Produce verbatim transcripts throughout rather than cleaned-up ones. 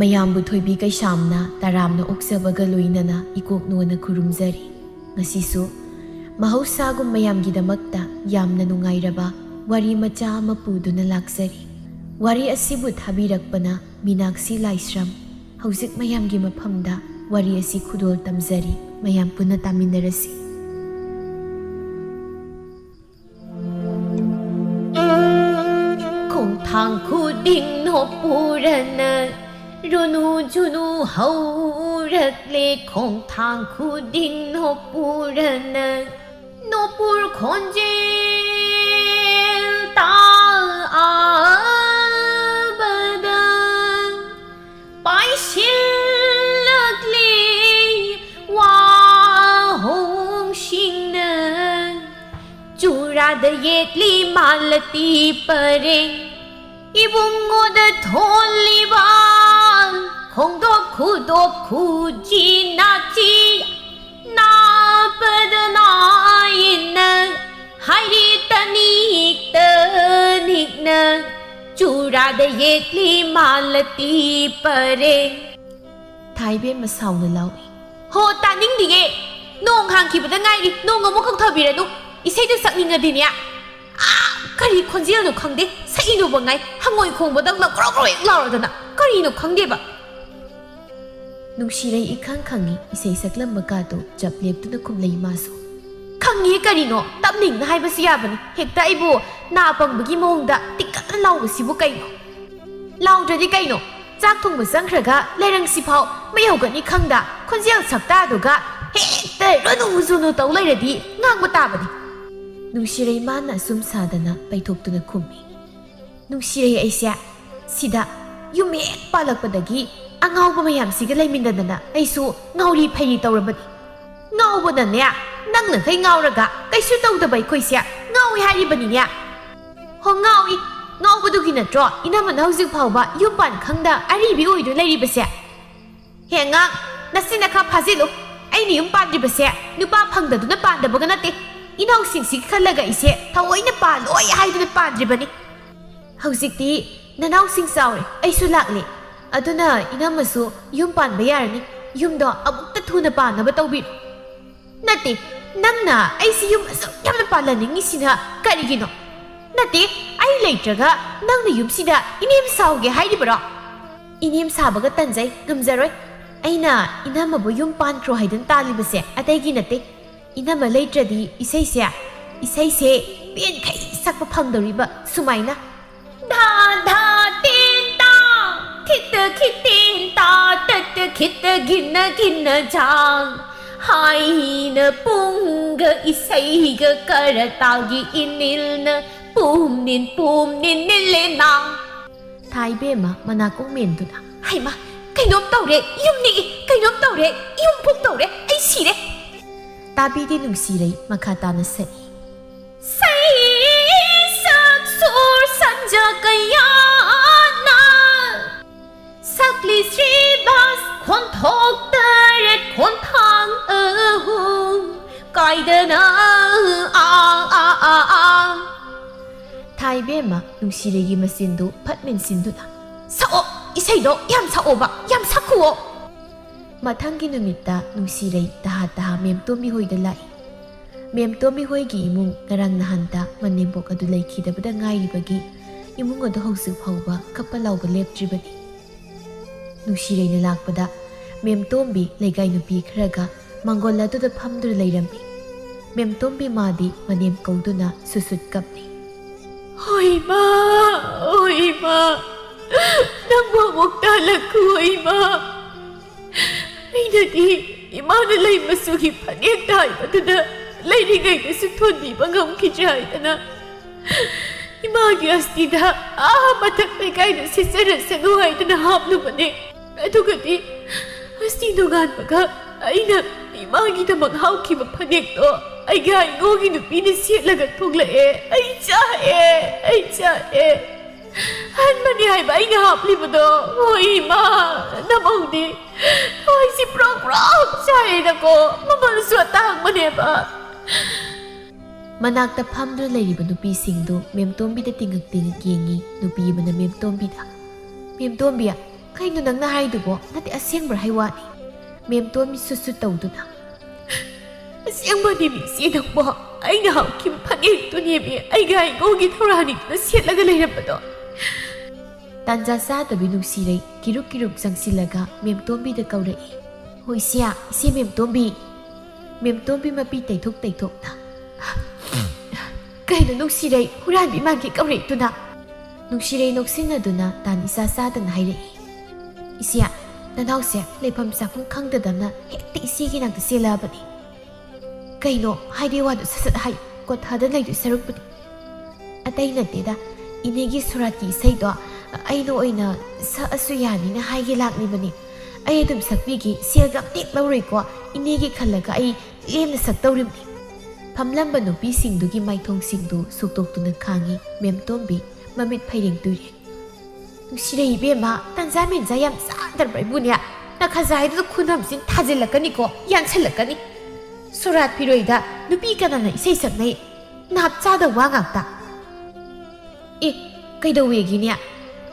ꯃꯌꯥꯝꯕꯨ ꯊꯣꯏꯕꯤ ꯀꯩꯁꯥꯝꯅ ꯇꯔꯥꯝꯅ ꯑꯣꯛꯆꯕꯒ ꯂꯣꯏꯅꯅ ꯏꯀꯣꯛ ꯅꯣꯟꯅ ꯈꯨꯔꯨꯝꯖꯔꯤ꯫ ꯉꯁꯤꯁꯨ ꯃꯍꯧꯁꯥꯒꯨꯝ ꯃꯌꯥꯝꯒꯤꯗꯃꯛꯇ ꯌꯥꯝꯅ ꯅꯨꯡꯉꯥꯏꯔꯕ ꯋꯥꯔꯤ ꯃꯆꯥ ꯑꯃ ꯄꯨꯗꯨꯅ ꯂꯥꯛꯆꯔꯤ꯫ ꯋꯥꯔꯤ ꯑꯁꯤꯕꯨ ꯊꯥꯕꯤꯔꯛꯄꯅ ꯃꯤꯅꯥꯛꯁꯤ ꯂꯥꯏꯁ꯭ꯔꯝ꯫ ꯍꯧꯖꯤꯛ ꯃꯌꯥꯝꯒꯤ ꯃꯐꯝꯗ ꯋꯥꯔꯤ ꯑꯁꯤ ꯈꯨꯗꯣꯜ ꯇꯝꯖꯔꯤ꯫ ꯃꯌꯥꯝ ꯄꯨꯟꯅ ꯇꯥꯃꯤꯟꯅꯔꯁꯤ꯫ ꯈꯣꯡꯊꯥꯡ ꯈꯨꯗꯤꯡ ꯅꯣꯛꯄꯨꯔꯅ, ꯔꯨꯅꯨ ꯖꯨꯅꯨ ꯍꯧꯔꯛꯂꯦ꯫ ꯈꯣꯡꯊꯥꯡ ꯈꯨꯗꯤꯡ ꯅꯣꯛꯄꯨꯔꯅ, ꯅꯣꯛꯄꯨꯔ ꯈꯣꯟꯖꯦꯜ ꯇꯥꯕꯗ ꯄꯥꯏꯁꯤꯜꯂꯛꯂꯤ ꯋꯥꯍꯣꯡꯁꯤꯡꯅ꯫ ꯆꯨꯔꯥꯗ ꯌꯦꯠꯂꯤ ꯃꯥꯂꯇꯤ ꯄꯔꯦꯡ, ꯏꯕꯨꯡꯉꯣꯗ ꯊꯣꯜꯂꯤꯕ ꯈꯣꯡꯗꯣꯛ ꯈꯨꯗꯣꯛ ꯈꯨꯖꯤ ꯅꯥꯆꯤ ꯅꯥꯄꯗ ꯅꯥꯏꯅ ꯍꯥꯏꯔꯤ ꯇꯅꯤꯛ ꯇꯅꯤꯛꯅ꯫ ꯆꯨꯔꯥꯗ ꯌꯦꯠꯂꯤ ꯃꯥꯂꯇꯤ ꯄꯔꯦꯡ꯫ ꯊꯥꯏꯕꯦꯝꯃ ꯁꯥꯎꯅ ꯂꯥꯎꯏ꯫ ꯍꯣ, ꯇꯥꯅꯤꯡꯗꯤꯌꯦ! ꯅꯣꯡ ꯍꯥꯡꯈꯤꯕꯗ ꯉꯥꯏꯔꯤ, ꯅꯣꯡ ꯑꯃꯨꯛ ꯀꯧꯊꯕꯤꯔꯅꯨ꯫ ꯏꯁꯩꯗꯨ ꯁꯛꯅꯤꯡꯉꯗꯤꯅꯦ, ꯑꯥ, ꯀꯔꯤ ꯈꯣꯟꯖꯦꯜꯅꯣ ꯈꯪꯗꯦ, ꯁꯛꯏꯅꯨꯕ ꯉꯥꯏ, ꯍꯪꯉꯣꯏ ꯈꯣꯡꯕꯗꯧꯅ ꯒ꯭ꯔꯣꯛ ꯒ꯭ꯔꯣꯛ ꯍꯦꯛ ꯂꯥꯎꯔꯗꯅ꯫ ꯀꯔꯤꯅꯣ ꯈꯪꯗꯦꯕ꯫ ꯅꯨꯡꯁꯤꯔꯩ ꯏꯈꯪ ꯈꯪꯉꯤ, ꯏꯁꯩ ꯁꯛꯂꯝꯕ ꯀꯥꯗꯣ ꯆꯞ ꯂꯦꯞꯇꯨꯅ ꯈꯨꯝꯂꯩ ꯃꯥꯁꯨ꯫ ꯈꯪꯉꯤ ꯀꯔꯤꯅꯣ, ꯇꯞꯅ ꯏꯪꯅ ꯍꯥꯏꯕꯁꯨ ꯌꯥꯕꯅꯤ꯫ ꯍꯦꯛꯇ ꯑꯩꯕꯨ ꯅꯥ ꯄꯪꯕꯒꯤ ꯃꯑꯣꯡꯗ ꯇꯤꯡꯈꯠꯅ ꯂꯥꯎꯕꯁꯤꯕꯨ ꯀꯩꯅꯣ? ꯂꯥꯎꯗ꯭ꯔꯗꯤ ꯀꯩꯅꯣ? ꯆꯥꯛ ꯊꯣꯡꯕ ꯆꯪꯈ꯭ꯔꯒ ꯂꯩꯔꯪꯁꯤꯐꯥꯎ ꯃꯩ ꯍꯧꯒꯠꯅꯤ ꯈꯪꯗ, ꯈꯣꯟꯖꯦꯜ ꯁꯛꯇꯥꯗꯨꯒ ꯍꯦꯛꯇ ꯔꯨꯅꯨ ꯖꯨꯅꯨ ꯇꯧ ꯂꯩꯔꯗꯤ ꯉꯥꯡꯕ ꯇꯥꯕꯅꯤ꯫ ꯅꯨꯡꯁꯤꯔꯩ ꯃꯥꯅ ꯑꯁꯨꯝ ꯁꯥꯗꯅ ꯄꯩꯊꯣꯛꯇꯨꯅ ꯈꯨꯝꯃꯤ꯫ ꯅꯨꯡꯁꯤꯔꯩ ꯑꯩꯁꯦ ꯁꯤꯗ ꯌꯨꯝ ꯍꯦꯛ ꯄꯥꯜꯂꯛꯄꯗꯒꯤ ꯑꯉꯥꯎꯕ ꯃꯌꯥꯝꯁꯤꯒ ꯂꯩꯃꯤꯟꯅꯗꯅ ꯑꯩꯁꯨ ꯉꯥꯎꯔꯤ ꯐꯩꯔꯤ ꯇꯧꯔꯕꯅꯤ꯫ ꯉꯥꯎꯕꯅꯅꯦ, ꯅꯪꯅꯈꯩ ꯉꯥꯎꯔꯒ ꯀꯩꯁꯨ ꯇꯧꯗꯕ ꯑꯩꯈꯣꯏꯁꯦ ꯉꯥꯎꯏ ꯍꯥꯏꯔꯤꯕꯅꯤꯅꯦ꯫ ꯍꯣ, ꯉꯥꯎꯏ꯫ ꯉꯥꯎꯕꯗꯨꯒꯤ ꯅꯠꯇ꯭ꯔꯣ ꯏꯅꯝꯃꯅ ꯍꯧꯖꯤꯛ ꯐꯥꯎꯕ ꯌꯨꯝ ꯄꯥꯟ ꯈꯪꯗ ꯑꯔꯤꯕꯤ ꯑꯣꯏꯗꯨꯅ ꯂꯩꯔꯤꯕꯁꯦ? ꯍꯦ ꯑꯉꯥꯡ, ꯅꯆꯤꯟ ꯅꯈꯥ ꯐꯥꯖꯤꯜꯂꯨ꯫ ꯑꯩꯅ ꯌꯨꯝ ꯄꯥꯟꯗ꯭ꯔꯤꯕꯁꯦ ꯅꯨꯄꯥ ꯐꯪꯗꯗꯨꯅ ꯄꯥꯟꯗꯕꯒ ꯅꯠꯇꯦ꯫ ꯏꯅꯥꯎꯁꯤꯡꯁꯤꯒꯤ ꯈꯜꯂꯒ ꯑꯩꯁꯦ ꯊꯑꯣꯏꯅ ꯄꯥꯜꯂꯣꯏ ꯍꯥꯏꯗꯨꯅ ꯄꯥꯟꯗ꯭ꯔꯤꯕꯅꯤ꯫ ꯍꯧꯖꯤꯛꯇꯤ ꯅꯅꯥꯎꯁꯤꯡ ꯆꯥꯎꯔꯦ, ꯑꯩꯁꯨ ꯂꯥꯛꯂꯦ꯫ ꯑꯗꯨꯅ ꯏꯅꯝꯃꯁꯨ ꯌꯨꯝ ꯄꯥꯟꯕ ꯌꯥꯔꯅꯤ꯫ ꯌꯨꯝꯗꯣ ꯑꯃꯨꯛꯇ ꯊꯨꯅ ꯄꯥꯟꯅꯕ ꯇꯧꯕꯤꯔꯣ꯫ ꯅꯠꯇꯦ, ꯅꯪꯅ ꯑꯩꯁꯤ ꯌꯨꯝ ꯑꯁꯨꯛ ꯌꯥꯝꯅ ꯄꯥꯜꯍꯟꯅꯤꯡꯉꯤꯁꯤꯅ ꯀꯔꯤꯒꯤꯅꯣ? ꯅꯠꯇꯦ, ꯑꯩ ꯂꯩꯇ꯭ꯔꯒ ꯅꯪꯅ ꯌꯨꯝꯁꯤꯗ ꯏꯅꯦꯝ ꯁꯥꯎꯒꯦ ꯍꯥꯏꯔꯤꯕꯔꯣ? ꯏꯅꯦꯝ ꯁꯥꯕꯒ ꯇꯟꯖꯩ, ꯉꯝꯖꯔꯣꯏ꯫ ꯑꯩꯅ ꯏꯅꯝꯃꯕꯨ ꯌꯨꯝ ꯄꯥꯟꯈ꯭ꯔꯣ ꯍꯥꯏꯗꯨꯅ ꯇꯥꯜꯂꯤꯕꯁꯦ ꯑꯇꯩꯒꯤ ꯅꯠꯇꯦ꯫ ꯏꯅꯝꯃ ꯂꯩꯇ꯭ꯔꯗꯤ ꯏꯁꯩꯁꯦ, ꯏꯁꯩꯁꯦ ꯄꯦꯟꯈꯩ ꯁꯛꯄ ꯐꯪꯗꯧꯔꯤꯕ ꯁꯨꯃꯥꯏꯅ꯫ ꯙꯥ ꯙꯥ ꯇꯦꯟ ꯇꯥ, ꯊꯤꯠꯇ ꯈꯤꯇꯦꯟ ꯇꯥ, ꯇꯠꯇ ꯈꯤꯠꯇ ꯒꯤꯟꯅ ꯒꯤꯟꯅ ꯖꯥꯡ꯫ ꯍꯥꯏꯅ ꯄꯨꯡꯒ ꯏꯁꯩꯒ ꯀꯔꯇꯥꯒꯤ ꯏꯅꯤꯜꯅ ꯄꯨꯝꯅꯤꯟ ꯄꯨꯝꯅꯤꯟ ꯅꯤꯜꯂꯦ ꯅꯥꯡ꯫ ꯊꯥ ꯏꯕꯦꯝꯃ ꯃꯅꯥꯀꯣꯡ ꯃꯦꯟꯗꯨꯅ, "ꯍꯩꯃꯥ, ꯀꯩꯅꯣꯝ ꯇꯧꯔꯦ, ꯌꯨꯝ ꯅꯤꯛꯏ, ꯀꯩꯅꯣꯝ ꯇꯧꯔꯦ, ꯌꯨꯝ ꯐꯨꯛ ꯇꯧꯔꯦ, ꯑꯩ ꯁꯤꯔꯦ!" ꯇꯥꯕꯤꯗꯦ ꯅꯨꯡꯁꯤꯔꯩ ꯃꯈꯥ ꯇꯥꯅ ꯁꯛꯏ꯫ ꯁꯩ ꯁꯛ ꯁꯨꯔ ꯁꯟꯖꯥ ꯀꯌꯥꯅ ꯁꯛꯂꯤ ꯁ꯭ꯔꯤꯕꯥꯁ ꯈꯣꯟꯊꯣꯛ ꯇꯔꯦꯠ ꯈꯣꯟꯊꯥꯡ ꯑꯍꯨꯝ ꯀꯥꯏꯗꯅ ꯑꯥ ꯑꯥ ꯑꯥ ꯑꯥ꯫ ꯊꯥ ꯏꯕꯦꯝꯃ ꯅꯨꯡꯁꯤꯔꯩꯒꯤ ꯃꯆꯤꯟꯗꯨ ꯐꯠ ꯃꯦꯟꯁꯤꯟꯗꯨꯅ, "ꯁꯛꯑꯣ, ꯏꯁꯩꯗꯣ ꯌꯥꯝ ꯁꯛꯑꯣꯕ, ꯌꯥꯝ ꯁꯛꯈꯨꯑꯣ!" ꯃꯊꯪꯒꯤ ꯅꯨꯃꯤꯠꯇ ꯅꯨꯡꯁꯤꯔꯩ ꯇꯍꯥ ꯇꯍꯥ ꯃꯦꯝꯇꯣꯝꯕꯤ ꯍꯣꯏꯗ ꯂꯥꯛꯏ꯫ ꯃꯦꯝꯇꯣꯝꯕꯤ ꯍꯣꯏꯒꯤ ꯏꯃꯨꯡ ꯉꯔꯥꯡ ꯅꯍꯥꯟꯇ ꯃꯅꯦꯝꯕꯣꯛ ꯑꯗꯨ ꯂꯩꯈꯤꯗꯕꯗ ꯉꯥꯏꯔꯤꯕꯒꯤ ꯏꯃꯨꯡ ꯑꯗꯨ ꯍꯧꯖꯤꯛ ꯐꯥꯎꯕ ꯀꯞꯄ ꯂꯥꯎꯕ ꯂꯦꯞꯇ꯭ꯔꯤꯕꯅꯤ꯫ ꯅꯨꯡꯁꯤꯔꯩꯅ ꯂꯥꯛꯄꯗ ꯃꯦꯝꯇꯣꯝꯕꯤ ꯂꯩꯀꯥꯏ ꯅꯨꯄꯤ ꯈꯔꯒ ꯃꯥꯡꯒꯣꯜ ꯑꯗꯨꯗ ꯐꯝꯗꯨꯅ ꯂꯩꯔꯝꯃꯤ꯫ ꯃꯦꯝꯇꯣꯝꯕꯤ ꯃꯥꯗꯤ ꯃꯅꯦꯝ ꯀꯧꯗꯨꯅ ꯁꯨꯠ ꯁꯨꯠ ꯀꯞꯂꯤ꯫ "ꯍꯣꯏ ꯏꯃꯥ, ꯍꯣꯏ ꯏꯃꯥ, ꯅꯪꯕꯨ ꯑꯃꯨꯛꯇ ꯍꯜꯂꯛꯈꯨ ꯏꯃꯥ꯫ ꯑꯩꯅꯗꯤ ꯏꯃꯥꯅ ꯂꯩ ꯃꯆꯨꯒꯤ ꯐꯅꯦꯛ ꯇꯥꯏꯕꯗꯨꯗ ꯂꯩꯔꯤꯉꯩꯗꯁꯨ ꯊꯣꯟꯕꯤꯕ ꯉꯝꯈꯤꯗ꯭ꯔꯦ ꯍꯥꯏꯗꯅ ꯏꯃꯥꯒꯤ ꯑꯁꯇꯤꯗ ꯑꯥ ꯃꯊꯛ ꯂꯩꯀꯥꯏꯗ ꯁꯤꯠꯆꯔꯁꯅꯨ ꯍꯥꯏꯗꯅ ꯍꯥꯞꯂꯨꯕꯅꯦ꯫ ꯑꯗꯨꯒꯗꯤ ꯑꯁꯇꯤ ꯅꯣꯡꯉꯥꯟꯕꯒ ꯑꯩꯅ ꯏꯃꯥꯒꯤꯗꯃꯛ ꯍꯥꯞꯈꯤꯕ ꯐꯅꯦꯛꯇꯣ ꯑꯩꯒꯤ ꯍꯩꯉꯣꯒꯤ ꯅꯨꯄꯤꯅ ꯁꯦꯠꯂꯒ ꯊꯣꯛꯂꯛꯑꯦ꯫ ꯑꯩ ꯆꯥꯛꯑꯦ, ꯑꯩ ꯆꯥꯛꯑꯦ꯫ ꯑꯍꯟꯕꯅꯤ ꯍꯥꯏꯕ ꯑꯩꯅ ꯍꯥꯞꯂꯤꯕꯗꯣ꯫ ꯍꯣꯏ ꯏꯃꯥ, ꯅꯃꯧꯗꯤ ꯊꯋꯥꯏꯁꯤ ꯄ꯭ꯔꯣꯛ ꯄ꯭ꯔꯣꯛ ꯆꯥꯛꯑꯦꯗꯀꯣ, ꯃꯃꯜꯁꯨ ꯑꯇꯥꯡꯕꯅꯦꯕ꯫ ꯃꯅꯥꯛꯇ ꯐꯝꯗꯨꯅ ꯂꯩꯔꯤꯕ ꯅꯨꯄꯤꯁꯤꯡꯗꯨ ꯃꯦꯝꯇꯣꯝꯕꯤꯗ ꯇꯤꯡꯉꯛ ꯇꯤꯡꯉꯛ ꯌꯦꯡꯉꯤ꯫ ꯅꯨꯄꯤ ꯑꯃꯅ ꯃꯦꯝꯇꯣꯝꯕꯤꯗ, "ꯃꯦꯝꯇꯣꯝꯕꯤ, "ꯀꯩꯅꯣ ꯅꯪꯅ ꯍꯥꯏꯗꯨꯕꯣ? ꯅꯠꯇꯦ, ꯑꯁꯦꯡꯕ꯭ꯔꯥ ꯍꯥꯏ ꯋꯥꯅꯤ?" ꯃꯦꯝꯇꯣꯟꯕꯤ ꯁꯨꯠ ꯁꯨꯠ ꯇꯧꯗꯨꯅ꯫ "ꯑꯁꯦꯡꯕꯅꯦꯃꯤ ꯏꯆꯦ ꯅꯪꯕꯣ, ꯑꯩꯅ ꯍꯥꯎꯈꯤꯕ ꯐꯅꯦꯛꯇꯨꯅꯦꯃꯤ ꯑꯩꯒ ꯍꯩꯉꯧꯒꯤ ꯊꯧꯔꯥꯅꯤꯗꯨꯅ ꯁꯦꯠꯂꯒ ꯂꯩꯔꯝꯕꯗꯣ꯫" ꯇꯥꯟꯖꯥ ꯆꯥꯗꯕꯤ ꯅꯨꯡꯁꯤꯔꯩ ꯀꯤꯔꯨꯛ ꯀꯤꯔꯨꯛ ꯆꯪꯁꯤꯜꯂꯒ ꯃꯦꯝꯇꯣꯝꯕꯤꯗ ꯀꯧꯔꯛꯏ꯫ "ꯍꯣ ꯏꯆꯦ, ꯏꯆꯦ ꯃꯦꯝꯇꯣꯝꯕꯤ꯫" ꯃꯦꯝꯇꯣꯝꯕꯤ ꯃꯄꯤ ꯇꯩꯊꯣꯛ ꯇꯩꯊꯣꯛꯅ꯫ "ꯀꯩꯅꯣ ꯅꯨꯡꯁꯤꯔꯩ, ꯍꯨꯔꯥꯟꯕꯤ ꯃꯥꯟꯒꯤ ꯀꯧꯔꯛꯏꯗꯨꯅ?" ꯅꯨꯡꯁꯤꯔꯩ ꯅꯣꯛꯁꯤꯟꯅꯗꯨꯅ ꯇꯥꯟ ꯏꯆꯥ ꯆꯥꯗꯅ ꯍꯥꯏꯔꯛꯏ꯫ "ꯏꯆꯦ, ꯅꯅꯥꯎꯁꯦ ꯂꯩꯐꯝ ꯆꯥꯐꯝ ꯈꯪꯗꯗꯅ ꯍꯦꯛꯇ ꯏꯆꯦꯒꯤ ꯅꯥꯛꯇ ꯆꯦꯜꯂꯛꯑꯕꯅꯤ꯫ ꯀꯩꯅꯣ ꯍꯥꯏꯗꯣꯏ ꯋꯥꯗꯣ ꯁꯠ ꯁꯠ ꯍꯥꯏ, ꯀꯣꯊꯥꯗ ꯂꯩꯗꯣꯏ ꯁꯔꯨꯛꯄꯨꯗꯤ꯫" "ꯑꯇꯩ ꯅꯠꯇꯦꯗ, ꯏꯅꯦꯒꯤ ꯁꯣꯔꯥꯠꯀꯤ ꯏꯁꯩꯗꯣ ꯑꯩꯅ ꯑꯣꯏꯅ ꯁꯛꯑꯁꯨ ꯌꯥꯅꯤꯅ ꯍꯥꯏꯒꯦ ꯂꯥꯛꯂꯤꯕꯅꯤ꯫ ꯑꯩ ꯑꯗꯨꯝ ꯁꯛꯄꯤꯒꯦ, ꯁꯦꯜꯒ ꯑꯝꯇ ꯍꯦꯛ ꯂꯧꯔꯣꯏꯀꯣ, ꯏꯅꯦꯒꯤ ꯈꯜꯂꯒ ꯑꯩ ꯂꯦꯝꯅ ꯁꯛꯇꯧꯔꯤꯕꯅꯤ꯫" ꯐꯝꯂꯝꯕ ꯅꯨꯄꯤꯁꯤꯡꯗꯨꯒꯤ ꯃꯥꯏꯊꯣꯡꯁꯤꯡꯗꯨ ꯁꯨꯛꯇꯣꯛꯇꯨꯅ ꯈꯥꯡꯉꯤ ꯃꯦꯝꯇꯣꯝꯕꯤ, ꯃꯃꯤꯠ ꯐꯩꯔꯦꯡ ꯇꯨꯏꯔꯦꯡ꯫ "ꯅꯨꯡꯁꯤꯔꯩ ꯏꯕꯦꯝꯃ, ꯇꯟꯖꯥ ꯃꯦꯟꯖꯥ ꯌꯥꯝ ꯆꯥꯗ꯭ꯔꯕ ꯑꯩꯕꯨꯅꯦ, ꯅꯈꯖꯥꯏꯗꯨꯗ ꯈꯨꯅꯝꯁꯤꯡ ꯊꯥꯖꯤꯜꯂꯛꯀꯅꯤꯀꯣ, ꯌꯥꯟꯁꯜꯂꯛꯀꯅꯤ꯫ ꯁꯣꯔꯥꯠ ꯐꯤꯔꯣꯏꯗ ꯅꯨꯄꯤ ꯀꯅꯥꯅ ꯏꯁꯩ ꯁꯛꯅꯩ? ꯅꯥꯞ ꯆꯥꯗꯕ ꯋꯥ ꯉꯥꯛꯇ꯫" "ꯑꯦ, ꯀꯩꯗꯧꯋꯦꯒꯤꯅꯦ?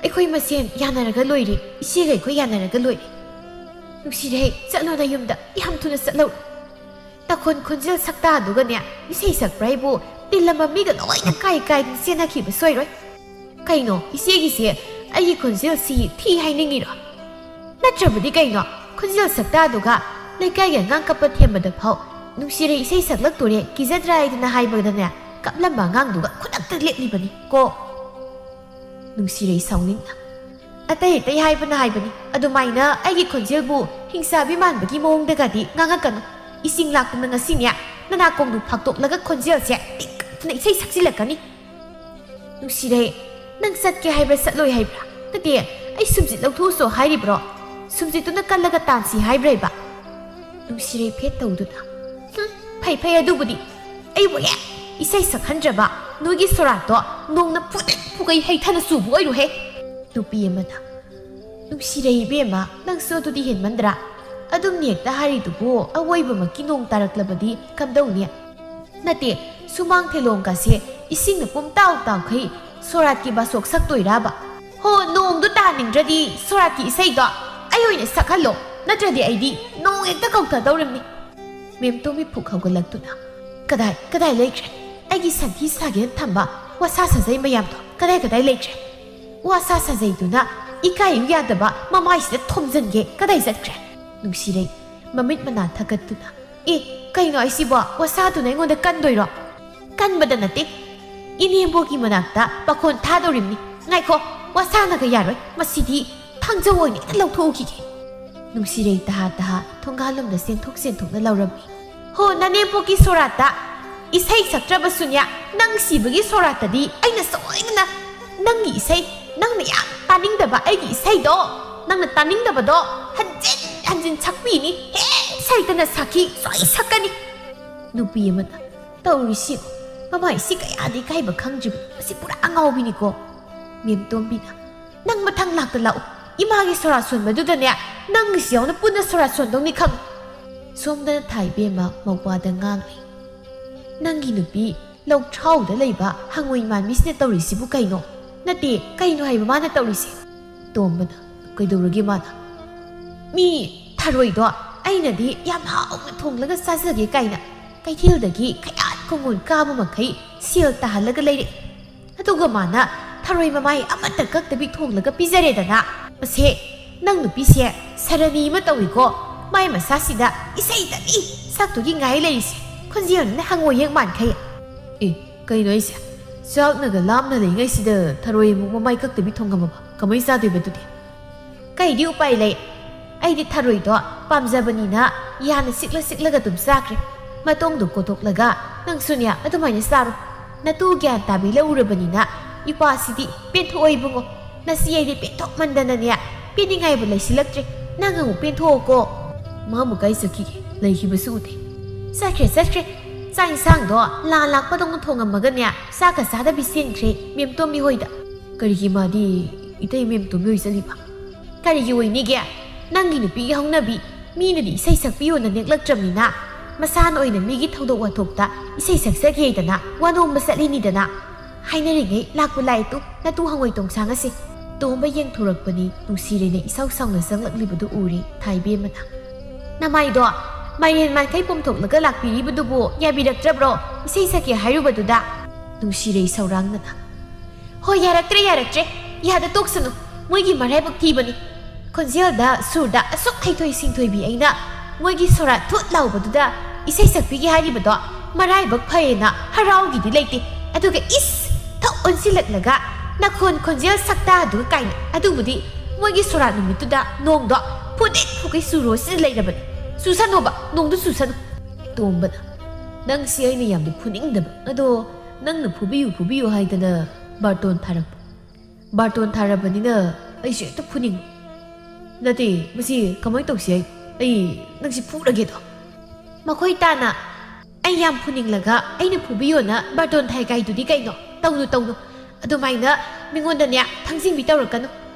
ꯑꯩꯈꯣꯏ ꯃꯁꯦꯟ ꯌꯥꯅꯔꯒ ꯂꯣꯏꯔꯦ, ꯏꯆꯦꯒ ꯑꯩꯈꯣꯏ ꯌꯥꯅꯔꯒ ꯂꯣꯏꯔꯦ꯫" "ꯅꯨꯡꯁꯤꯔꯩ, ꯆꯠꯂꯣ ꯅꯌꯨꯝꯗ, ꯌꯥꯝ ꯊꯨꯅ ꯆꯠꯂꯣ꯫ ꯇꯥꯈꯣꯟ ꯈꯣꯟꯖꯦꯜ ꯁꯛꯇꯥꯗꯨꯒꯅꯦ, ꯏꯁꯩ ꯁꯛꯄ꯭ꯔꯥ ꯍꯥꯏꯕꯨ ꯇꯤꯜꯂꯝꯕ ꯃꯤꯒ ꯂꯣꯏꯅ ꯀꯥꯏ ꯀꯥꯏꯗꯅ ꯆꯦꯟꯅꯈꯤꯕ ꯁꯣꯏꯔꯣꯏ꯫ ꯀꯩꯅꯣ, ꯏꯆꯦꯒꯤꯁꯦ ꯑꯩꯒꯤ ꯈꯣꯟꯖꯦꯜꯁꯤ ꯊꯤ ꯍꯥꯏꯅꯤꯡꯉꯤꯔꯣ? ꯅꯠꯇ꯭ꯔꯕꯗꯤ ꯀꯩꯅꯣ, ꯈꯣꯟꯖꯦꯜ ꯁꯛꯇꯥꯗꯨꯒ ꯂꯩꯀꯥꯏꯒꯤ ꯑꯉꯥꯡ ꯀꯞꯄ ꯊꯦꯝꯕꯗ ꯐꯥꯎ ꯅꯨꯡꯁꯤꯔꯩ ꯏꯁꯩ ꯁꯛꯂꯛꯇꯣꯔꯦ, ꯀꯤꯖꯗ꯭ꯔꯥ ꯍꯥꯏꯗꯅ ꯍꯥꯏꯕꯗꯅꯦ, ꯀꯞꯂꯝꯕ ꯑꯉꯥꯡꯗꯨꯒ ꯈꯨꯗꯛꯇ ꯂꯦꯞꯂꯤꯕꯅꯤ ꯀꯣ꯫" ꯅꯨꯡꯁꯤꯔꯩ ꯁꯥꯎꯅꯤꯡꯅ꯫ "ꯑꯇꯩ ꯑꯇꯩ ꯍꯥꯏꯕꯅ ꯍꯥꯏꯕꯅꯤ, ꯑꯗꯨꯃꯥꯏꯅ ꯑꯩꯒꯤ ꯈꯣꯟꯖꯦꯜꯕꯨ ꯍꯤꯡꯆꯥꯕꯤ ꯃꯥꯟꯕꯒꯤ ꯃꯑꯣꯡꯗꯒꯗꯤ ꯉꯥꯡꯉꯛꯀꯅꯨ꯫ ꯏꯁꯤꯡ ꯂꯥꯛꯇꯅ ꯉꯁꯤꯅꯦ, ꯅꯅꯥꯀꯣꯡꯗꯨ ꯐꯥꯛꯇꯣꯛꯂꯒ ꯈꯣꯟꯖꯦꯜꯁꯦ ꯇꯤꯡꯈꯠꯇꯅ ꯏꯁꯩ ꯁꯛꯆꯤꯜꯂꯛꯀꯅꯤ꯫" "ꯅꯨꯡꯁꯤꯔꯩ, ꯅꯪ ꯆꯠꯀꯦ ꯍꯥꯏꯕ꯭ꯔꯥ, ꯆꯠꯂꯣꯏ ꯍꯥꯏꯕ꯭ꯔꯥ? ꯅꯠꯇꯦ, ꯑꯩ ꯁꯨꯝꯁꯤꯠ ꯂꯧꯊꯣꯛꯎꯁꯣ ꯍꯥꯏꯔꯤꯕ꯭ꯔꯣ? ꯁꯨꯝꯁꯤꯠꯇꯨꯅ ꯀꯜꯂꯒ ꯇꯥꯟꯁꯤ ꯍꯥꯏꯕ꯭ꯔꯥ ꯍꯥꯏꯕ?" ꯅꯨꯡꯁꯤꯔꯩ ꯐꯦꯠ ꯇꯧꯗꯨꯅ꯫ "ꯍꯨꯝ, ꯐꯩ ꯐꯩ, ꯑꯗꯨꯕꯨꯗꯤ ꯑꯩꯕꯨ ꯍꯦꯛ ꯏꯁꯩ ꯁꯛꯍꯟꯗ꯭ꯔꯕ ꯅꯣꯏꯒꯤ ꯁꯣꯔꯥꯠꯇꯣ ꯅꯣꯡꯅ ꯐꯨꯗꯩ ꯐꯨꯒꯩ ꯍꯩꯊꯅ ꯆꯨꯕ ꯑꯣꯏꯔꯨꯍꯦ꯫" ꯅꯨꯄꯤ ꯑꯃꯅ꯫ "ꯅꯨꯡꯁꯤꯔꯩ ꯏꯕꯦꯝꯃ, ꯅꯪꯁꯨ ꯑꯗꯨꯗꯤ ꯍꯦꯟꯃꯟꯗ꯭ꯔꯥ? ꯑꯗꯨꯝ ꯅꯦꯛꯇ ꯍꯥꯏꯔꯤꯗꯨꯕꯨ ꯑꯋꯣꯏꯕꯃꯛꯀꯤ ꯅꯣꯡ ꯇꯥꯔꯛꯂꯕꯗꯤ ꯀꯝꯗꯧꯅꯤ? ꯅꯠꯇꯦ, ꯁꯨꯃꯥꯡ ꯊꯦꯂꯣꯡꯒꯁꯦ ꯏꯁꯤꯡꯅ ꯄꯨꯝ ꯇꯥꯎ ꯇꯥꯎꯈꯩ ꯁꯣꯔꯥꯠꯀꯤ ꯕꯥꯁꯣꯛ ꯁꯛꯇꯣꯏꯔꯕ?" ꯍꯣ, ꯅꯣꯡꯗꯣ ꯇꯥꯅꯤꯡꯗ꯭ꯔꯗꯤ ꯁꯣꯔꯥꯠꯀꯤ ꯏꯁꯩꯗꯣ ꯑꯩ ꯑꯣꯏꯅ ꯁꯛꯍꯜꯂꯣ, ꯅꯠꯇ꯭ꯔꯗꯤ ꯑꯩꯗꯤ ꯅꯣꯡ ꯍꯦꯛꯇ ꯀꯧꯊꯗꯧꯔꯤꯕꯅꯤ꯫ ꯃꯦꯝꯇꯣꯝꯕꯤ ꯐꯨꯛ ꯍꯧꯒꯠꯂꯛꯇꯨꯅ, "ꯀꯗꯥꯏ, ꯀꯗꯥꯏ ꯂꯩꯈ꯭ꯔꯦ? ꯑꯩꯒꯤ ꯁꯟꯊꯤ ꯁꯥꯒꯦꯅ ꯊꯝꯕ ꯋꯥꯁꯥ ꯁꯥꯖꯩ ꯃꯌꯥꯝꯗꯣ ꯀꯗꯥꯏ, ꯀꯗꯥꯏ ꯂꯩꯈ꯭ꯔꯦ? ꯋꯥꯁꯥ ꯁꯥꯖꯩꯗꯨꯅ ꯏꯀꯥꯏꯌꯨ ꯌꯥꯗꯕ ꯃꯃꯥꯏꯁꯤꯗ ꯊꯣꯝꯖꯤꯟꯒꯦ ꯀꯗꯥꯏ ꯆꯠꯈ꯭ꯔꯦ?" ꯅꯨꯡꯁꯤꯔꯩ ꯃꯃꯤꯠ ꯃꯅꯥ ꯊꯛꯀꯠꯇꯨꯅ, "ꯑꯦ, ꯀꯩꯅꯣ ꯍꯥꯏꯁꯤꯕꯣ? ꯋꯥꯁꯥꯗꯨꯅ ꯑꯩꯉꯣꯟꯗ ꯀꯟꯗꯣꯏꯔꯣ?" "ꯀꯟꯕꯗ ꯅꯠꯇꯦ, ꯏꯅꯦꯝꯕꯣꯛꯀꯤ ꯃꯅꯥꯛꯇ ꯄꯥꯈꯣꯟ ꯊꯥꯗꯧꯔꯤꯕꯅꯤ꯫ ꯉꯥꯏꯈꯣ, ꯋꯥꯁꯥꯅꯒ ꯌꯥꯔꯣꯏ꯫ ꯃꯁꯤꯗꯤ ꯊꯥꯡꯖꯧ ꯑꯣꯏꯅ ꯍꯦꯛꯇ ꯂꯧꯊꯣꯛꯎꯈꯤꯒꯦ꯫" ꯅꯨꯡꯁꯤꯔꯩ ꯇꯍꯥ ꯇꯍꯥ ꯊꯣꯡꯒꯥꯜꯂꯣꯝꯗ ꯆꯦꯟꯊꯣꯛ ꯆꯦꯟꯊꯣꯛꯅ ꯂꯥꯎꯔꯝꯃꯤ꯫ "ꯍꯣ, ꯅꯅꯦꯝꯕꯣꯛꯀꯤ ꯁꯣꯔꯥꯠꯇ ꯏꯁꯩ ꯁꯛꯇ꯭ꯔꯕꯁꯨꯅꯦ, ꯅꯪ ꯁꯤꯕꯒꯤ ꯁꯣꯔꯥꯠꯇꯗꯤ ꯑꯩꯅ ꯁꯣꯏꯗꯅ ꯅꯪꯒꯤ ꯏꯁꯩ, ꯅꯪꯅ ꯌꯥꯝ ꯇꯥꯅꯤꯡꯗꯕ ꯑꯩꯒꯤ ꯏꯁꯩꯗꯣ, ꯅꯪꯅ ꯇꯥꯅꯤꯡꯗꯕꯗꯣ ꯍꯟꯖꯤꯟ ꯍꯟꯖꯤꯟ ꯁꯛꯄꯤꯅꯤ꯫ ꯍꯦꯛ ꯁꯩꯇꯅ ꯁꯛꯈꯤ, ꯁꯣꯏ ꯁꯛꯀꯅꯤ꯫" ꯅꯨꯄꯤ ꯑꯃꯅ, "ꯇꯧꯔꯤꯁꯤ, ꯃꯃꯥꯏꯁꯤ ꯀꯌꯥꯗꯤ ꯏꯀꯥꯏꯕ ꯈꯪꯗ꯭ꯔꯤꯕ, ꯃꯁꯤ ꯄꯨꯔꯥ ꯑꯉꯥꯎꯕꯤꯅꯤꯀꯣ꯫" ꯃꯦꯝꯇꯣꯝꯕꯤꯅ, "ꯅꯪ ꯃꯊꯪ ꯂꯥꯛꯇ ꯂꯥꯛꯎ, ꯏꯃꯥꯒꯤ ꯁꯣꯔꯥꯠ ꯁꯣꯟꯕꯗꯨꯗꯅꯦ, ꯅꯪꯒꯤꯁꯨ ꯌꯥꯎꯅ ꯄꯨꯟꯅ ꯁꯣꯔꯥꯠ ꯁꯣꯟꯗꯧꯅꯤ ꯈꯪꯉꯨ꯫" ꯁꯣꯝꯗꯅ ꯊꯥꯏꯕꯦꯝꯃ ꯃꯧꯄ꯭ꯋꯥꯗ ꯉꯥꯡꯂꯤ, "ꯅꯪꯒꯤ ꯅꯨꯄꯤ ꯂꯧꯊ꯭ꯔꯥꯎꯗ ꯂꯩꯕ ꯍꯪꯉꯣꯏ ꯃꯥꯟꯕꯤꯁꯤꯅ ꯇꯧꯔꯤꯁꯤꯕꯨ ꯀꯩꯅꯣ? ꯅꯠꯇꯦ, ꯀꯩꯅꯣ ꯍꯥꯏꯕ ꯃꯥꯅ ꯇꯧꯔꯤꯁꯦ?" ꯇꯣꯝꯕꯅ, "ꯀꯩꯗꯧꯔꯒꯦ ꯃꯥꯅ?" "ꯃꯤ ꯊꯔꯣꯏꯗꯣ ꯑꯩꯅꯗꯤ ꯌꯥꯝ ꯍꯥꯎꯅ ꯊꯣꯡꯂꯒ ꯆꯥꯖꯒꯦ ꯀꯥꯏꯅ ꯀꯩꯊꯦꯜꯗꯒꯤ ꯈꯌꯥꯠ ꯈꯣꯡꯒꯣꯟ ꯀꯥꯕ ꯃꯈꯩ ꯁꯦꯜ ꯇꯥꯍꯜꯂꯒ ꯂꯩꯔꯛꯏ꯫ ꯑꯗꯨꯒ ꯃꯥꯅ ꯊꯔꯣꯏ ꯃꯃꯥꯏ ꯑꯃꯠꯇ ꯀꯛꯇꯕꯤ ꯊꯣꯡꯂꯒ ꯄꯤꯖꯔꯦꯗꯅ꯫ ꯃꯁꯦ, ꯅꯪ ꯅꯨꯄꯤꯁꯦ ꯁꯔꯅꯤ ꯑꯃ ꯇꯧꯏꯀꯣ꯫ ꯃꯥꯏ ꯃꯁꯥꯁꯤꯗ ꯏꯁꯩꯗꯒꯤ ꯁꯛꯇꯨꯒꯤ ꯉꯥꯏ ꯂꯩꯔꯤꯁꯦ꯫ ꯈꯣꯟꯖꯦꯜꯗꯨꯅ ꯍꯪꯉꯣꯏ ꯌꯦꯛ ꯃꯥꯟꯈꯩ꯫" "ꯑꯦ, ꯀꯩꯅꯣ ꯑꯩꯁꯦ? ꯆꯥꯛꯅꯒ ꯂꯥꯝꯅ ꯂꯩꯉꯩꯁꯤꯗ ꯊꯔꯣꯏ ꯑꯃꯨꯛ ꯃꯃꯥꯏ ꯀꯛꯇꯕꯤ ꯊꯣꯡꯉꯝꯃꯕ? ꯀꯃꯥꯏ ꯆꯥꯗꯣꯏꯕ ꯑꯗꯨꯗꯤ?" "ꯀꯩꯗꯤ ꯎꯄꯥꯏ ꯂꯩ? ꯑꯩꯗꯤ ꯊꯔꯣꯏꯗꯣ ꯄꯥꯝꯖꯕꯅꯤꯅ ꯌꯥꯅ ꯁꯤꯛꯂ ꯁꯤꯛꯂꯒ ꯑꯗꯨꯝ ꯆꯥꯈ꯭ꯔꯦ꯫ ꯃꯇꯣꯡꯗꯣ ꯀꯣꯊꯣꯛꯂꯒ ꯅꯪꯁꯨꯅꯦ ꯑꯗꯨꯃꯥꯏꯅ ꯆꯥꯔꯣ꯫ ꯅꯇꯨ ꯒ꯭ꯌꯥꯟ ꯇꯥꯕꯤ ꯂꯧꯔꯨꯔꯕꯅꯤꯅ ꯏꯄꯥꯁꯤꯗꯤ ꯄꯦꯟꯊꯣꯛꯑꯣ ꯏꯕꯨꯡꯉꯣ꯫ ꯅꯁꯤ ꯑꯩꯗꯤ ꯄꯦꯟꯊꯣꯛꯃꯟꯗꯅꯅꯦ ꯄꯦꯟꯅꯤꯡꯉꯥꯏꯕꯨ ꯂꯩꯁꯤꯜꯂꯛꯇ꯭ꯔꯦ꯫ ꯅꯪ ꯑꯃꯨꯛ ꯄꯦꯟꯊꯣꯛꯑꯣꯀꯣ꯫" "ꯃꯥꯕꯨ ꯀꯥꯏ ꯆꯠꯈꯤꯒꯦ? ꯂꯩꯈꯤꯕꯁꯨ ꯎꯗꯦ꯫" "ꯆꯠꯈ꯭ꯔꯦ, ꯆꯠꯈ꯭ꯔꯦ꯫ ꯆꯥꯛ ꯏꯟꯁꯥꯡꯗꯣ ꯂꯥ ꯂꯥꯛꯄꯗꯧꯅ ꯊꯣꯡꯉꯝꯃꯒꯅꯦ ꯆꯥꯛꯀ ꯆꯥꯗꯕꯤ ꯆꯦꯟꯈ꯭ꯔꯦ ꯃꯦꯝꯇꯣꯝꯕꯤ ꯍꯣꯏꯗ꯫" "ꯀꯔꯤꯒꯤ ꯃꯥꯗꯤ ꯏꯇꯩ ꯃꯦꯝꯇꯣꯝꯕꯤ ꯍꯣꯏ ꯆꯠꯂꯤꯕ?" "ꯀꯔꯤꯒꯤ ꯑꯣꯏꯅꯤꯒꯦ? ꯅꯪꯒꯤ ꯅꯨꯄꯤꯒꯤ ꯍꯧꯅꯕꯤ, ꯃꯤꯅꯗꯤ ꯏꯁꯩ ꯁꯛꯄꯤꯌꯣꯅ ꯅꯦꯛꯂꯛꯇ꯭ꯔꯕꯅꯤꯅ ꯃꯁꯥꯅ ꯑꯣꯏꯅ ꯃꯤꯒꯤ ꯊꯧꯗꯣꯛ ꯋꯥꯊꯣꯛꯇ ꯏꯁꯩ ꯁꯛꯆꯒꯦꯗꯅ ꯋꯥ ꯅꯣꯝꯕ ꯆꯠꯂꯤꯅꯤꯗꯅ꯫ ꯍꯥꯏꯅꯔꯤꯉꯩ ꯂꯥꯛꯄꯨ ꯂꯥꯛꯑꯦ ꯇꯨ, ꯅꯇꯨ ꯍꯪꯉꯣꯏ ꯇꯣꯡꯁꯥꯡ ꯑꯁꯦ꯫ ꯇꯣꯝꯕ ꯌꯦꯡꯊꯣꯔꯛꯄꯅꯤ꯫ ꯅꯨꯡꯁꯤꯔꯩꯅ ꯏꯁꯥꯎ ꯁꯥꯎꯅ ꯆꯪꯂꯛꯂꯤꯕꯗꯨ ꯎꯔꯤ ꯊꯥꯏꯕꯦꯝꯃꯅ꯫ "ꯅꯃꯥꯏꯗꯣ ꯃꯥꯏꯔꯦꯟ ꯃꯥꯟꯈꯩ ꯄꯣꯝꯊꯣꯛꯂꯒ ꯂꯥꯛꯄꯤꯔꯤꯕꯗꯨꯕꯨ ꯌꯥꯕꯤꯔꯛꯇ꯭ꯔꯕ꯭ꯔꯣ? ꯏꯁꯩ ꯁꯛꯀꯦ ꯍꯥꯏꯔꯨꯕꯗꯨꯗ?" ꯅꯨꯡꯁꯤꯔꯩ ꯁꯧꯔꯥꯡꯅꯅ꯫ "ꯍꯣꯏ, ꯌꯥꯔꯛꯇ꯭ꯔꯦ, ꯌꯥꯔꯛꯇ꯭ꯔꯦ꯫ ꯌꯥꯗ ꯇꯣꯛꯁꯅꯨ꯫ ꯃꯣꯏꯒꯤ ꯃꯔꯥꯏꯕꯛ ꯊꯤꯕꯅꯤ꯫ ꯈꯣꯟꯖꯦꯜꯗ, ꯁꯨꯔꯗ ꯑꯁꯨꯛ ꯍꯩꯊꯣꯏ ꯁꯤꯡꯊꯣꯏꯕꯤ ꯑꯩꯅ ꯃꯣꯏꯒꯤ ꯁꯣꯔꯥꯠ ꯊꯨꯠ ꯂꯥꯎꯕꯗꯨꯗ ꯏꯁꯩ ꯁꯛꯄꯤꯒꯦ ꯍꯥꯏꯔꯤꯕꯗꯣ ꯃꯔꯥꯏꯕꯛ ꯐꯩꯌꯦꯅ ꯍꯔꯥꯎꯒꯤꯗꯤ ꯂꯩꯇꯦ꯫ ꯑꯗꯨꯒ ꯏꯁ! ꯊꯛ ꯑꯣꯟꯁꯤꯜꯂꯛꯂꯒ ꯅꯈꯣꯟ ꯈꯣꯟꯖꯦꯜ ꯁꯛꯇꯥꯗꯨꯒ ꯀꯥꯏꯅ꯫ ꯑꯗꯨꯕꯨꯗꯤ ꯃꯣꯏꯒꯤ ꯁꯣꯔꯥꯠ ꯅꯨꯃꯤꯠꯇꯨꯗ ꯅꯣꯡꯗꯣ ꯐꯨꯗꯤꯠ ꯐꯨꯒꯩ ꯆꯨꯔꯣ ꯁꯤꯗ ꯂꯩꯔꯕꯅꯤ꯫ ꯆꯨꯁꯅꯣꯕ, ꯅꯣꯡꯗꯣ ꯆꯨꯁꯅꯨ꯫" ꯇꯣꯝꯕꯅ, "ꯅꯪꯁꯤ ꯑꯩꯅ ꯌꯥꯝꯗꯤ ꯐꯨꯅꯤꯡꯗꯕ꯫ ꯑꯗꯣ ꯅꯪꯅ ꯐꯨꯕꯤꯌꯨ, ꯐꯨꯕꯤꯌꯨ ꯍꯥꯏꯗꯅ ꯕꯥꯔꯇꯣꯟ ꯊꯥꯔꯛꯄ꯫ ꯕꯥꯔꯇꯣꯟ ꯊꯥꯔꯕꯅꯤꯅ ꯑꯩꯁꯨ ꯍꯦꯛꯇ ꯐꯨꯅꯤꯡꯉꯤ꯫ ꯅꯠꯇꯦ, ꯃꯁꯤ ꯀꯃꯥꯏꯅ ꯇꯧꯁꯤ ꯍꯥꯏ? ꯑꯩ ꯅꯪꯁꯤ ꯐꯨꯔꯒꯦꯗꯣ꯫" ꯃꯈꯣꯏ ꯇꯥꯅ, "ꯑꯩ ꯌꯥꯝ ꯐꯨꯅꯤꯡꯂꯒ ꯑꯩꯅ ꯐꯨꯕꯤꯌꯣꯅ ꯕꯥꯔꯇꯣꯟ ꯊꯥꯏ ꯀꯥꯏꯗꯨꯗꯤ ꯀꯩꯅꯣ? ꯇꯧꯅꯨ, ꯇꯧꯅꯨ꯫ ꯑꯗꯨꯃꯥꯏꯅ ꯃꯤꯉꯣꯟꯗꯅꯦ ꯊꯥꯡꯖꯤꯡꯕꯤ ꯇꯧꯔꯛꯀꯅꯨ꯫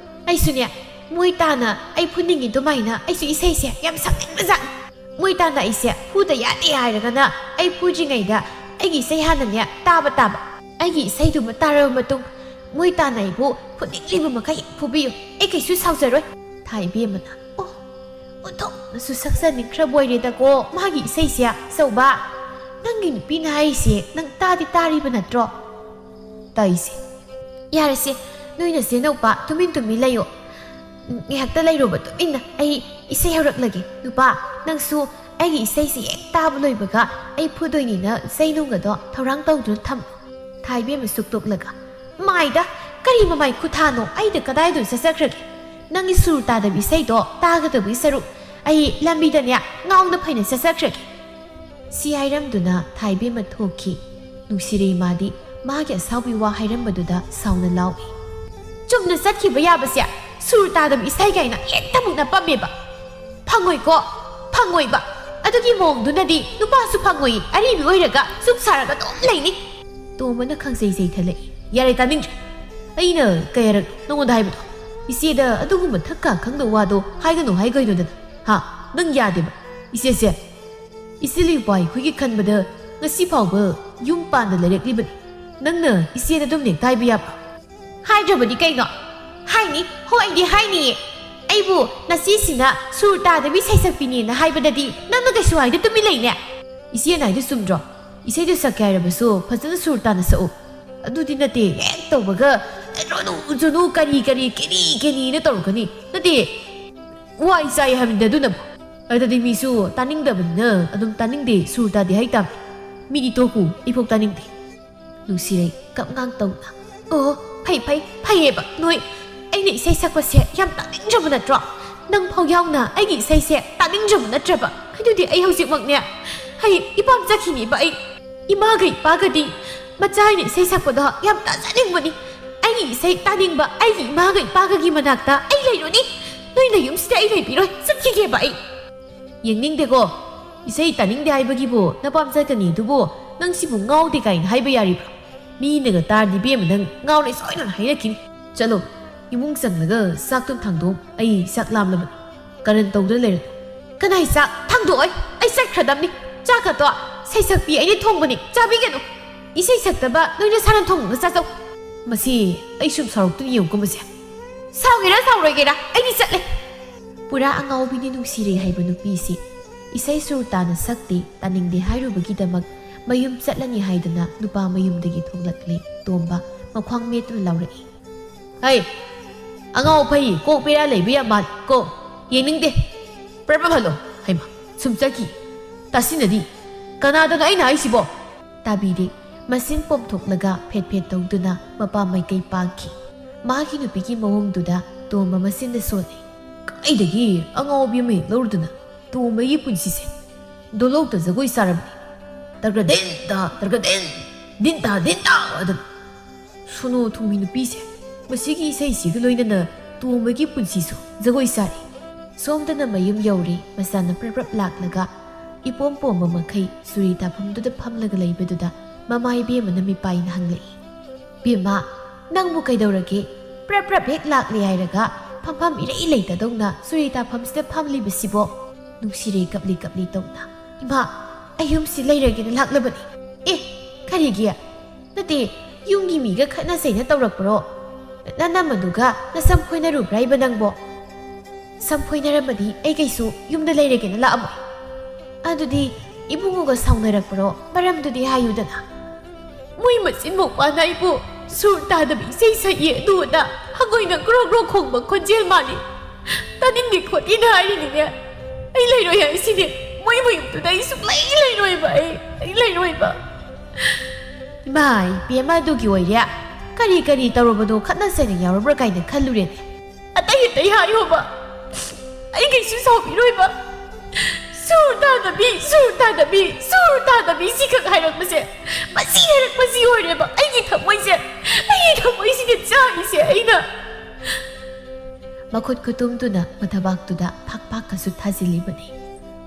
ꯑꯩꯁꯨꯅꯦ, ꯃꯣꯏ ꯇꯥꯅ ꯑꯩ ꯐꯨꯅꯤꯡꯉꯤ ꯑꯗꯨꯃꯥꯏꯅ ꯑꯩꯁꯨ ꯏꯁꯩꯁꯦ ꯌꯥꯝ ꯁꯛꯅꯤꯡꯕꯖꯥꯠꯅꯤ꯫ ꯃꯣꯏ ꯇꯥꯅ ꯑꯩꯁꯦ ꯐꯨꯗ ꯌꯥꯗꯦ ꯍꯥꯏꯔꯒꯅ ꯑꯩ ꯐꯨꯗ꯭ꯔꯤꯉꯩꯗ ꯑꯩꯒꯤ ꯏꯁꯩ ꯍꯥꯟꯅꯅꯦ ꯇꯥꯕ ꯇꯥꯕ꯫ ꯑꯩꯒꯤ ꯏꯁꯩꯗꯨꯃ ꯇꯥꯔꯕ ꯃꯇꯨꯡ ꯃꯣꯏ ꯇꯥꯅ ꯑꯩꯕꯨ ꯐꯨꯅꯤꯡꯂꯤꯕ ꯃꯈꯩ ꯐꯨꯕꯤꯌꯨ꯫ ꯑꯩ ꯀꯩꯁꯨ ꯁꯥꯎꯖꯔꯣꯏ꯫" ꯊꯥꯏꯕꯦꯝꯃꯅ, "ꯑꯣ, ꯑꯣꯟꯊꯣꯛꯅꯁꯨ ꯁꯛꯆꯅꯤꯡꯈ꯭ꯔꯕ ꯑꯣꯏꯔꯦꯗꯀꯣ ꯃꯥꯒꯤ ꯏꯁꯩꯁꯦ꯫ ꯆꯧꯕ, ꯅꯪꯒꯤ ꯅꯨꯄꯤꯅ ꯍꯥꯏꯔꯤꯁꯦ ꯅꯪ ꯇꯥꯗꯤ ꯇꯥꯔꯤꯕ ꯅꯠꯇ꯭ꯔꯣ?" "ꯇꯥꯏꯁꯦ꯫" "ꯌꯥꯔꯦꯁꯦ, ꯅꯣꯏ ꯅꯆꯦꯅꯧꯄꯥ ꯇꯨꯃꯤꯟ ꯇꯨꯃꯤꯟ ꯂꯩꯌꯣ꯫ ꯉꯥꯏꯍꯥꯛꯇ ꯂꯩꯔꯣꯕ ꯇꯨꯃꯤꯟꯅ, ꯑꯩ ꯏꯁꯩ ꯍꯧꯔꯛꯂꯒꯦ꯫ ꯅꯨꯄꯥ, ꯅꯪꯁꯨ ꯑꯩꯒꯤ ꯏꯁꯩꯁꯦ ꯍꯦꯛ ꯇꯥꯕ ꯂꯣꯏꯕꯒ ꯑꯩ ꯐꯨꯗꯣꯏꯅꯤꯅ ꯆꯩ ꯅꯨꯡꯒꯗꯣ ꯊꯧꯔꯥꯡ ꯇꯧꯗꯨꯅ ꯊꯝꯃꯨ꯫" ꯊꯥꯏꯕꯦꯝꯃ ꯁꯨꯛꯇꯣꯛꯂꯒ, "ꯃꯥꯏꯗ, ꯀꯔꯤ ꯃꯃꯥꯏ ꯈꯨꯊꯥꯅꯣ? ꯑꯩꯗ ꯀꯗꯥꯏꯗ ꯆꯠꯆꯈ꯭ꯔꯒꯦ? ꯅꯪꯒꯤ ꯁꯨꯔ ꯇꯥꯗꯕ ꯏꯁꯩꯗꯣ ꯇꯥꯒꯗꯕꯒꯤ ꯁꯔꯨꯛ ꯑꯩ ꯂꯝꯕꯤꯗꯅꯦ ꯉꯥꯎꯅ ꯐꯩꯅ ꯆꯠꯆꯈ꯭ꯔꯒꯦ꯫" ꯁꯤ ꯍꯥꯏꯔꯝꯗꯨꯅ ꯊꯥꯏꯕꯦꯝꯃ ꯊꯣꯛꯈꯤ꯫ ꯅꯨꯡꯁꯤꯔꯩ ꯃꯥꯗꯤ ꯃꯥꯒꯤ ꯑꯁꯥꯎꯕꯤ ꯋꯥ ꯍꯥꯏꯔꯝꯕꯗꯨꯗ ꯁꯥꯎꯅ ꯂꯥꯎꯏ꯫ "ꯆꯨꯝꯅ ꯆꯠꯈꯤꯕ ꯌꯥꯕꯁꯦ ꯁꯨꯔ ꯇꯥꯗꯕ ꯏꯁꯩ ꯀꯥꯏꯅ ꯍꯦꯛꯇ ꯃꯨꯛꯅ ꯄꯝꯃꯦꯕ꯫ ꯐꯪꯉꯣꯏꯀꯣ, ꯐꯪꯉꯣꯏꯕ꯫ ꯑꯗꯨꯒꯤ ꯃꯑꯣꯡꯗꯨꯅꯗꯤ ꯅꯨꯄꯥꯁꯨ ꯐꯪꯉꯣꯏ, ꯑꯔꯤꯕꯤ ꯑꯣꯏꯔꯒ ꯆꯨꯛ ꯁꯥꯔꯒ ꯑꯗꯨꯝ ꯂꯩꯅꯤ꯫" ꯇꯣꯝꯕꯅ ꯈꯪꯖꯩ ꯆꯩꯊꯠꯂꯛꯏ꯫ "ꯌꯥꯔꯦ, ꯇꯥꯅꯤꯡꯗ꯭ꯔꯦ꯫ ꯑꯩꯅ ꯀꯌꯥꯔꯛ ꯅꯉꯣꯟꯗ ꯍꯥꯏꯕꯗꯣ? ꯏꯆꯦꯗ ꯑꯗꯨꯒꯨꯝꯕ ꯊꯛꯀ ꯈꯪꯗꯕ ꯋꯥꯗꯣ ꯍꯥꯏꯒꯅꯨ ꯍꯥꯏꯒꯅꯨꯗꯅ꯫ ꯍꯥ? ꯅꯪ ꯌꯥꯗꯦꯕ꯫ ꯏꯆꯦꯁꯦ, ꯏꯆꯦ ꯂꯤꯎꯄꯥ ꯑꯩꯈꯣꯏꯒꯤ ꯈꯟꯕꯗ ꯉꯁꯤ ꯐꯥꯎꯕ ꯌꯨꯝ ꯄꯥꯟꯗ ꯂꯩꯔꯛꯂꯤꯕꯅꯤ꯫ ꯅꯪꯅ ꯏꯆꯦꯗ ꯑꯗꯨꯝ ꯅꯦꯛꯇ ꯍꯥꯏꯕ ꯌꯥꯕ꯭ꯔꯥ?" "ꯍꯥꯏꯗ꯭ꯔꯕꯗꯤ ꯀꯩꯅꯣ? ꯍꯥꯏꯅꯤ, ꯍꯣꯏ, ꯑꯩꯗꯤ ꯍꯥꯏꯅꯤꯌꯦ꯫ ꯑꯩꯕꯨ ꯅꯆꯦꯁꯤꯅ ꯁꯨꯔ ꯇꯥꯗꯕꯤ ꯁꯩꯁꯛꯄꯤꯅꯦꯅ ꯍꯥꯏꯕꯗꯗꯤ ꯅꯪꯅ ꯀꯩꯁꯨ ꯍꯥꯏꯗ ꯇꯨꯃꯤꯟ ꯂꯩꯅꯦ꯫ ꯏꯆꯦꯅ ꯍꯥꯏꯗꯣ ꯆꯨꯝꯗ꯭ꯔꯣ? ꯏꯁꯩꯗꯣ ꯁꯛꯀꯦ ꯍꯥꯏꯔꯕꯁꯨ ꯐꯖꯅ ꯁꯨꯔ ꯇꯥꯅ ꯁꯛꯎ꯫ ꯑꯗꯨꯗꯤ ꯅꯠꯇꯦ, ꯍꯦꯛ ꯇꯧꯕꯒ ꯔꯣꯅꯨ ꯖꯨꯅꯨ ꯀꯔꯤ ꯀꯔꯤ ꯀꯦꯅꯤ ꯀꯦꯅꯤꯅ ꯇꯧꯔꯛꯀꯅꯤ꯫ ꯅꯠꯇꯦ, ꯋꯥꯏ ꯆꯥꯏ ꯍꯥꯏꯕꯅꯤꯗ ꯑꯗꯨꯅꯕꯨ꯫ ꯑꯗꯨꯗꯤ ꯃꯤꯁꯨ ꯇꯥꯅꯤꯡꯗꯕꯅꯤꯅ ꯑꯗꯨꯝ ꯇꯥꯅꯤꯡꯗꯦ, ꯁꯨꯔ ꯇꯥꯗꯦ ꯍꯥꯏꯇꯥꯕꯅꯤ꯫ ꯃꯤꯗꯤ ꯇꯣꯛꯈꯨ, ꯑꯩꯐꯥꯎ ꯇꯥꯅꯤꯡꯗꯦ꯫ ꯅꯨꯡꯁꯤꯔꯩ ꯀꯞꯉꯥꯡ ꯇꯧꯅ, "ꯑꯣ, ꯐꯩ, ꯐꯩ, ꯐꯩꯌꯦꯕ ꯅꯣꯏ꯫ ꯑꯩꯅ ꯏꯁꯩ ꯁꯛꯄꯁꯦ ꯌꯥꯝ ꯇꯥꯅꯤꯡꯗ꯭ꯔꯕ ꯅꯠꯇ꯭ꯔꯣ? ꯅꯪ ꯐꯥꯎ ꯌꯥꯎꯅ ꯑꯩꯒꯤ ꯏꯁꯩꯁꯦ ꯇꯥꯅꯤꯡꯗ꯭ꯔꯕ ꯅꯠꯇ꯭ꯔꯕ? ꯑꯗꯨꯗꯤ ꯑꯩ ꯍꯧꯖꯤꯛꯃꯛꯅꯦ ꯍꯌꯦꯡ ꯏꯄꯥꯝ ꯆꯠꯈꯤꯅꯤꯕ ꯑꯩ꯫ ꯏꯃꯥꯒ ꯏꯄꯥꯒꯗꯤ ꯃꯆꯥ ꯑꯩꯅ ꯏꯁꯩ ꯁꯛꯄꯗꯣ ꯌꯥꯝ ꯇꯥꯖꯅꯤꯡꯕꯅꯤ꯫ ꯑꯩꯒꯤ ꯏꯁꯩ ꯇꯥꯅꯤꯡꯕ ꯑꯩꯒꯤ ꯏꯃꯥꯒ ꯏꯄꯥꯒꯒꯤ ꯃꯅꯥꯛꯇ ꯑꯩ ꯂꯩꯔꯨꯅꯤ꯫ ꯅꯣꯏ ꯅꯌꯨꯝꯁꯤꯗ ꯑꯩ ꯂꯩꯕꯤꯔꯣꯏ, ꯆꯠꯈꯤꯒꯦꯕ ꯑꯩ꯫" "ꯌꯦꯡꯅꯤꯡꯗꯦꯀꯣ꯫ ꯏꯁꯩ ꯇꯥꯅꯤꯡꯗꯦ ꯍꯥꯏꯕꯒꯤꯕꯨ ꯅꯄꯥꯝ ꯆꯠꯀꯅꯤ ꯑꯗꯨꯕꯨ ꯅꯪ ꯁꯤꯕꯨ ꯉꯥꯎꯗꯦ ꯀꯥꯏꯅ ꯍꯥꯏꯕ ꯌꯥꯔꯤꯕ꯭ꯔꯣ? ꯃꯤꯅꯒ ꯇꯥꯔꯗꯤ ꯏꯕꯦꯝꯃ ꯅꯪ ꯉꯥꯎꯔꯦ ꯁꯣꯏꯗꯅ ꯍꯥꯏꯔꯛꯈꯤꯅꯤ꯫ ꯆꯠꯂꯣ, ꯏꯃꯨꯡ ꯆꯪꯂꯒ ꯆꯥꯛꯇꯨ ꯊꯥꯡꯗꯣꯛ, ꯑꯩ ꯆꯥꯛ ꯂꯥꯝꯂꯕꯅꯤ꯫ ꯀꯔꯟ ꯇꯧꯗꯨꯅ ꯂꯩꯔꯅꯨ꯫" "ꯀꯅꯥꯏ ꯆꯥꯛ? ꯊꯥꯡꯗꯣꯛꯑꯣꯏ, ꯑꯩ ꯆꯠꯈ꯭ꯔꯗꯝꯅꯤ꯫ ꯆꯥꯛꯀꯗꯣ ꯁꯩꯁꯛꯄꯤ ꯑꯩꯅ ꯊꯣꯡꯕꯅꯤ, ꯆꯥꯕꯤꯒꯅꯨ꯫ ꯏꯁꯩ ꯁꯛꯇꯕ ꯅꯣꯏꯅ ꯁꯥꯅ ꯊꯣꯡꯕ ꯆꯥꯖꯧ꯫" ꯃꯁꯤ ꯑꯩ ꯁꯨꯝ ꯁꯥꯎꯔꯛꯇꯨꯅ ꯌꯦꯡꯉꯨꯀꯣ ꯃꯁꯦ꯫ "ꯁꯥꯎꯒꯦꯔꯥ ꯁꯥꯎꯔꯣꯏꯒꯦꯔꯥ ꯑꯩꯗꯤ ꯆꯠꯂꯦ꯫" ꯄꯨꯔꯥ ꯑꯉꯥꯎꯕꯤꯅꯤ ꯅꯨꯡꯁꯤꯔꯩ ꯍꯥꯏꯕ ꯅꯨꯄꯤꯁꯤ꯫ ꯏꯁꯩ ꯁꯨꯔ ꯇꯥꯅ ꯁꯛꯇꯦ, ꯇꯥꯅꯤꯡꯗꯦ ꯍꯥꯏꯔꯨꯕꯒꯤꯗꯃꯛ ꯃꯌꯨꯝ ꯆꯠꯂꯅꯤ ꯍꯥꯏꯗꯨꯅ ꯅꯨꯄꯥ ꯃꯌꯨꯝꯗꯒꯤ ꯊꯣꯛꯂꯛꯂꯦ꯫ ꯇꯣꯝꯕ ꯃꯈ꯭ꯋꯥꯡ ꯃꯦꯠꯇꯨꯅ ꯂꯥꯎꯔꯛꯏ, "ꯍꯩ, ꯑꯉꯥꯎ ꯑꯐꯩ ꯀꯣꯛ ꯕꯦꯔꯥ ꯂꯩꯕ ꯌꯥꯝ ꯃꯥꯜꯂꯤ ꯀꯣ꯫ ꯌꯦꯡꯅꯤꯡꯗꯦ꯫ ꯄ꯭ꯔꯞ ꯄ꯭ꯔꯞ ꯍꯜꯂꯣ꯫" ꯍꯩꯃ, ꯁꯨꯝ ꯆꯠꯈꯤ꯫ "ꯇꯥꯁꯤꯟꯅꯗꯤ꯫ ꯀꯅꯥꯗꯅꯣ ꯑꯩꯅ ꯍꯥꯏꯁꯤꯕꯣ?" ꯇꯥꯕꯤꯗꯦ꯫ ꯃꯆꯤꯟ ꯄꯣꯝꯊꯣꯛꯂꯒ ꯐꯦꯠ ꯐꯦꯠ ꯇꯧꯗꯨꯅ ꯃꯄꯥ ꯃꯥꯏꯀꯩ ꯄꯥꯡꯈꯤ꯫ ꯃꯥꯒꯤ ꯅꯨꯄꯤꯒꯤ ꯃꯑꯣꯡꯗꯨꯗ ꯇꯣꯝꯕ ꯃꯆꯤꯟꯗ ꯁꯣꯜꯂꯤ꯫ "ꯀꯥꯏꯗꯒꯤ ꯑꯉꯥꯎꯕꯤ ꯑꯃ ꯍꯦꯛ ꯂꯧꯔꯨꯗꯅ ꯇꯣꯝꯕꯒꯤ ꯄꯨꯟꯁꯤꯁꯦ ꯗꯣꯂꯣꯛꯇ ꯖꯒꯣꯏ ꯁꯥꯔꯕꯅꯤ꯫ ꯇꯔꯒꯗꯦꯟ ꯇꯥ, ꯇꯔꯒꯗꯦꯟ, ꯗꯤꯟ ꯇꯥ, ꯗꯤꯟ ꯇꯥ ꯑꯗꯨꯝ꯫ ꯁꯣꯅꯣ ꯊꯨꯡꯕꯤ ꯅꯨꯄꯤꯁꯦ ꯃꯁꯤꯒꯤ ꯏꯁꯩꯁꯤꯒ ꯂꯣꯏꯅꯅ ꯇꯣꯝꯕꯒꯤ ꯄꯨꯟꯁꯤꯁꯨ ꯖꯒꯣꯏ ꯁꯥꯔꯤ꯫" ꯁꯣꯝꯗꯅ ꯃꯌꯨꯝ ꯌꯧꯔꯦ꯫ ꯃꯆꯥꯅ ꯄ꯭ꯔꯞ ꯄ꯭ꯔꯞ ꯂꯥꯛꯂꯒ ꯏꯄꯣꯝ ꯄꯣꯝꯕ ꯃꯈꯩ ꯆꯨꯔꯤ ꯇꯥꯐꯝꯗꯨꯗ ꯐꯝꯂꯒ ꯂꯩꯕꯗꯨꯗ ꯃꯃꯥ ꯏꯕꯦꯝꯃꯅ ꯃꯤꯄꯥꯏꯅ ꯍꯪꯂꯛꯏ, "ꯕꯦꯝꯃ, ꯅꯪꯕꯨ ꯀꯩꯗꯧꯔꯒꯦ? ꯄ꯭ꯔꯞ ꯄ꯭ꯔꯞ ꯍꯦꯛ ꯂꯥꯛꯂꯦ ꯍꯥꯏꯔꯒ ꯐꯝꯐꯝ ꯏꯔꯩ ꯂꯩꯇꯗꯧꯅ ꯆꯨꯔꯤ ꯇꯥꯐꯝꯁꯤꯗ ꯐꯝꯂꯤꯕꯁꯤꯕꯣ?" ꯅꯨꯡꯁꯤꯔꯦ ꯀꯞꯂꯤ ꯀꯞꯂꯤ ꯇꯧꯅ, "ꯏꯃꯥ, ꯑꯩ ꯌꯨꯝꯁꯤ ꯂꯩꯔꯒꯦꯅ ꯂꯥꯛꯂꯕꯅꯤ꯫" "ꯑꯦ, ꯀꯔꯤꯒꯤ? ꯅꯠꯇꯦ, ꯌꯨꯝꯒꯤ ꯃꯤꯒ ꯈꯠꯅ ꯆꯩꯅ ꯇꯧꯔꯛꯄ꯭ꯔꯣ?" ꯅꯅꯝꯃꯗꯨꯒ ꯅꯁꯝ ꯐꯣꯏꯅꯔꯨꯕ꯭ꯔꯥ ꯏꯕ ꯅꯪꯕꯣ? ꯁꯝ ꯐꯣꯏꯅꯔꯝꯃꯗꯤ ꯑꯩ ꯀꯩꯁꯨ ꯌꯨꯝꯗ ꯂꯩꯔꯒꯦꯅ ꯂꯥꯛꯑꯝꯃꯣꯏ꯫ ꯑꯗꯨꯗꯤ ꯏꯕꯨꯡꯉꯣꯒ ꯁꯥꯎꯅꯔꯛꯄ꯭ꯔꯣ? ꯃꯔꯝꯗꯨꯗꯤ ꯍꯥꯏꯌꯨꯗꯅ꯫ ꯃꯣꯏ ꯃꯆꯤꯟ ꯃꯧꯄꯥꯅ ꯑꯩꯕꯨ ꯁꯨꯔ ꯇꯥꯗꯕ ꯏꯁꯩ ꯁꯛꯏ, ꯑꯗꯨ ꯑꯗꯥ ꯍꯪꯒꯣꯏꯅ ꯒ꯭ꯔꯣ ꯒ꯭ꯔꯣ ꯈꯣꯡꯕ ꯈꯣꯟꯖꯦꯜ ꯃꯥꯜꯂꯤ꯫ ꯇꯥꯅꯤꯡꯗꯦ ꯈꯣꯠꯇꯦꯅ ꯍꯥꯏꯔꯤꯅꯤꯅꯦ꯫ ꯑꯩ ꯂꯩꯔꯣꯏ ꯍꯥꯏꯁꯤꯅꯦ꯫ ꯃꯣꯏ ꯃꯌꯨꯝꯗꯨꯗ ꯑꯩ ꯁꯨꯛꯂꯩ ꯂꯩꯔꯣꯏꯕ, ꯑꯩ, ꯑꯩ ꯂꯩꯔꯣꯏꯕ꯫ ꯏꯃꯥ ꯏꯕꯦꯝꯃ, ꯑꯗꯨꯒꯤ ꯑꯣꯏꯔꯦ꯫ ꯀꯔꯤ ꯀꯔꯤ ꯇꯧꯔꯕꯅꯣ, ꯈꯠꯅ ꯆꯩꯅ ꯌꯥꯎꯔꯕ꯭ꯔꯥ ꯀꯥꯏꯅ ꯈꯜꯂꯨꯔꯦꯅꯦ꯫ ꯑꯇꯩ ꯑꯇꯩ ꯍꯥꯏꯌꯣꯕ, ꯑꯩ ꯀꯩꯁꯨ ꯁꯥꯎꯕꯤꯔꯣꯏꯕ꯫ ꯁꯨꯔ ꯇꯥꯗꯕꯤ, ꯁꯨꯔ ꯇꯥꯗꯕꯤ, ꯁꯨꯔ ꯇꯥꯗꯕꯤ ꯁꯤꯈꯛ ꯍꯥꯏꯔꯛꯄꯁꯦ, ꯃꯁꯤ ꯍꯥꯏꯔꯛꯄꯁꯤ ꯑꯣꯏꯔꯦꯕ ꯑꯩꯒꯤ ꯊꯃꯣꯏꯁꯦ, ꯑꯩꯒꯤ ꯊꯃꯣꯏꯁꯤꯗ ꯆꯥꯛꯏꯁꯦ ꯑꯩꯅ꯫ ꯃꯈꯨꯠ ꯈꯨꯇꯨꯝꯗꯨꯅ ꯃꯊꯕꯥꯛꯇꯨꯗ ꯐꯥꯛ ꯐꯥꯛꯀꯁꯨ ꯊꯥꯖꯤꯜꯂꯤꯕꯅꯤ꯫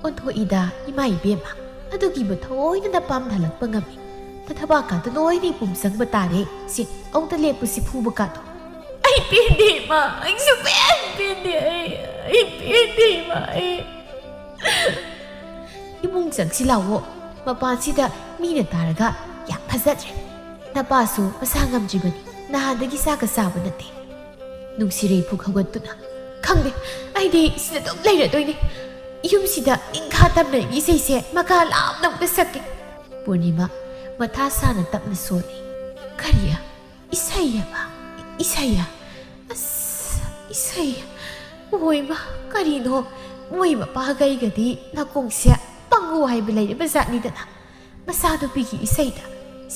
ꯑꯣꯟꯊꯣꯛꯏꯗ ꯏꯃꯥ ꯏꯕꯦꯝꯃ, ꯑꯗꯨꯒꯤꯕꯨ ꯊꯑꯣꯏꯅ ꯅꯄꯥꯝ ꯅꯥꯜꯂꯛꯄ ꯉꯝꯃꯤ꯫ ꯅꯊꯕꯥꯛꯀꯥꯗꯣ ꯂꯣꯏꯅ ꯏꯄꯨꯝ ꯆꯪꯕ ꯇꯥꯔꯦ꯫ ꯁꯤ ꯑꯃꯨꯛꯇ ꯂꯦꯞꯄꯨ, ꯁꯤ ꯐꯨꯕꯀꯥꯗꯣ꯫ ꯑꯩ ꯄꯦꯟꯗꯦ ꯏꯃꯥ, ꯑꯩ ꯁꯨꯛꯄꯦꯟ ꯄꯦꯟꯗꯦ, ꯑꯩ, ꯑꯩ ꯄꯦꯟꯗꯦ ꯏꯃꯥ, ꯑꯩ꯫ ꯏꯃꯨꯡ ꯆꯪꯁꯤ ꯂꯥꯛꯑꯣ꯫ ꯃꯄꯥꯟꯁꯤꯗ ꯃꯤꯅ ꯇꯥꯔꯒ ꯌꯥꯝ ꯐꯖꯗ꯭ꯔꯦ꯫ ꯅꯄꯥꯁꯨ ꯃꯁꯥ ꯉꯝꯗ꯭ꯔꯤꯕꯅꯤ, ꯅꯍꯥꯟꯗꯒꯤ ꯆꯥꯛꯀ ꯆꯥꯕ ꯅꯠꯇꯦ꯫ ꯅꯨꯡꯁꯤꯔꯩ ꯐꯨꯛ ꯍꯧꯒꯠꯇꯨꯅ, "ꯈꯪꯗꯦ, ꯑꯩꯗꯤ ꯁꯤꯗ ꯑꯗꯨꯝ ꯂꯩꯔꯗꯣꯏꯅꯦ꯫ ꯌꯨꯝꯁꯤꯗ ꯅꯤꯡꯈꯥ ꯇꯝꯅ ꯏꯁꯩꯁꯦ ꯃꯀꯥ ꯂꯥꯝꯅ ꯑꯃꯨꯛꯇ ꯁꯛꯀꯦ꯫" ꯄꯨꯔꯅꯤꯃꯥ ꯃꯊꯥ ꯁꯥꯅ ꯇꯞꯅ ꯁꯣꯜꯂꯤ꯫ "ꯀꯔꯤ? ꯏꯁꯩ ꯑꯃ? ꯏꯁꯩ? ꯑꯁ, ꯏꯁꯩ? ꯑꯣꯏꯃ, ꯀꯔꯤꯅꯣ? ꯃꯣꯏ ꯃꯄꯥꯒ ꯑꯩꯒꯗꯤ ꯅꯥꯀꯣꯡꯁꯦ ꯄꯪꯉꯨ ꯍꯥꯏꯕ ꯂꯩꯔꯤꯕ ꯖꯥꯠꯅꯤꯗꯅ꯫ ꯃꯆꯥꯅꯨꯄꯤꯒꯤ ꯏꯁꯩꯗ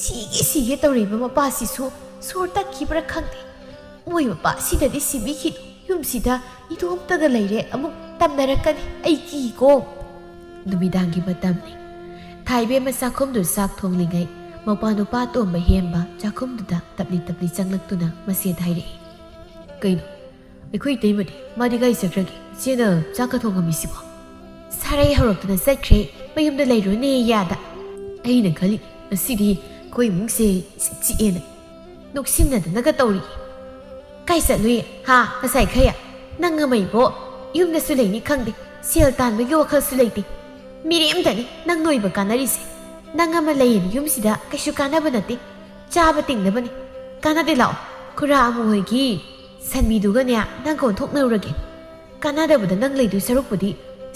ꯁꯤꯒꯦ ꯁꯤꯒꯦ ꯇꯧꯔꯤꯕ ꯃꯄꯥꯁꯤꯁꯨ ꯁꯣꯔ ꯇꯠꯈꯤꯕ꯭ꯔꯥ ꯈꯪꯗꯦ꯫ ꯃꯣꯏ ꯃꯄꯥ ꯁꯤꯗꯗꯤ ꯁꯤꯕꯤꯈꯤꯅꯨ꯫ ꯌꯨꯝꯁꯤꯗ ꯏꯇꯣꯝꯇꯒ ꯂꯩꯔꯦ, ꯑꯃꯨꯛ ꯇꯝꯅꯔꯛꯀꯅꯤ꯫ ꯑꯩ ꯀꯤꯀꯣ꯫" ꯅꯨꯃꯤꯗꯥꯡꯒꯤ ꯃꯇꯝꯅꯤ꯫ ꯊꯥꯏꯕꯦꯝꯃ ꯆꯥꯛꯈꯨꯝꯗꯨ ꯆꯥꯛ ꯊꯣꯡꯂꯤꯉꯩ, ꯃꯧꯄ꯭ꯋꯥ ꯅꯨꯄꯥ ꯑꯇꯣꯝꯕ ꯍꯦꯝꯕ ꯆꯥꯛꯈꯨꯝꯗꯨꯗ ꯇꯞꯂꯤ ꯇꯞꯂꯤ ꯆꯪꯂꯛꯇꯨꯅ ꯃꯆꯦꯗ ꯍꯥꯏꯔꯛꯏ꯫ "ꯀꯩꯅꯣ? ꯑꯩꯈꯣꯏ ꯏꯇꯩꯃꯗꯤ? ꯃꯥꯗꯤ ꯀꯥꯏ ꯆꯠꯈ꯭ꯔꯒꯦ? ꯏꯆꯦꯅ ꯆꯥꯛꯀ ꯊꯣꯡꯉꯝꯃꯤꯁꯤꯕꯣ?" "ꯁꯥꯔꯩ ꯍꯧꯔꯛꯇꯨꯅ ꯆꯠꯈ꯭ꯔꯦ, ꯃꯌꯨꯝꯗ ꯂꯩꯔꯨꯅꯦ ꯌꯥꯗ꯫" ꯑꯩꯅ ꯈꯜꯂꯤ, ꯉꯁꯤꯗꯤ ꯑꯩꯈꯣꯏ ꯏꯃꯨꯡꯁꯦ ꯏꯆꯤꯛ ꯆꯤꯛꯑꯦꯅ꯫ ꯅꯣꯛꯁꯤꯟꯅꯗꯅꯒ ꯇꯧꯔꯤ꯫ "ꯀꯥꯏ ꯆꯠꯂꯨꯏ? ꯍꯥ? ꯉꯁꯥꯏ ꯈꯩ? ꯅꯪ ꯑꯃ ꯏꯕꯣ, ꯌꯨꯝꯗꯁꯨ ꯂꯩꯅꯤ ꯈꯪꯗꯦ, ꯁꯦꯜ ꯇꯥꯟꯕꯒꯤ ꯋꯥꯈꯜꯁꯨ ꯂꯩꯇꯦ꯫ ꯃꯤꯔꯦꯝꯗꯅꯤ ꯅꯪ ꯅꯣꯏꯕ ꯀꯥꯟꯅꯔꯤꯁꯦ꯫ ꯅꯪ ꯑꯃ ꯂꯩꯌꯦꯅ ꯌꯨꯝꯁꯤꯗ ꯀꯩꯁꯨ ꯀꯥꯟꯅꯕ ꯅꯠꯇꯦ, ꯆꯥꯕ ꯇꯤꯡꯅꯕꯅꯤ꯫ ꯀꯥꯟꯅꯗꯦ, ꯂꯥꯛꯑꯣ, ꯄꯨꯔꯥ ꯑꯃꯨ ꯍꯣꯏꯒꯤ ꯁꯟꯕꯤꯗꯨꯒꯅꯦ ꯅꯪꯒ ꯑꯣꯟꯊꯣꯛꯅꯔꯨꯔꯒꯦ꯫ ꯀꯥꯟꯅꯗꯕꯗ ꯅꯪ ꯂꯩꯗꯣꯏ ꯁꯔꯨꯛꯄꯨꯗꯤ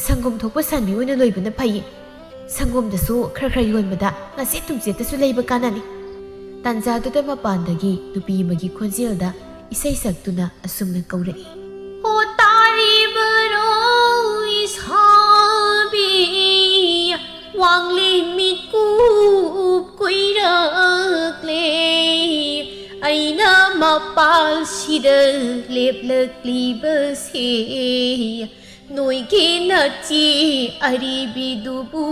ꯁꯪꯒꯣꯝ ꯊꯣꯛꯄ ꯁꯟꯕꯤ ꯑꯣꯏꯅ ꯂꯣꯏꯕꯅ ꯐꯩꯌꯦ꯫ ꯁꯪꯒꯣꯝꯗꯁꯨ ꯈꯔ ꯈꯔ ꯌꯣꯟꯕꯗ ꯉꯥꯆꯦꯠ ꯇꯨꯝꯆꯦꯠꯇꯁꯨ ꯂꯩꯕ ꯀꯥꯟꯅꯅꯤ꯫ ꯇꯥꯟꯖꯥꯗꯨꯗ ꯃꯄꯥꯟꯗꯒꯤ ꯅꯨꯄꯤ ꯑꯃꯒꯤ ꯈꯣꯟꯖꯦꯜꯗ ꯏꯁꯩ ꯁꯛꯇꯨꯅ ꯑꯁꯨꯝꯅ ꯀꯧꯔꯛꯏ꯫ "ꯍꯣ ꯇꯥꯔꯤꯕꯔꯣ ꯏꯁꯥꯕꯤ, ꯋꯥꯡꯂꯤ ꯃꯤꯀꯨꯞ ꯀꯨꯏꯔꯛꯂꯦ꯫ ꯑꯩꯅ ꯃꯄꯥꯜꯁꯤꯗ ꯂꯦꯞꯂꯛꯂꯤꯕꯁꯦ, ꯅꯣꯏꯒꯤ ꯅꯆꯦ ꯑꯔꯤꯕꯤꯗꯨꯕꯨ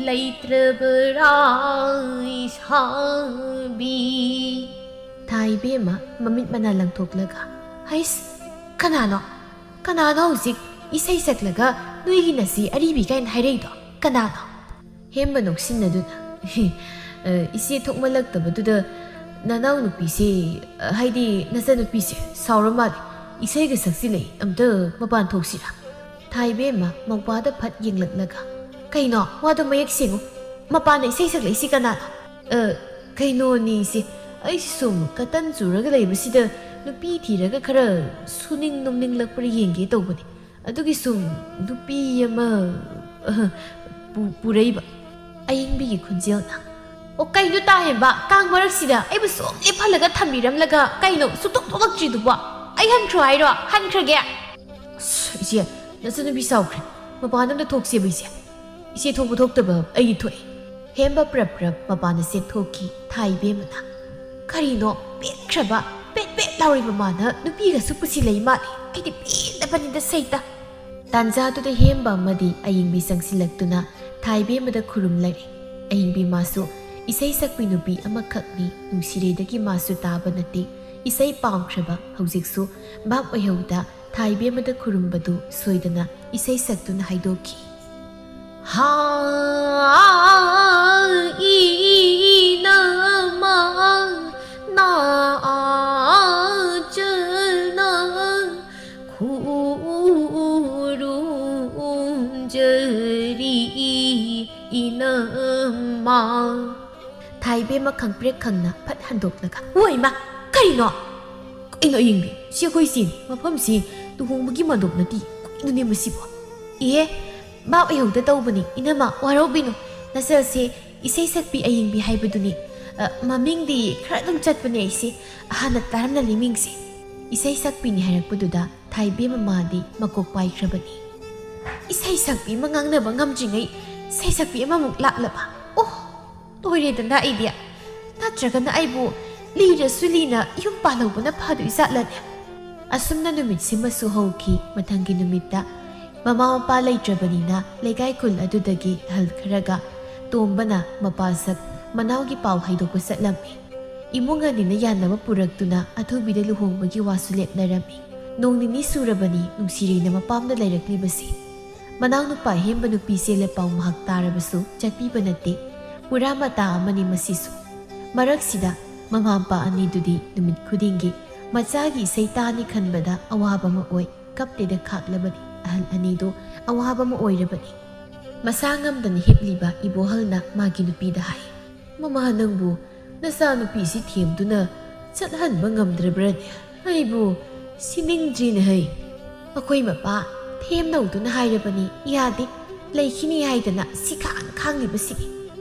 ꯂꯩꯇ꯭ꯔꯕꯔꯥ ꯏꯁꯥꯕꯤ?" ꯊꯥ ꯏꯕꯦꯝꯃ ꯃꯃꯤꯠ ꯃꯅꯥ ꯂꯪꯊꯣꯛꯂꯒ, "ꯍꯩꯁ, ꯀꯅꯥꯅꯣ? ꯀꯅꯥꯅꯣ ꯍꯧꯖꯤꯛ ꯏꯁꯩ ꯁꯛꯂꯒ ꯅꯣꯏꯒꯤ ꯅꯆꯦ ꯑꯔꯤꯕꯤ ꯀꯥꯏꯅ ꯍꯥꯏꯔꯛꯏꯗꯣ? ꯀꯅꯥꯅꯣ?" ꯍꯦꯝꯕ ꯅꯣꯛꯁꯤꯟꯅꯗꯨꯅ, "ꯑ, ꯏꯆꯦ ꯊꯣꯛꯃꯜꯂꯛꯇꯕꯗꯨꯗ ꯅꯅꯥꯎꯅꯨꯄꯤꯁꯦ, ꯑ, ꯍꯥꯏꯗꯤ ꯅꯆꯟꯅꯨꯄꯤꯁꯦ ꯁꯥꯎꯔ ꯃꯥꯜꯂꯦ꯫ ꯏꯁꯩꯒ ꯁꯛꯆꯤꯜꯂꯛꯏ, ꯑꯝꯇ ꯃꯄꯥꯟ ꯊꯣꯛꯁꯤꯔꯥ?" ꯊꯥ ꯏꯕꯦꯝꯃ ꯃꯧꯄ꯭ꯋꯥꯗ ꯐꯠ ꯌꯦꯡꯂꯛꯂꯒ, "ꯀꯩꯅꯣ? ꯋꯥꯗꯣ ꯃꯌꯦꯛ ꯁꯦꯡꯉꯨ꯫ ꯃꯄꯥꯟꯗ ꯏꯁꯩ ꯁꯛꯂꯛꯏꯁꯤ ꯀꯅꯥꯅꯣ?" "ꯑ, ꯀꯩꯅꯣꯅꯤ ꯏꯆꯦ, ꯑꯩꯁꯤ ꯁꯨꯝ ꯀꯇꯟ ꯆꯨꯔꯒ ꯂꯩꯕꯁꯤꯗ ꯅꯨꯄꯤ ꯊꯤꯔꯒ ꯈꯔ ꯁꯨꯅꯤꯡ ꯅꯣꯝꯅꯤꯡꯂꯛꯄ꯭ꯔꯥ ꯌꯦꯡꯒꯦ ꯇꯧꯕꯅꯤ꯫ ꯑꯗꯨꯒꯤ ꯁꯨꯝ ꯅꯨꯄꯤ ꯑꯃ, ꯑ, ꯄꯨ-, ꯄꯨꯔꯛꯏꯕ꯫" ꯑꯌꯤꯡꯕꯤꯒꯤ ꯈꯣꯟꯖꯦꯜꯅ, "ꯑꯣ, ꯀꯩꯅꯣ ꯇꯥꯍꯦꯟꯕ, ꯀꯥꯡ ꯃꯔꯛꯁꯤꯗ ꯑꯩꯕꯨ ꯁꯨꯝ ꯂꯦꯞꯍꯜꯂꯒ ꯊꯝꯕꯤꯔꯝꯂꯒ ꯀꯩꯅꯣ ꯁꯨꯛꯊꯣꯛ ꯊꯣꯛꯂꯛꯇ꯭ꯔꯤꯗꯨꯕꯣ? ꯑꯩ ꯍꯟꯈ꯭ꯔꯣ ꯍꯥꯏꯔꯣ? ꯍꯟꯈ꯭ꯔꯒꯦ?" "ꯑꯁ, ꯏꯆꯦ, ꯅꯆꯟꯅꯨꯄꯤ ꯁꯥꯎꯈ꯭ꯔꯦ꯫ ꯃꯄꯥꯟꯗ ꯑꯝꯇ ꯊꯣꯛꯁꯦꯕ ꯏꯆꯦ꯫ ꯏꯆꯦ ꯊꯣꯛꯄ ꯊꯣꯛꯇꯕ ꯑꯩꯒꯤ ꯊꯣꯛꯑꯦ꯫" ꯍꯦꯝꯕ ꯄ꯭ꯔꯞ ꯄ꯭ꯔꯞ ꯃꯄꯥꯟꯗ ꯆꯦꯟꯊꯣꯛꯈꯤ ꯊꯥ ꯏꯕꯦꯝꯃꯅ꯫ "ꯀꯔꯤꯅꯣ ꯄꯦꯠꯈ꯭ꯔꯕ, ꯄꯦꯠ ꯄꯦꯠ ꯂꯥꯎꯔꯤꯕ ꯃꯥꯅ ꯅꯨꯄꯤꯒꯁꯨ ꯄꯨꯁꯤꯜꯂꯛꯏ ꯃꯥꯜꯂꯦ꯫ ꯑꯩꯗꯤ ꯄꯦꯜꯂꯕꯅꯤꯗ ꯁꯩꯇ꯫" ꯇꯥꯟꯖꯥꯗꯨꯗ ꯍꯦꯝꯕ ꯑꯃꯗꯤ ꯑꯌꯤꯡꯕꯤ ꯆꯪꯁꯤꯜꯂꯛꯇꯨꯅ ꯊꯥ ꯏꯕꯦꯝꯃꯗ ꯈꯨꯔꯨꯝꯂꯔꯦ꯫ ꯑꯌꯤꯡꯕꯤ ꯃꯥꯁꯨ ꯏꯁꯩ ꯁꯛꯄꯤ ꯅꯨꯄꯤ ꯑꯃꯈꯛꯅꯤ, ꯅꯨꯡꯁꯤꯔꯩꯗꯒꯤ ꯃꯥꯁꯨ ꯇꯥꯕ ꯅꯠꯇꯦ꯫ ꯏꯁꯩ ꯄꯥꯝꯈ꯭ꯔꯕ ꯍꯧꯖꯤꯛꯁꯨ ꯚꯥꯞ ꯑꯣꯏꯍꯧꯗ ꯊꯥ ꯏꯕꯦꯝꯃꯗ ꯈꯨꯔꯨꯝꯕꯗꯨ ꯁꯣꯏꯗꯅ ꯏꯁꯩ ꯁꯛꯇꯨꯅ ꯍꯥꯏꯗꯣꯛꯈꯤ꯫ ꯍꯥ, ꯏꯅꯃ, ꯅꯥꯆꯅ ꯈꯨꯔꯨꯝꯖꯔꯤ ꯏꯅꯃ꯫ ꯊꯥ ꯏꯕꯦꯝꯃ ꯈꯪꯄ꯭ꯔꯦꯛ ꯈꯪꯅ ꯐꯠ ꯍꯟꯗꯣꯛꯂꯒ, "ꯍꯣꯏ ꯏꯃꯥ, ꯀꯔꯤꯅꯣ?" ꯀꯩꯅꯣ ꯑꯌꯤꯡꯕꯤ, ꯁꯤ ꯑꯩꯈꯣꯏ ꯁꯤꯅꯤ, ꯃꯐꯝꯁꯤ ꯂꯨꯍꯣꯡꯕꯒꯤ ꯃꯟꯗꯣꯞ ꯅꯠꯇꯦ, ꯀꯩꯅꯣꯅꯦ ꯃꯁꯤꯕꯣ? ꯏꯍꯦ, ꯚꯥꯞ ꯑꯣꯏꯍꯧꯗ ꯇꯧꯕꯅꯤ, ꯏꯅꯝꯃ ꯋꯥꯔꯧꯕꯤꯅꯨ꯫ ꯅꯆꯜꯁꯦ ꯏꯁꯩ ꯁꯛꯄꯤ ꯑꯌꯤꯡꯕꯤ ꯍꯥꯏꯕꯗꯨꯅꯤ꯫ ꯑ, ꯃꯃꯤꯡꯗꯤ ꯈꯔ ꯑꯗꯨꯝ ꯆꯠꯄꯅꯦ ꯑꯩꯁꯦ, ꯍꯥꯟꯅ ꯇꯥꯔꯝꯂꯅꯤ ꯃꯤꯡꯁꯦ꯫ ꯏꯁꯩ ꯁꯛꯄꯤꯅꯤ ꯍꯥꯏꯔꯛꯄꯗꯨꯗ ꯊꯥꯏꯕꯦꯝ ꯃꯃꯥꯗꯤ ꯃꯀꯣꯛ ꯄꯥꯏꯈ꯭ꯔꯕꯅꯤ꯫ ꯏꯁꯩ ꯁꯛꯄꯤ ꯑꯃ ꯉꯥꯡꯅꯕ ꯉꯝꯗ꯭ꯔꯤꯉꯩ ꯏꯁꯩ ꯁꯛꯄꯤ ꯑꯃꯃꯨꯛ ꯂꯥꯛꯂꯕ? ꯑꯣ, ꯂꯣꯏꯔꯦꯗꯅ ꯑꯩꯗꯤ꯫ ꯅꯠꯇ꯭ꯔꯒꯅ ꯑꯩꯕꯨ ꯂꯤꯔꯁꯨ ꯂꯤꯅ ꯌꯨꯝ ꯄꯥꯜꯍꯧꯕꯅ ꯐꯗꯣꯏ ꯖꯥꯠꯂꯅꯦ? ꯑꯁꯨꯝꯅ ꯅꯨꯃꯤꯠꯁꯤꯃꯁꯨ ꯍꯧꯈꯤ꯫ ꯃꯊꯪꯒꯤ ꯅꯨꯃꯤꯠꯇ ꯃꯃꯥ ꯃꯄꯥ ꯂꯩꯇ꯭ꯔꯕꯅꯤꯅ ꯂꯩꯀꯥꯏ ꯈꯨꯜ ꯑꯗꯨꯗꯒꯤ ꯑꯍꯜ ꯈꯔꯒ ꯇꯣꯝꯕꯅ ꯃꯄꯥꯁꯛ ꯃꯅꯥꯎꯒꯤ ꯄꯥꯎ ꯍꯥꯏꯗꯣꯛꯄ ꯆꯠꯂꯝꯃꯤ꯫ ꯏꯃꯨꯡ ꯑꯅꯤꯅ ꯌꯥꯅꯕ ꯄꯨꯔꯛꯇꯨꯅ ꯑꯊꯨꯕꯤꯗ ꯂꯨꯍꯣꯡꯕꯒꯤ ꯋꯥꯁꯨ ꯂꯦꯞꯅꯔꯝꯃꯤ꯫ ꯅꯣꯡ ꯅꯤꯅꯤ ꯁꯨꯔꯕꯅꯤ ꯅꯨꯡꯁꯤꯔꯩꯅ ꯃꯄꯥꯝꯗ ꯂꯩꯔꯛꯂꯤꯕꯁꯤ꯫ ꯃꯅꯥꯎꯅꯨꯄꯥ ꯑꯍꯦꯟꯕ ꯅꯨꯄꯤ ꯆꯦꯜꯂꯦ ꯄꯥꯎ ꯃꯍꯥꯛ ꯇꯥꯔꯕꯁꯨ ꯆꯠꯄꯤꯕ ꯅꯠꯇꯦ꯫ ꯄꯨꯔꯥ ꯃꯇꯥ ꯑꯃꯅꯤ ꯃꯁꯤꯁꯨ꯫ ꯃꯔꯛꯁꯤꯗ ꯃꯃꯥ ꯃꯄꯥ ꯑꯅꯤꯗꯨꯗꯤ ꯅꯨꯃꯤꯠ ꯈꯨꯗꯤꯡꯒꯤ ꯃꯆꯥꯒꯤ ꯏꯁꯩ ꯇꯥꯅꯤ ꯈꯟꯕꯗ ꯑꯋꯥꯕ ꯑꯃ ꯑꯣꯏ꯫ ꯀꯞꯇꯦꯗ ꯈꯥꯛꯂꯕꯅꯤ꯫ ꯑꯍꯜ ꯑꯅꯤꯗꯨ ꯑꯋꯥꯕ ꯑꯃ ꯑꯣꯏꯔꯕꯅꯤ꯫ ꯃꯁꯥ ꯉꯝꯗꯅ ꯍꯤꯞꯂꯤꯕ ꯏꯕꯣꯍꯜꯅ ꯃꯥꯒꯤ ꯅꯨꯄꯤꯗ ꯍꯥꯏ, "ꯃꯃꯥ, ꯅꯪꯕꯨ ꯅꯆꯥꯅꯨꯄꯤꯁꯤ ꯊꯦꯝꯗꯨꯅ ꯆꯠꯍꯟꯕ ꯉꯝꯗ꯭ꯔꯕ꯭ꯔꯅꯦ? ꯑꯩꯕꯨ ꯁꯤꯅꯤꯡꯗ꯭ꯔꯤꯅꯦ ꯍꯩ꯫ ꯑꯩꯈꯣꯏ ꯃꯄꯥ ꯊꯦꯝꯅꯧꯗꯨꯅ ꯍꯥꯏꯔꯕꯅꯤ, ꯌꯥꯗꯦ, ꯂꯩꯈꯤꯅꯤ ꯍꯥꯏꯗꯅ ꯁꯤꯈꯥꯡ ꯈꯥꯡꯂꯤꯕꯁꯤꯅꯤ꯫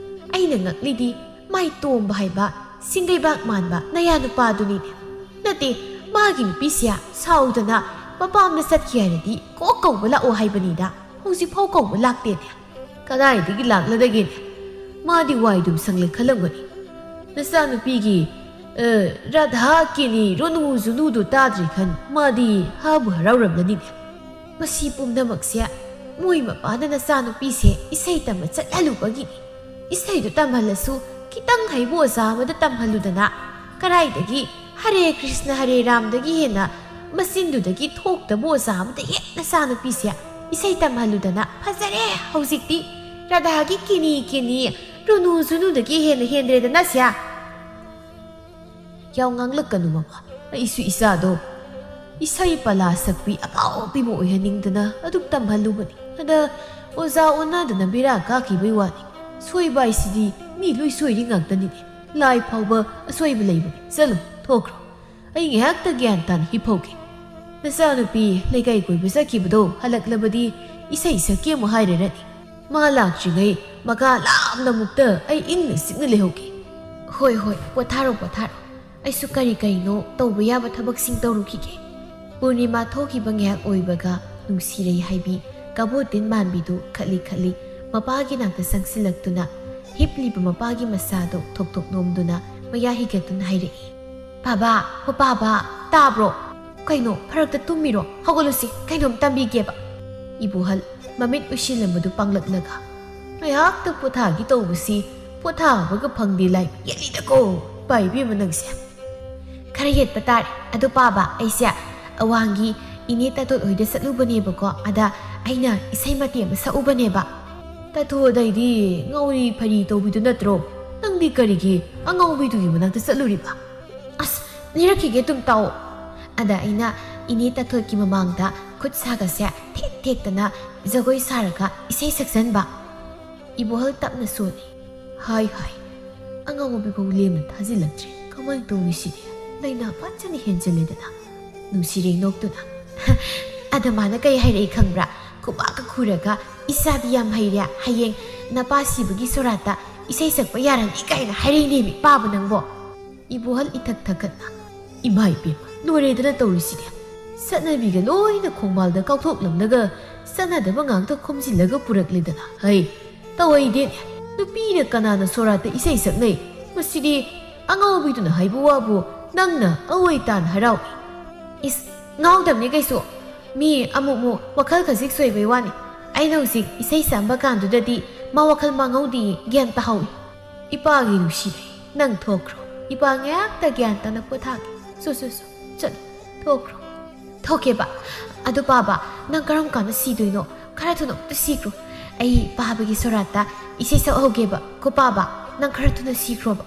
ꯑꯩꯅ ꯉꯛꯂꯤꯗꯤ ꯃꯥꯏ ꯇꯣꯝꯕ ꯍꯥꯏꯕ ꯁꯤꯡꯒꯩꯕꯥꯛ ꯃꯥꯟꯕ ꯅꯌꯥ ꯅꯨꯄꯥꯗꯨꯅꯤꯅꯦ꯫ ꯅꯠꯇꯦ, ꯃꯥꯒꯤ ꯅꯨꯄꯤꯁꯦ ꯁꯥꯎꯗꯅ ꯃꯄꯥꯝꯗ ꯆꯠꯈꯤ ꯍꯥꯏꯔꯗꯤ ꯀꯣꯛ ꯀꯧꯕ ꯂꯥꯛꯑꯣ ꯍꯥꯏꯕꯅꯤꯗ, ꯍꯧꯖꯤꯛꯐꯥꯎ ꯀꯧꯕ ꯂꯥꯛꯇꯦꯅꯦ꯫ ꯀꯗꯥꯏꯗꯒꯤ ꯂꯥꯛꯂꯗꯒꯦꯅꯦ? ꯃꯥꯗꯤ ꯋꯥꯏꯗꯨꯝ ꯁꯪꯂꯦ ꯈꯜꯂꯝꯒꯅꯤ꯫ ꯅꯆꯥꯅꯨꯄꯤꯒꯤ, ꯑ, ꯔꯥꯙꯥ ꯀꯦꯅꯤ ꯔꯣꯅꯨ ꯖꯨꯅꯨꯗꯨ ꯇꯥꯗ꯭ꯔꯤ ꯈꯟ ꯃꯥꯗꯤ ꯍꯥꯕꯨ ꯍꯔꯥꯎꯔꯝꯂꯅꯤꯅꯦ꯫ ꯃꯁꯤ ꯄꯨꯝꯅꯃꯛꯁꯦ ꯃꯣꯏ ꯃꯄꯥꯅ ꯅꯆꯥꯅꯨꯄꯤꯁꯦ ꯏꯁꯩ ꯇꯝꯕ ꯆꯠꯍꯜꯂꯨꯕꯒꯤꯅꯤ꯫ ꯏꯁꯩꯗꯨ ꯇꯝꯍꯜꯂꯁꯨ ꯈꯤꯇꯪ ꯍꯩꯕ ꯑꯣꯖꯥ ꯑꯃꯗ ꯇꯝꯍꯜꯂꯨꯗꯅ꯫ ꯀꯗꯥꯏꯗꯒꯤ ꯍꯔꯦ ꯀ꯭ꯔꯤꯁꯅ ꯍꯔꯦ ꯔꯥꯝꯗꯒꯤ ꯍꯦꯟꯅ ꯃꯆꯤꯟꯗꯨꯗꯒꯤ ꯊꯣꯛꯇꯕ ꯑꯣꯖꯥ ꯑꯃꯗ ꯍꯦꯛ ꯅꯆꯥꯅꯨꯄꯤꯁꯦ ꯏꯁꯩ ꯇꯝꯍꯜꯂꯨꯗꯅ꯫ ꯐꯖꯔꯦ, ꯍꯧꯖꯤꯛꯇꯤ ꯔꯥꯙꯥꯒꯤ ꯀꯦꯅꯤ ꯀꯦꯅꯤ ꯔꯣꯅꯨ ꯖꯨꯅꯨꯗꯒꯤ ꯍꯦꯟꯅ ꯍꯦꯟꯗ꯭ꯔꯦꯗꯅ ꯁꯦ꯫" ꯌꯥꯝ ꯉꯥꯡꯂꯛꯀꯅꯨ ꯃꯃꯥ, ꯑꯩꯁꯨ ꯏꯆꯥꯗꯣ ꯏꯁꯩ ꯄꯂꯥ ꯁꯛꯄꯤ ꯑꯐꯥꯎꯕꯤꯕ ꯑꯣꯏꯍꯟꯅꯤꯡꯗꯅ ꯑꯗꯨꯝ ꯇꯝꯍꯜꯂꯨꯕꯅꯤ꯫ ꯑꯗ ꯑꯣꯖꯥ ꯑꯣꯟꯅꯗꯅ ꯕꯦꯔꯥ ꯀꯥꯈꯤꯕꯩ ꯋꯥꯅꯤ꯫ ꯁꯣꯏꯕ ꯍꯥꯏꯁꯤꯗꯤ ꯃꯤ ꯂꯣꯏ ꯁꯣꯏꯔꯤ ꯉꯥꯛꯇꯅꯤꯅꯦ꯫ ꯂꯥꯏ ꯐꯥꯎꯕ ꯑꯁꯣꯏꯕ ꯂꯩꯕꯅꯤ꯫ ꯆꯠꯂꯨ, ꯊꯣꯛꯈ꯭ꯔꯣ꯫ ꯑꯩ ꯉꯥꯏꯍꯥꯛꯇ ꯒ꯭ꯌꯥꯟ ꯇꯥꯅ ꯍꯤꯞꯍꯧꯒꯦ꯫ ꯅꯆꯥꯅꯨꯄꯤ ꯂꯩꯀꯥꯏ ꯀꯣꯏꯕ ꯆꯠꯈꯤꯕꯗꯣ ꯍꯜꯂꯛꯂꯕꯗꯤ ꯏꯁꯩ ꯁꯛꯀꯦ ꯑꯃꯨꯛ ꯍꯥꯏꯔꯔꯅꯤ꯫ ꯃꯥ ꯂꯥꯛꯇ꯭ꯔꯤꯉꯩ ꯃꯀꯥ ꯂꯥꯝꯅ ꯑꯃꯨꯛꯇ ꯑꯩ ꯏꯪꯅ ꯆꯤꯛꯅ ꯂꯩꯍꯧꯒꯦ꯫ ꯍꯣꯏ, ꯍꯣꯏ, ꯄꯣꯊꯥꯔꯣ, ꯄꯣꯊꯥꯔꯣ꯫ ꯑꯩꯁꯨ ꯀꯔꯤ ꯀꯔꯤꯅꯣ ꯇꯧꯕ ꯌꯥꯕ ꯊꯕꯛꯁꯤꯡ ꯇꯧꯔꯨꯈꯤꯒꯦ꯫ ꯄꯨꯔꯅꯤꯃꯥ ꯊꯣꯛꯈꯤꯕ ꯉꯥꯏꯍꯥꯛ ꯑꯣꯏꯕꯒ ꯅꯨꯡꯁꯤꯔꯩ ꯍꯥꯏꯕꯤ ꯀꯕꯣꯇꯤꯟ ꯃꯥꯟꯕꯤꯗꯨ ꯈꯠꯂꯤ ꯈꯠꯂꯤ ꯃꯄꯥꯒꯤ ꯅꯥꯛꯇ ꯆꯪꯁꯤꯜꯂꯛꯇꯨꯅ ꯍꯤꯞꯂꯤꯕ ꯃꯄꯥꯒꯤ ꯃꯁꯥꯗꯨ ꯊꯣꯛ ꯊꯣꯛ ꯅꯣꯝꯗꯨꯅ ꯃꯌꯥ ꯍꯤꯒꯠꯇꯨꯅ ꯍꯥꯏꯔꯛꯏ, "ꯄꯥꯕ, ꯍꯣ ꯄꯥꯕ, ꯇꯥꯕ꯭ꯔꯣ? ꯀꯩꯅꯣ, ꯐꯔꯛꯇ ꯇꯨꯝꯃꯤꯔꯣ? ꯍꯧꯒꯠꯂꯨꯁꯤ, ꯀꯩꯅꯣꯝ ꯇꯝꯕꯤꯒꯦꯕ꯫" ꯏꯕꯣꯍꯜ ꯃꯃꯤꯠ ꯎꯏꯁꯤꯜꯂꯝꯕꯗꯨ ꯄꯥꯡꯂꯛꯂꯒ, "ꯉꯥꯏꯍꯥꯛꯇ ꯄꯣꯊꯥꯒꯦ ꯇꯧꯕꯁꯤ ꯄꯣꯊꯥꯕꯒ ꯐꯪꯗꯦ ꯂꯥꯏ ꯌꯦꯠꯂꯤꯗꯀꯣ, ꯄꯥꯏꯕꯤꯕ ꯅꯪꯁꯦ꯫" "ꯈꯔ ꯌꯦꯠꯄ ꯇꯥꯔꯦ꯫ ꯑꯗꯣ ꯄꯥꯕ, ꯑꯩꯁꯦ ꯑꯋꯥꯡꯒꯤ ꯏꯅꯦ ꯇꯥꯇꯣꯠ ꯍꯣꯏꯗ ꯆꯠꯂꯨꯕꯅꯦꯕꯀꯣ, ꯑꯗ ꯑꯩꯅ ꯏꯁꯩ ꯃꯇꯦꯛ ꯑꯃ ꯁꯛꯎꯕꯅꯦꯕ꯫" "ꯇꯥꯇꯣꯠ ꯍꯥꯏꯗꯤ ꯉꯥꯎꯔꯤ ꯐꯔꯤ ꯇꯧꯕꯤꯗꯨ ꯅꯠꯇ꯭ꯔꯣ? ꯅꯪꯗꯤ ꯀꯔꯤꯒꯤ ꯑꯉꯥꯎꯕꯤꯗꯨꯒꯤ ꯃꯅꯥꯛꯇ ꯆꯠꯂꯨꯔꯤꯕ?" "ꯑꯁ, ꯂꯤꯔꯛꯈꯤꯒꯦ, ꯑꯗꯨꯝ ꯇꯥꯎ꯫" ꯑꯗ ꯑꯩꯅ ꯏꯅꯦ ꯇꯥꯇꯣꯠꯀꯤ ꯃꯃꯥꯡꯗ ꯈꯨꯠ ꯁꯥꯒꯁꯦ ꯊꯦꯛ ꯊꯦꯛꯇꯅ ꯖꯒꯣꯏ ꯁꯥꯔꯒ ꯏꯁꯩ ꯁꯛꯆꯟꯕ꯫ ꯏꯕꯣꯍꯜ ꯇꯞꯅ ꯁꯣꯜꯂꯤ꯫ "ꯍꯥꯏ ꯍꯥꯏ, ꯑꯉꯥꯎꯕꯤꯐꯥꯎ ꯂꯦꯝꯅ ꯊꯥꯖꯤꯜꯂꯛꯇ꯭ꯔꯦ꯫ ꯀꯃꯥꯏꯅ ꯇꯧꯅꯤ ꯁꯤꯗꯤ? ꯂꯥꯏꯅꯥ ꯐꯖꯅ ꯍꯦꯟꯖꯤꯜꯂꯦꯗꯅ꯫" ꯅꯨꯡꯁꯤꯔꯦ ꯅꯣꯛꯇꯨꯅ꯫ "ꯑꯗ ꯃꯥꯅ ꯀꯩ ꯍꯥꯏꯔꯛꯏ ꯈꯪꯕ꯭ꯔꯥ? ꯈꯨꯕꯥꯛꯀ ꯈꯨꯔꯒ, 'ꯏꯆꯥꯗꯤ ꯌꯥꯝ ꯍꯩꯔꯦ, ꯍꯌꯦꯡ ꯅꯄꯥ ꯁꯤꯕꯒꯤ ꯁꯣꯔꯥꯠꯇ ꯏꯁꯩ ꯁꯛꯄ ꯌꯥꯔꯅꯤ' ꯀꯥꯏꯅ ꯍꯥꯏꯔꯛꯏꯅꯦꯃꯤ, ꯄꯥꯕ ꯅꯪꯕꯣ!" ꯏꯕꯣꯍꯜ ꯏꯊꯛ ꯊꯛꯀꯠꯅ, "ꯏꯃꯥ ꯏꯕꯦꯝꯃ, ꯂꯣꯏꯔꯦꯗꯅ ꯇꯧꯔꯤꯁꯤꯗꯤ꯫ ꯆꯠꯅꯕꯤꯒ ꯂꯣꯏꯅ ꯈꯣꯡꯕꯥꯜꯗ ꯀꯥꯎꯊꯣꯛꯂꯝꯂꯒ ꯆꯠꯅꯗꯕ ꯉꯥꯛꯇ ꯈꯣꯝꯖꯤꯜꯂꯒ ꯄꯨꯔꯛꯂꯦꯗꯅ꯫ ꯍꯩ, ꯇꯧꯍꯩꯗꯦꯅꯦ꯫ ꯅꯨꯄꯤꯅ ꯀꯅꯥꯅ ꯁꯣꯔꯥꯠꯇ ꯏꯁꯩ ꯁꯛꯅꯩ? ꯃꯁꯤꯗꯤ ꯑꯉꯥꯎꯕꯤꯗꯨꯅ ꯍꯥꯏꯕ ꯋꯥꯕꯨ ꯅꯪꯅ ꯑꯑꯣꯏ ꯇꯥꯅ ꯍꯔꯥꯎꯏ꯫" "ꯏꯁ, ꯉꯥꯎꯗꯕꯅꯤ ꯀꯩꯁꯨ꯫ ꯃꯤ ꯑꯃꯨꯛ ꯃꯨꯛ ꯋꯥꯈꯜ ꯈꯖꯤꯛ ꯁꯣꯏꯕꯩ ꯋꯥꯅꯤ꯫ ꯑꯩꯅ ꯍꯧꯖꯤꯛ ꯏꯁꯩ ꯁꯛꯑꯝꯕ ꯀꯥꯟꯗꯨꯗꯗꯤ ꯃꯥ ꯋꯥꯈꯜ ꯃꯥꯡꯍꯧꯗꯤꯌꯦ, ꯒ꯭ꯌꯥꯟ ꯇꯥꯍꯧꯏ꯫" "ꯏꯄꯥꯒꯤ ꯅꯨꯡꯁꯤꯔꯦ, ꯅꯪ ꯊꯣꯛꯈ꯭ꯔꯣ꯫ ꯏꯄꯥ ꯉꯥꯏꯍꯥꯛꯇ ꯒ꯭ꯌꯥꯟ ꯇꯥꯅ ꯄꯣꯊꯥꯒꯦ꯫ ꯁꯣ, ꯁꯣ, ꯁꯣ, ꯆꯠꯂꯣ, ꯊꯣꯛꯈ꯭ꯔꯣ꯫" "ꯊꯣꯛꯀꯦꯕ꯫ ꯑꯗꯨ ꯄꯥꯕ, ꯅꯪ ꯀꯔꯝ ꯀꯥꯟꯗ ꯁꯤꯗꯣꯏꯅꯣ? ꯈꯔ ꯊꯨꯅ ꯑꯝꯇ ꯁꯤꯈ꯭ꯔꯣ꯫ ꯑꯩ ꯄꯥꯕꯒꯤ ꯁꯣꯔꯥꯠꯇ ꯏꯁꯩ ꯁꯛꯍꯧꯒꯦꯕ꯫ ꯀꯣ ꯄꯥꯕ, ꯅꯪ ꯈꯔ ꯊꯨꯅ ꯁꯤꯈ꯭ꯔꯣꯕ꯫"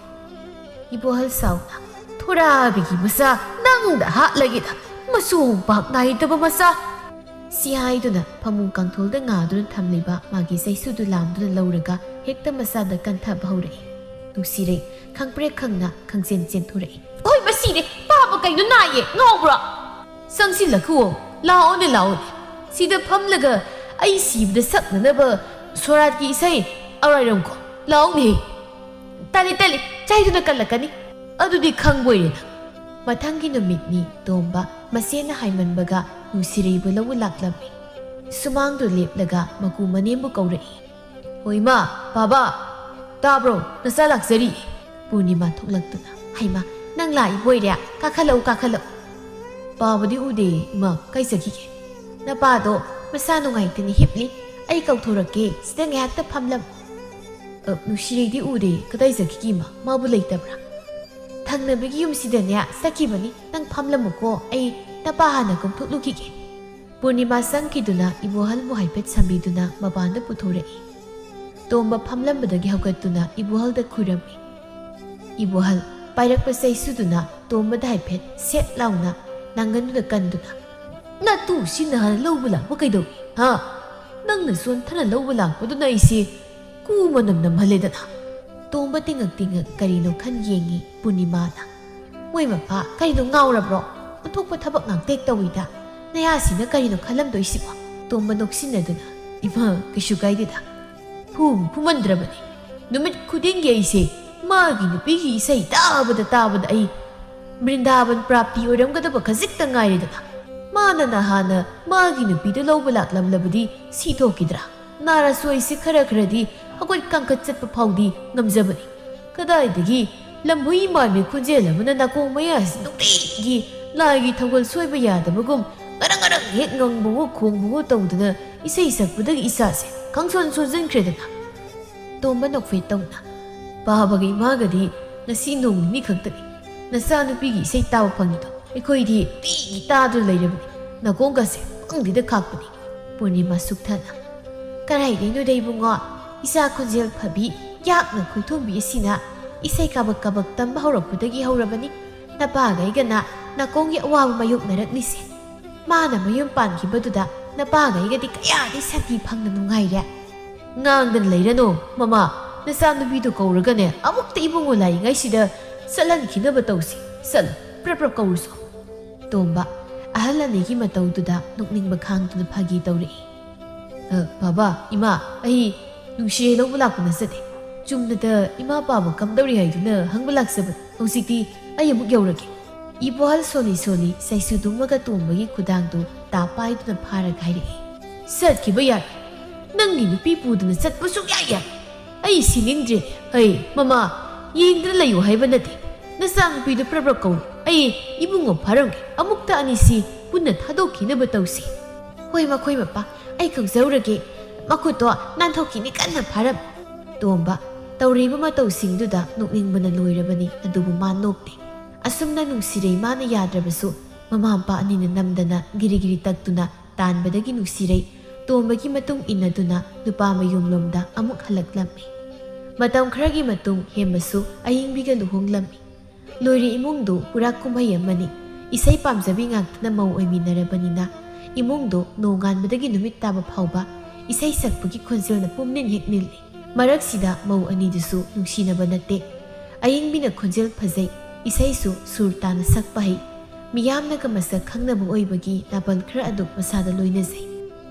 ꯏꯕꯣꯍꯜ ꯁꯥꯎꯅ, "ꯊꯣꯔꯥꯕꯤꯒꯤ ꯃꯆꯥ, ꯅꯪꯗ ꯍꯥꯠꯂꯒꯦꯗ, ꯃꯆꯣꯡ ꯄꯥꯛ ꯅꯥꯏꯗꯕ ꯃꯆꯥ!" ꯁꯤ ꯍꯥꯏꯗꯨꯅ ꯐꯃꯨꯡ ꯀꯥꯡꯊꯣꯜꯗ ꯉꯥꯗꯨꯅ ꯊꯝꯂꯤꯕ ꯃꯥꯒꯤ ꯆꯩꯁꯨꯗꯨ ꯂꯥꯝꯗꯨꯅ ꯂꯧꯔꯒ ꯍꯦꯛꯇ ꯃꯆꯥꯗ ꯀꯟꯊꯕ ꯍꯧꯔꯛꯏ꯫ ꯅꯨꯡꯁꯤꯔꯩ ꯈꯪꯄ꯭ꯔꯦꯛ ꯈꯪꯅ ꯈꯪꯆꯦꯟ ꯆꯦꯟꯊꯣꯔꯛꯏ꯫ "ꯑꯣꯏ, ꯃꯁꯤꯗꯤ ꯄꯥꯕ ꯀꯩꯅꯣ ꯅꯥꯏꯌꯦ? ꯉꯥꯎꯕ꯭ꯔꯣ? ꯆꯪꯁꯤꯜꯂꯛꯈꯨꯑꯣ꯫ ꯂꯥꯛꯑꯣꯅꯦ, ꯂꯥꯛꯑꯣꯅꯦ꯫ ꯁꯤꯗ ꯐꯝꯂꯒ ꯑꯩ ꯁꯤꯕꯗ ꯁꯛꯅꯅꯕ ꯁꯣꯔꯥꯠꯀꯤ ꯏꯁꯩ ꯑꯔꯥꯏꯔꯝꯈꯣ꯫ ꯂꯥꯛꯑꯣꯅꯦ꯫ ꯇꯜꯂꯤ, ꯇꯜꯂꯤ꯫ ꯆꯩꯗꯨꯅ ꯀꯜꯂꯛꯀꯅꯤ꯫ ꯑꯗꯨꯗꯤ ꯈꯪꯕꯣꯏꯔꯦ ꯅꯪ꯫ ꯃꯊꯪꯒꯤ ꯅꯨꯃꯤꯠꯅꯤ꯫ ꯇꯣꯝꯕ ꯃꯁꯦꯟꯅ ꯍꯥꯏꯃꯟꯕꯒ ꯅꯨꯡꯁꯤꯔꯩꯕꯨ ꯂꯧꯕ ꯂꯥꯛꯂꯝꯃꯤ꯫ ꯁꯨꯃꯥꯡꯗꯨ ꯂꯦꯞꯂꯒ ꯃꯀꯨ ꯃꯅꯦꯝꯕꯨ ꯀꯧꯔꯛꯏ꯫ "ꯍꯣ ꯏꯃꯥ, ꯕꯥꯕꯥ, ꯇꯥꯕ꯭ꯔꯣ? ꯅꯆꯥ ꯂꯥꯛꯆꯔꯤ꯫" ꯄꯨꯔꯅꯤꯃꯥ ꯊꯣꯛꯂꯛꯇꯨꯅ, "ꯍꯩꯃꯥ, ꯅꯪ ꯂꯥꯛꯏꯕꯣꯏꯔꯦ? ꯀꯥꯈꯠꯂꯛꯎ, ꯀꯥꯈꯠꯂꯛꯎ꯫" "ꯕꯥꯕꯗꯤ ꯎꯗꯦ ꯏꯃꯥ, ꯀꯥꯏ ꯆꯠꯈꯤꯒꯦ?" "ꯅꯄꯥꯗꯣ ꯃꯁꯥ ꯅꯨꯡꯉꯥꯏꯇꯅ ꯍꯤꯞꯂꯤ꯫ ꯑꯩ ꯀꯧꯊꯣꯔꯛꯀꯦ, ꯁꯤꯗ ꯉꯥꯏꯍꯥꯛꯇ ꯐꯝꯂꯝꯃꯨ꯫" "ꯑ, ꯅꯨꯡꯁꯤꯔꯩꯗꯤ ꯎꯗꯦ, ꯀꯗꯥꯏ ꯆꯠꯈꯤꯒꯦ ꯏꯃꯥ? ꯃꯥꯕꯨ ꯂꯩꯇꯕ꯭ꯔꯥ?" "ꯊꯪꯅꯕꯒꯤ ꯌꯨꯝꯁꯤꯗꯅꯦ ꯆꯠꯈꯤꯕꯅꯤ꯫ ꯅꯪ ꯐꯝꯂꯝꯃꯨꯀꯣ, ꯑꯩ ꯅꯄꯥ ꯍꯥꯟꯅ ꯀꯧꯊꯣꯛꯂꯨꯈꯤꯒꯦ꯫" ꯄꯨꯔꯅꯤꯃꯥ ꯆꯪꯈꯤꯗꯨꯅ ꯏꯕꯣꯍꯜꯕꯨ ꯍꯥꯏꯐꯦꯠ ꯁꯝꯕꯤꯗꯨꯅ ꯃꯄꯥꯟꯗ ꯄꯨꯊꯣꯔꯛꯏ꯫ ꯇꯣꯝꯕ ꯐꯝꯂꯝꯕꯗꯒꯤ ꯍꯧꯒꯠꯇꯨꯅ ꯏꯕꯣꯍꯜꯗ ꯈꯨꯔꯝꯃꯤ꯫ ꯏꯕꯣꯍꯜ ꯄꯥꯏꯔꯛꯄ ꯆꯩꯁꯨꯗꯨꯅ ꯇꯣꯝꯕꯗ ꯍꯥꯏꯐꯦꯠ ꯁꯦꯠ ꯂꯥꯎꯅ ꯅꯥꯡꯒꯟꯗꯨꯗ ꯀꯟꯗꯨꯅ, "ꯅꯇꯨ ꯁꯤ ꯅꯍꯥꯟ ꯂꯧꯕ ꯂꯥꯛꯄ ꯀꯩꯗꯧꯏ, ꯍꯥ? ꯅꯪꯅ ꯁꯣꯟꯊꯅ ꯂꯧꯕ ꯂꯥꯛꯄꯗꯨꯅ ꯑꯩꯁꯦ ꯀꯨ ꯃꯅꯝ ꯅꯝꯍꯜꯂꯦꯗꯅ꯫" ꯇꯣꯝꯕ ꯇꯤꯡꯉꯛ ꯇꯤꯡꯉꯛ ꯀꯔꯤꯅꯣ ꯈꯟ ꯌꯦꯡꯉꯤ ꯄꯨꯔꯅꯤꯃꯥꯅ꯫ "ꯃꯣꯏ ꯃꯄꯥ ꯀꯔꯤꯅꯣ ꯉꯥꯎꯔꯕ꯭ꯔꯣ? ꯑꯣꯟꯊꯣꯛꯄ ꯊꯕꯛ ꯉꯥꯛꯇ ꯍꯦꯛ ꯇꯧꯏꯗ꯫ ꯅꯌꯥꯁꯤꯅ ꯀꯔꯤꯅꯣ ꯈꯜꯂꯝꯗꯣꯏꯁꯤꯕꯣ?" ꯇꯣꯝꯕ ꯅꯣꯛꯁꯤꯟꯅꯗꯨꯅ, "ꯏꯃꯥ, ꯀꯩꯁꯨ ꯀꯥꯏꯗꯦꯗ꯫ ꯐꯨꯕꯨ ꯐꯨꯃꯟꯗ꯭ꯔꯕꯅꯤ꯫ ꯅꯨꯃꯤꯠ ꯈꯨꯗꯤꯡꯒꯤ ꯑꯩꯁꯦ ꯃꯥꯒꯤ ꯅꯨꯄꯤꯒꯤ ꯏꯁꯩ ꯇꯥꯕꯗ ꯇꯥꯕꯗ ꯑꯩ ꯕ꯭ꯔꯤꯟꯗꯥꯕꯟ ꯄ꯭ꯔꯥꯞꯇꯤ ꯑꯣꯏꯔꯝꯒꯗꯕ ꯈꯖꯤꯛꯇ ꯉꯥꯏꯔꯦꯗꯅ꯫ ꯃꯥꯅ ꯅꯍꯥꯟꯅ ꯃꯥꯒꯤ ꯅꯨꯄꯤꯗꯨ ꯂꯧꯕ ꯂꯥꯛꯂꯝꯂꯕꯗꯤ ꯁꯤ ꯊꯣꯛꯈꯤꯗ꯭ꯔꯥ? ꯅꯥꯔꯁꯨ ꯑꯩꯁꯦ ꯈꯔ ꯈꯔꯗꯤ ꯍꯧꯒꯠ ꯀꯥꯡꯈꯠ ꯆꯠꯄ ꯐꯥꯎꯗꯤ ꯉꯝꯖꯕꯅꯤ꯫ ꯀꯗꯥꯏꯗꯒꯤ ꯂꯝꯍꯨꯏ ꯃꯥꯟꯕꯤ ꯈꯣꯟꯖꯦꯜ ꯑꯃꯅ ꯅꯥꯀꯣꯡ ꯃꯌꯥꯁꯤ ꯅꯨꯡꯇꯤꯒꯤ ꯂꯥꯏꯒꯤ ꯊꯧꯒꯜ ꯁꯣꯏꯕ ꯌꯥꯗꯕꯒꯨꯝ ꯉꯔꯪ ꯉꯔꯪ ꯍꯦꯛ ꯉꯪꯕꯋꯣ ꯈꯣꯡꯕꯋꯣ ꯇꯧꯗꯅ ꯏꯁꯩ ꯁꯛꯄꯗꯒꯤ ꯏꯁꯥꯁꯦ ꯈꯪꯁꯣꯟ ꯁꯣꯟꯖꯤꯟꯈ꯭ꯔꯦꯗꯅ꯫" ꯇꯣꯝꯕ ꯅꯣꯛꯐꯦꯠ ꯇꯧꯅ, "ꯕꯥꯕꯒ ꯏꯃꯥꯒꯗꯤ ꯉꯁꯤ ꯅꯣꯡ ꯅꯤꯅꯤ ꯈꯛꯇꯅꯤ ꯅꯆꯥꯅꯨꯄꯤꯒꯤ ꯏꯁꯩ ꯇꯥꯕ ꯐꯪꯉꯤꯗꯣ꯫ ꯑꯩꯈꯣꯏꯗꯤ ꯅꯨꯡꯇꯤꯒꯤ ꯇꯥꯗꯨꯅ ꯂꯩꯔꯕꯅꯤ꯫ ꯅꯥꯀꯣꯡꯒꯁꯦ ꯄꯪꯗꯤꯗ ꯈꯥꯛꯄꯅꯤ꯫" ꯄꯨꯔꯅꯤꯃꯥ ꯁꯨꯛꯊꯅ, "ꯀꯔꯥꯏꯗꯩꯅꯣꯗ ꯏꯕꯨꯡꯉꯣ, ꯏꯆꯥ ꯈꯣꯟꯖꯦꯜ ꯐꯕꯤ, ꯌꯥꯛꯅ ꯈꯣꯏꯊꯣꯝꯕꯤ ꯑꯁꯤꯅ ꯏꯁꯩ ꯀꯥꯕꯛ ꯀꯥꯕꯛ ꯇꯝꯕ ꯍꯧꯔꯛꯄꯗꯒꯤ ꯍꯧꯔꯕꯅꯤ ꯅꯄꯥꯒ ꯑꯩꯒꯅ ꯅꯥꯀꯣꯡꯒꯤ ꯑꯋꯥꯕ ꯃꯥꯌꯣꯛꯅꯔꯛꯂꯤꯁꯦ꯫ ꯃꯥꯅ ꯃꯌꯨꯝ ꯄꯥꯟꯈꯤꯕꯗꯨꯗ ꯅꯄꯥꯒ ꯑꯩꯒꯗꯤ ꯀꯌꯥꯗꯤ ꯁꯥꯟꯇꯤ ꯐꯪꯅ ꯅꯨꯡꯉꯥꯏꯔꯦ꯫" "ꯉꯥꯡꯗꯅ ꯂꯩꯔꯅꯨ ꯃꯃꯥ, ꯅꯆꯥꯅꯨꯄꯤꯗꯨ ꯀꯧꯔꯒꯅꯦ ꯑꯃꯨꯛꯇ ꯏꯕꯨꯡꯉꯣ ꯂꯥꯛꯏꯉꯩꯁꯤꯗ ꯆꯠꯍꯟꯈꯤꯅꯕ ꯇꯧꯁꯤ꯫ ꯆꯠꯂꯨ꯫" ꯄ꯭ꯔꯞ ꯄ꯭ꯔꯞ ꯀꯧꯔꯨꯁꯣ꯫ ꯇꯣꯝꯕ ꯑꯍꯜ ꯑꯅꯤꯒꯤ ꯃꯇꯧꯗꯨꯗ ꯅꯣꯛꯅꯤꯡꯕ ꯈꯥꯡꯗꯨꯅ ꯐꯥꯒꯤ ꯇꯧꯔꯛꯏ꯫ "ꯑ, ꯕꯥꯕꯥ, ꯏꯃꯥ, ꯑꯩ ꯅꯨꯡꯁꯤꯔꯩ ꯂꯧꯕ ꯂꯥꯛꯄ ꯅꯠꯆꯗꯦ꯫ ꯆꯨꯝꯅꯗ ꯏꯃꯥ ꯄꯥꯕ ꯀꯝꯗꯧꯔꯤ ꯍꯥꯏꯗꯨꯅ ꯍꯪꯕ ꯂꯥꯛꯆꯕꯅꯤ꯫ ꯍꯧꯖꯤꯛꯇꯤ ꯑꯩ ꯑꯃꯨꯛ ꯌꯧꯔꯒꯦ꯫" ꯏꯕꯣꯍꯜ ꯁꯣꯜꯂꯤ ꯁꯣꯜꯂꯤ ꯁꯩꯁꯨ ꯇꯨꯝꯃꯒ ꯇꯣꯝꯕꯒꯤ ꯈꯨꯗꯥꯡꯗꯨ ꯇꯥ ꯄꯥꯏꯗꯨꯅ ꯐꯥꯔꯒ ꯍꯥꯏꯔꯛꯏ꯫ "ꯆꯠꯈꯤꯕ ꯌꯥꯏ꯫ ꯅꯪꯒꯤ ꯅꯨꯄꯤ ꯄꯨꯗꯨꯅ ꯆꯠꯄ ꯁꯨꯛꯌꯥ ꯌꯥꯏ꯫ ꯑꯩ ꯁꯤꯅꯤꯡꯗ꯭ꯔꯦ꯫ ꯍꯩ, ꯃꯃꯥ, ꯌꯦꯡꯗꯅ ꯂꯩꯌꯨ ꯍꯥꯏꯕ ꯅꯠꯇꯦ꯫ ꯅꯆꯥꯅꯨꯄꯤꯗꯨ ꯄ꯭ꯔꯞ ꯄ꯭ꯔꯞ ꯀꯧ꯫ ꯑꯩ ꯏꯕꯨꯡꯉꯣ ꯐꯥꯔꯝꯒꯦ꯫ ꯑꯃꯨꯛꯇ ꯑꯅꯤꯁꯤ ꯄꯨꯟꯅ ꯊꯥꯗꯣꯛꯈꯤꯅꯕ ꯇꯧꯁꯤ꯫" "ꯍꯣꯏ, ꯃꯈꯣꯏ ꯃꯄꯥ, ꯑꯩ ꯀꯧꯖꯧꯔꯒꯦ꯫ ꯃꯈꯨꯠꯇꯣ ꯅꯥꯟꯊꯣꯛꯈꯤꯅꯤ ꯀꯟꯅ ꯐꯥꯔꯝ꯫" ꯇꯣꯝꯕ ꯇꯧꯔꯤꯕ ꯃꯇꯧꯁꯤꯡꯗꯨꯗ ꯅꯣꯛꯅꯤꯡꯕꯅ ꯂꯣꯏꯔꯕꯅꯤ, ꯑꯗꯨꯕꯨ ꯃꯥ ꯅꯣꯛꯇꯦ꯫ ꯑꯁꯨꯝꯅ ꯅꯨꯡꯁꯤꯔꯩ ꯃꯥꯅ ꯌꯥꯗ꯭ꯔꯕꯁꯨ ꯃꯃꯥ ꯃꯄꯥ ꯑꯅꯤꯅ ꯅꯝꯗꯅ ꯒꯤꯔꯤ ꯒꯤꯔꯤ ꯇꯛꯇꯨꯅ ꯇꯥꯟꯕꯗꯒꯤ ꯅꯨꯡꯁꯤꯔꯩ ꯇꯣꯝꯕꯒꯤ ꯃꯇꯨꯡ ꯏꯟꯅꯗꯨꯅ ꯅꯨꯄꯥ ꯃꯌꯨꯝꯂꯣꯝꯗ ꯑꯃꯨꯛ ꯍꯜꯂꯛꯂꯝꯃꯤ꯫ ꯃꯇꯝ ꯈꯔꯒꯤ ꯃꯇꯨꯡ ꯍꯦꯝꯕꯁꯨ ꯑꯌꯤꯡꯕꯤꯒ ꯂꯨꯍꯣꯡꯂꯝꯃꯤ꯫ ꯂꯣꯏꯔꯦ ꯏꯃꯨꯡꯗꯨ ꯄꯨꯔꯥ ꯀꯨꯝꯍꯩ ꯑꯃꯅꯤ꯫ ꯏꯁꯩ ꯄꯥꯝꯖꯕꯤ ꯉꯥꯛꯇꯅ ꯃꯧ ꯑꯣꯏꯃꯤꯟꯅꯔꯕꯅꯤꯅ ꯏꯃꯨꯡꯗꯨ ꯅꯣꯡꯉꯥꯟꯕꯗꯒꯤ ꯅꯨꯃꯤꯠ ꯇꯥꯕ ꯐꯥꯎꯕ ꯏꯁꯩ ꯁꯛꯄꯒꯤ ꯈꯣꯟꯖꯦꯜꯅ ꯄꯨꯝꯅꯤꯜ ꯍꯦꯛ ꯅꯤꯜꯂꯤ꯫ ꯃꯔꯛꯁꯤꯗ ꯃꯧ ꯑꯅꯤꯗꯨꯁꯨ ꯅꯨꯡꯁꯤꯅꯕ ꯅꯠꯇꯦ꯫ ꯑꯌꯤꯡꯕꯤꯅ ꯈꯣꯟꯖꯦꯜ ꯐꯖꯩ, ꯏꯁꯩꯁꯨ ꯁꯨꯔ ꯇꯥꯅ ꯁꯛꯄ ꯍꯩ꯫ ꯃꯤꯌꯥꯝꯅꯒ ꯃꯁꯛ ꯈꯪꯅꯕ ꯑꯣꯏꯕꯒꯤ ꯅꯥꯄꯜ ꯈꯔ ꯑꯗꯨꯝ ꯃꯁꯥꯗ ꯂꯣꯏꯅꯖꯩ꯫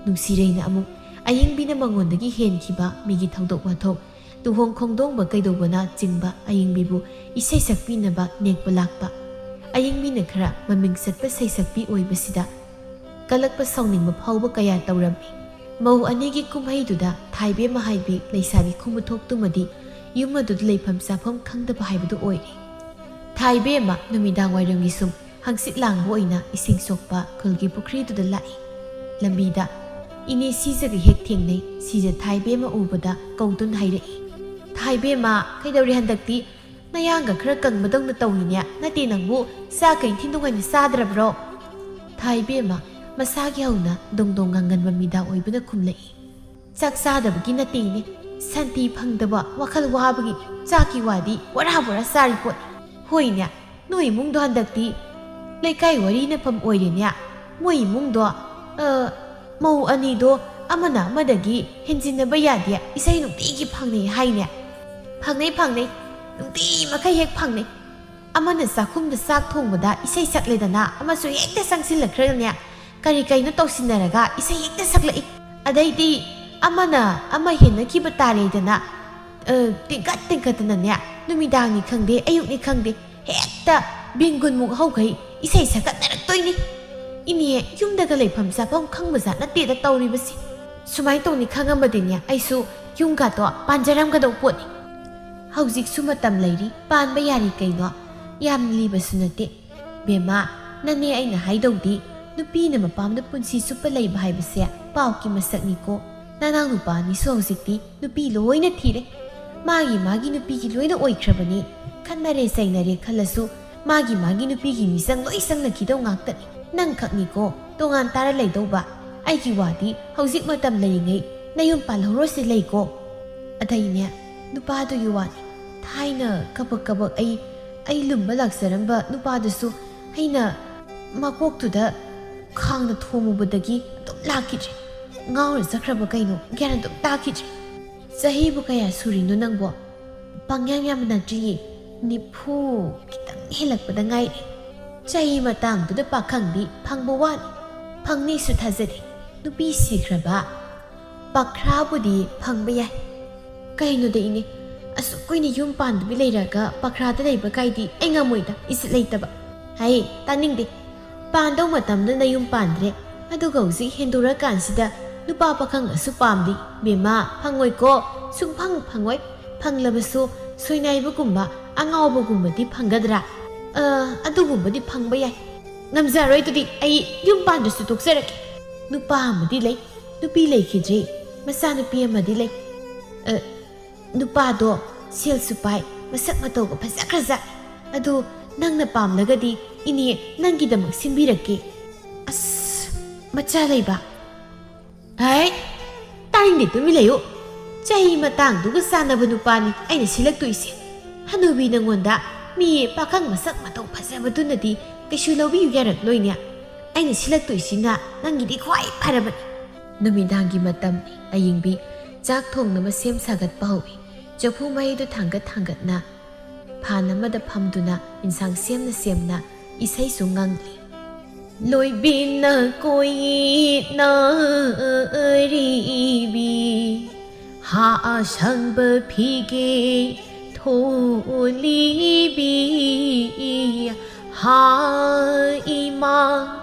ꯅꯨꯡꯁꯤꯔꯩꯅ ꯑꯃꯨꯛ ꯑꯌꯤꯡꯕꯤꯅ ꯃꯉꯣꯟꯗꯒꯤ ꯍꯦꯟꯈꯤꯕ ꯃꯤꯒꯤ ꯊꯧꯗꯣꯛ ꯋꯥꯊꯣꯛ, ꯂꯨꯍꯣꯡ ꯈꯣꯡꯗꯣꯡꯕ ꯀꯩꯗꯧꯕꯅꯆꯤꯡꯕ ꯑꯌꯤꯡꯕꯤꯕꯨ ꯏꯁꯩ ꯁꯛꯄꯤꯅꯕ ꯅꯦꯛꯄ ꯂꯥꯛꯄ꯫ ꯑꯌꯤꯡꯕꯤꯅ ꯈꯔ ꯃꯃꯤꯡ ꯆꯠꯄ ꯁꯩꯁꯛꯄꯤ ꯑꯣꯏꯕꯁꯤꯗ ꯀꯜꯂꯛꯄ ꯁꯥꯎꯅꯤꯡꯕ ꯐꯥꯎꯕ ꯀꯌꯥ ꯇꯧꯔꯝꯃꯤ꯫ ꯃꯧ ꯑꯅꯤꯒꯤ ꯀꯨꯝꯍꯩꯗꯨꯗ ꯊꯥꯏꯕꯦꯝꯃ ꯍꯥꯏꯕꯤ ꯂꯩꯁꯥꯕꯤ ꯈꯨꯃꯨꯊꯣꯛꯇꯨꯃꯗꯤ ꯌꯨꯝ ꯑꯗꯨꯗ ꯂꯩꯐꯝ ꯆꯥꯐꯝ ꯈꯪꯗꯕ ꯍꯥꯏꯕꯗꯨ ꯑꯣꯏꯔꯦ꯫ ꯊꯥꯏꯕꯦꯝꯃ ꯅꯨꯃꯤꯗꯥꯡ ꯋꯥꯏꯔꯝꯒꯤ ꯁꯨꯝ ꯍꯪꯆꯤꯠ ꯂꯥꯡꯕ ꯑꯣꯏꯅ ꯏꯁꯤꯡ ꯁꯣꯛꯄ ꯈꯨꯜꯒꯤ ꯄꯨꯈ꯭ꯔꯤꯗꯨꯗ ꯂꯥꯛꯏ꯫ ꯂꯝꯕꯤꯗ ꯏꯅꯦ ꯁꯤꯖꯒ ꯍꯦꯛ ꯊꯦꯡꯅꯩ꯫ ꯁꯤꯖ ꯊꯥꯏꯕꯦꯝꯃ ꯎꯕꯗ ꯀꯧꯗꯨꯅ ꯍꯥꯏꯔꯛꯏ, "ꯊꯥꯏꯕꯦꯝꯃ, ꯀꯩꯗꯧꯔꯤ ꯍꯟꯗꯛꯇꯤ? ꯅꯌꯥꯡꯒ ꯈꯔ ꯀꯪꯕꯗꯧꯅ ꯇꯧꯏꯅꯦ꯫ ꯅꯠꯇꯦ, ꯅꯪꯕꯨ ꯆꯥꯛꯀ ꯏꯟꯊꯤ ꯅꯨꯡꯉꯥꯏꯅ ꯆꯥꯗ꯭ꯔꯕ꯭ꯔꯣ?" ꯊꯥꯏꯕꯦꯝꯃ ꯃꯁꯥꯒꯤ ꯍꯧꯅ ꯗꯣꯡ ꯗꯣꯡ ꯉꯥꯡꯒꯟꯕ ꯃꯤꯗꯥ ꯑꯣꯏꯕꯅ ꯈꯨꯝꯂꯛꯏ, "ꯆꯥꯛ ꯆꯥꯗꯕꯒꯤ ꯅꯠꯇꯦꯅꯦ, ꯁꯥꯟꯇꯤ ꯐꯪꯗꯕ, ꯋꯥꯈꯜ ꯋꯥꯕꯒꯤ꯫ ꯆꯥꯛꯀꯤ ꯋꯥꯗꯤ ꯕꯣꯔꯥ ꯕꯣꯔꯥ ꯆꯥꯔꯤ ꯄꯣꯠꯅꯤ꯫ ꯍꯣꯏꯅꯦ, ꯅꯣꯏ ꯏꯃꯨꯡꯗꯣ ꯍꯟꯗꯛꯇꯤ ꯂꯩꯀꯥꯏ ꯋꯥꯔꯤꯅꯐꯝ ꯑꯣꯏꯔꯦꯅꯦ꯫ ꯃꯣꯏ ꯏꯃꯨꯡꯗꯣ, ꯑ, ꯃꯧ ꯑꯅꯤꯗꯣ ꯑꯃꯅ ꯑꯃꯗꯒꯤ ꯍꯦꯟꯖꯤꯟꯅꯕ ꯌꯥꯗꯦ, ꯏꯁꯩ ꯅꯨꯡꯇꯤꯒꯤ ꯐꯪꯅꯩ ꯍꯥꯏꯅꯦ꯫" "ꯐꯪꯅꯩ, ꯐꯪꯅꯩ, ꯅꯨꯡꯇꯤ ꯃꯈꯩ ꯍꯦꯛ ꯐꯪꯅꯩ꯫ ꯑꯃꯅ ꯆꯥꯛꯈꯨꯝꯗ ꯆꯥꯛ ꯊꯣꯡꯕꯗ ꯏꯁꯩ ꯁꯛꯂꯦꯗꯅ, ꯑꯃꯁꯨ ꯍꯦꯛꯇ ꯆꯪꯁꯤꯜꯂꯛꯈ꯭ꯔꯒꯅꯦ, ꯀꯔꯤ ꯀꯩꯅꯣ ꯇꯧꯁꯤꯟꯅꯔꯒ ꯏꯁꯩ ꯍꯦꯛꯇ ꯁꯛꯂꯛꯏ꯫ ꯑꯗꯩꯗꯤ ꯑꯃꯅ ꯑꯃ ꯍꯦꯟꯅꯈꯤꯕ ꯇꯥꯔꯦꯗꯅ, ꯑ, ꯇꯤꯡꯈꯠ ꯇꯤꯡꯈꯠꯇꯅꯅꯦ, ꯅꯨꯃꯤꯗꯥꯡꯅꯤ ꯈꯪꯗꯦ, ꯑꯌꯨꯛꯅꯤ ꯈꯪꯗꯦ, ꯍꯦꯛꯇ ꯕꯤꯟꯒꯨꯟꯃꯨꯛ ꯍꯧꯈꯩ ꯏꯁꯩ ꯁꯛꯀꯠꯅꯔꯛꯇꯣꯏꯅꯤ꯫ ꯏꯅꯦ, ꯌꯨꯝꯗꯒ ꯂꯩꯐꯝ ꯆꯥꯐꯝ ꯈꯪꯕꯖꯥꯠ ꯅꯠꯇꯦꯗ ꯇꯧꯔꯤꯕꯁꯤ꯫ ꯁꯨꯃꯥꯏꯅ ꯇꯧꯅꯤ ꯈꯪꯉꯝꯕꯗꯤꯅꯦ, ꯑꯩꯁꯨ ꯌꯨꯝꯒꯥꯗꯣ ꯄꯥꯟꯖꯔꯝꯒꯗꯧ ꯄꯣꯠꯅꯤ꯫ ꯍꯧꯖꯤꯛꯁꯨ ꯃꯇꯝ ꯂꯩꯔꯤ, ꯄꯥꯟꯕ ꯌꯥꯔꯤ ꯀꯩꯅꯣ꯫ ꯌꯥꯝ ꯂꯤꯕꯁꯨ ꯅꯠꯇꯦ꯫ ꯕꯦꯝꯃ, ꯅꯅꯦ ꯑꯩꯅ ꯍꯥꯏꯗꯧꯗꯤ, ꯅꯨꯄꯤꯅ ꯃꯄꯥꯝꯗ ꯄꯨꯟꯁꯤ ꯆꯨꯞꯄ ꯂꯩꯕ ꯍꯥꯏꯕꯁꯦ ꯄꯥꯎꯒꯤ ꯃꯁꯛꯅꯤꯀꯣ꯫ ꯅꯅꯥꯎ ꯅꯨꯄꯥ ꯑꯅꯤꯁꯨ ꯍꯧꯖꯤꯛꯇꯤ ꯅꯨꯄꯤ ꯂꯣꯏꯅ ꯊꯤꯔꯦ꯫ ꯃꯥꯒꯤ ꯃꯥꯒꯤ ꯅꯨꯄꯤꯒꯤ ꯂꯣꯏꯅ ꯑꯣꯏꯈ꯭ꯔꯕꯅꯤ꯫ ꯈꯠꯅꯔꯦ ꯆꯩꯅꯔꯦ ꯈꯜꯂꯁꯨ ꯃꯥꯒꯤ ꯃꯥꯒꯤ ꯅꯨꯄꯤꯒꯤ ꯃꯤꯆꯪ ꯂꯣꯏ ꯆꯪꯅꯈꯤꯗꯧ ꯉꯥꯛꯇꯅꯤ꯫ ꯅꯪ ꯈꯛꯅꯤꯀꯣ ꯇꯣꯉꯥꯟ ꯇꯥꯔ ꯂꯩꯗꯧꯕ꯫ ꯑꯩꯒꯤ ꯋꯥꯗꯤ ꯍꯧꯖꯤꯛ ꯃꯇꯝ ꯂꯩꯔꯤꯉꯩ ꯅꯌꯨꯝ ꯄꯥꯜꯍꯧꯔꯣꯁꯦ ꯂꯩꯀꯣ꯫ ꯑꯗꯩꯅꯦ, ꯅꯨꯄꯥꯗꯨꯒꯤ ꯋꯥꯅꯤ꯫ ꯊꯥꯏꯅ ꯀꯕꯛ ꯀꯕꯛ ꯑꯩ, ꯑꯩ ꯂꯨꯝꯕ ꯂꯥꯛꯆꯔꯝꯕ ꯅꯨꯄꯥꯗꯨꯁꯨ ꯑꯩꯅ ꯃꯀꯣꯛꯇꯨꯗ ꯈꯥꯡꯅ ꯊꯣꯝꯃꯨꯕꯗꯒꯤ ꯑꯗꯨꯝ ꯂꯥꯛꯈꯤꯗ꯭ꯔꯦ꯫ ꯉꯥꯎꯔ ꯆꯠꯈ꯭ꯔꯕ ꯀꯩꯅꯣ, ꯒ꯭ꯌꯥꯟ ꯑꯗꯨꯝ ꯇꯥꯈꯤꯗ꯭ꯔꯦ꯫ ꯆꯍꯤꯕꯨ ꯀꯌꯥ ꯁꯨꯔꯤꯅꯣ ꯅꯪꯕꯣ? ꯄꯪꯌꯥꯝ ꯌꯥꯝꯅ ꯅꯠꯇ꯭ꯔꯤꯌꯦ, ꯅꯤꯐꯨ ꯈꯤꯇꯪ ꯍꯦꯜꯂꯛꯄꯗ ꯉꯥꯏꯔꯤ꯫ ꯆꯍꯤ ꯃꯇꯥꯡꯗꯨꯗ ꯄꯥꯈꯪꯗꯤ ꯐꯪꯕ ꯋꯥꯅꯤ, ꯐꯪꯅꯤꯁꯨ ꯊꯥꯖꯗꯦ꯫ ꯅꯨꯄꯤ ꯁꯤꯈ꯭ꯔꯕ ꯄꯥꯈ꯭ꯔꯥꯕꯨꯗꯤ ꯐꯪꯕ ꯌꯥꯏ꯫ ꯀꯩꯅꯣꯗ ꯏꯅꯦ, ꯑꯁꯨꯛ ꯀꯨꯏꯅ ꯌꯨꯝ ꯄꯥꯟꯗꯕꯤ ꯂꯩꯔꯒ ꯄꯥꯈ꯭ꯔꯥꯗ ꯂꯩꯕ ꯀꯥꯏꯗꯤ ꯑꯩ ꯉꯝꯃꯣꯏꯗ, ꯏꯖꯠ ꯂꯩꯇꯕ꯫ ꯍꯩ, ꯇꯥꯅꯤꯡꯗꯦ꯫ ꯄꯥꯟꯗꯧ ꯃꯇꯝꯗ ꯅꯌꯨꯝ ꯄꯥꯟꯗ꯭ꯔꯦ, ꯑꯗꯨꯒ ꯍꯧꯖꯤꯛ ꯍꯦꯟꯗꯣꯔꯛꯀꯥꯟꯁꯤꯗ ꯅꯨꯄꯥ ꯄꯥꯈꯪ ꯑꯁꯨꯛ ꯄꯥꯝꯗꯤ? ꯕꯦꯝꯃ, ꯐꯪꯉꯣꯏꯀꯣ, ꯁꯨꯡꯐꯪ ꯐꯪꯉꯣꯏ꯫ ꯐꯪꯂꯕꯁꯨ ꯁꯣꯏꯅꯥꯏꯕꯒꯨꯝꯕ, ꯑꯉꯥꯎꯕꯒꯨꯝꯕꯗꯤ ꯐꯪꯒꯗ꯭ꯔꯥ? ꯑ, ꯑꯗꯨꯒꯨꯝꯕꯗꯤ ꯐꯪꯕ ꯌꯥꯏ꯫ ꯉꯝꯖꯔꯣꯏ, ꯑꯗꯨꯗꯤ ꯑꯩ ꯌꯨꯝ ꯄꯥꯟꯗ꯭ꯔꯁꯨ ꯇꯣꯛꯆꯔꯒꯦ꯫ ꯅꯨꯄꯥ ꯑꯃꯗꯤ ꯂꯩ, ꯅꯨꯄꯤ ꯂꯩꯈꯤꯗ꯭ꯔꯤ, ꯃꯆꯥꯅꯨꯄꯤ ꯑꯃꯗꯤ ꯂꯩ꯫ ꯑ, ꯅꯨꯄꯥꯗꯣ ꯁꯦꯜꯁꯨ ꯄꯥꯏ, ꯃꯁꯛ ꯃꯇꯧꯒ ꯐꯖꯈ꯭ꯔꯖꯥꯠ꯫ ꯑꯗꯨ ꯅꯪꯅ ꯄꯥꯝꯂꯒꯗꯤ ꯏꯅꯦ ꯅꯪꯒꯤꯗꯃꯛ ꯁꯤꯟꯕꯤꯔꯛꯀꯦ꯫ ꯑꯁ, ꯃꯆꯥ ꯂꯩꯕ? ꯍꯥꯏ, ꯇꯥꯅꯤꯡꯗꯦ, ꯇꯨꯃꯤꯟ ꯂꯩꯌꯨ꯫ ꯆꯍꯤ ꯃꯇꯥꯡꯗꯨꯒ ꯆꯥꯟꯅꯕ ꯅꯨꯄꯥꯅꯤ ꯑꯩꯅ ꯁꯤꯜꯂꯛꯇꯣꯏꯁꯦ꯫ ꯍꯅꯨꯕꯤ ꯅꯉꯣꯟꯗ ꯃꯤ ꯄꯥꯈꯪ ꯃꯁꯛ ꯃꯇꯧ ꯐꯖꯕꯗꯨꯅꯗꯤ ꯀꯩꯁꯨ ꯂꯧꯕꯤꯌꯨ ꯌꯥꯔꯛꯂꯣꯏꯅꯦ꯫ ꯑꯩꯅ ꯁꯤꯜꯂꯛꯇꯣꯏꯁꯤꯅ ꯅꯪꯒꯤꯗꯤ ꯈ꯭ꯋꯥꯏ ꯐꯔꯕꯅꯤ꯫ ꯅꯨꯃꯤꯗꯥꯡꯒꯤ ꯃꯇꯝꯅꯤ꯫ ꯑꯌꯤꯡꯕꯤ ꯆꯥꯛ ꯊꯣꯡꯅꯕ ꯁꯦꯝ ꯁꯥꯒꯠꯄ ꯍꯧꯏ꯫ ꯆꯐꯨ ꯃꯩꯗꯨ ꯊꯥꯡꯒꯠ ꯊꯥꯡꯒꯠꯅ ꯐꯥꯟ ꯑꯃꯗ ꯐꯝꯗꯨꯅ ꯏꯟꯁꯥꯡ ꯁꯦꯝꯅ ꯁꯦꯝꯅ ꯏꯁꯩꯁꯨ ꯉꯪꯂꯤ꯫ ꯂꯣꯏꯕꯤꯅ ꯀꯣꯏꯅꯔꯤꯕꯤ ꯍꯥ ꯑꯁꯪꯕ ꯐꯤꯒꯦ ꯊꯣꯜꯂꯤꯕꯤ ꯍꯥ ꯏꯃꯥ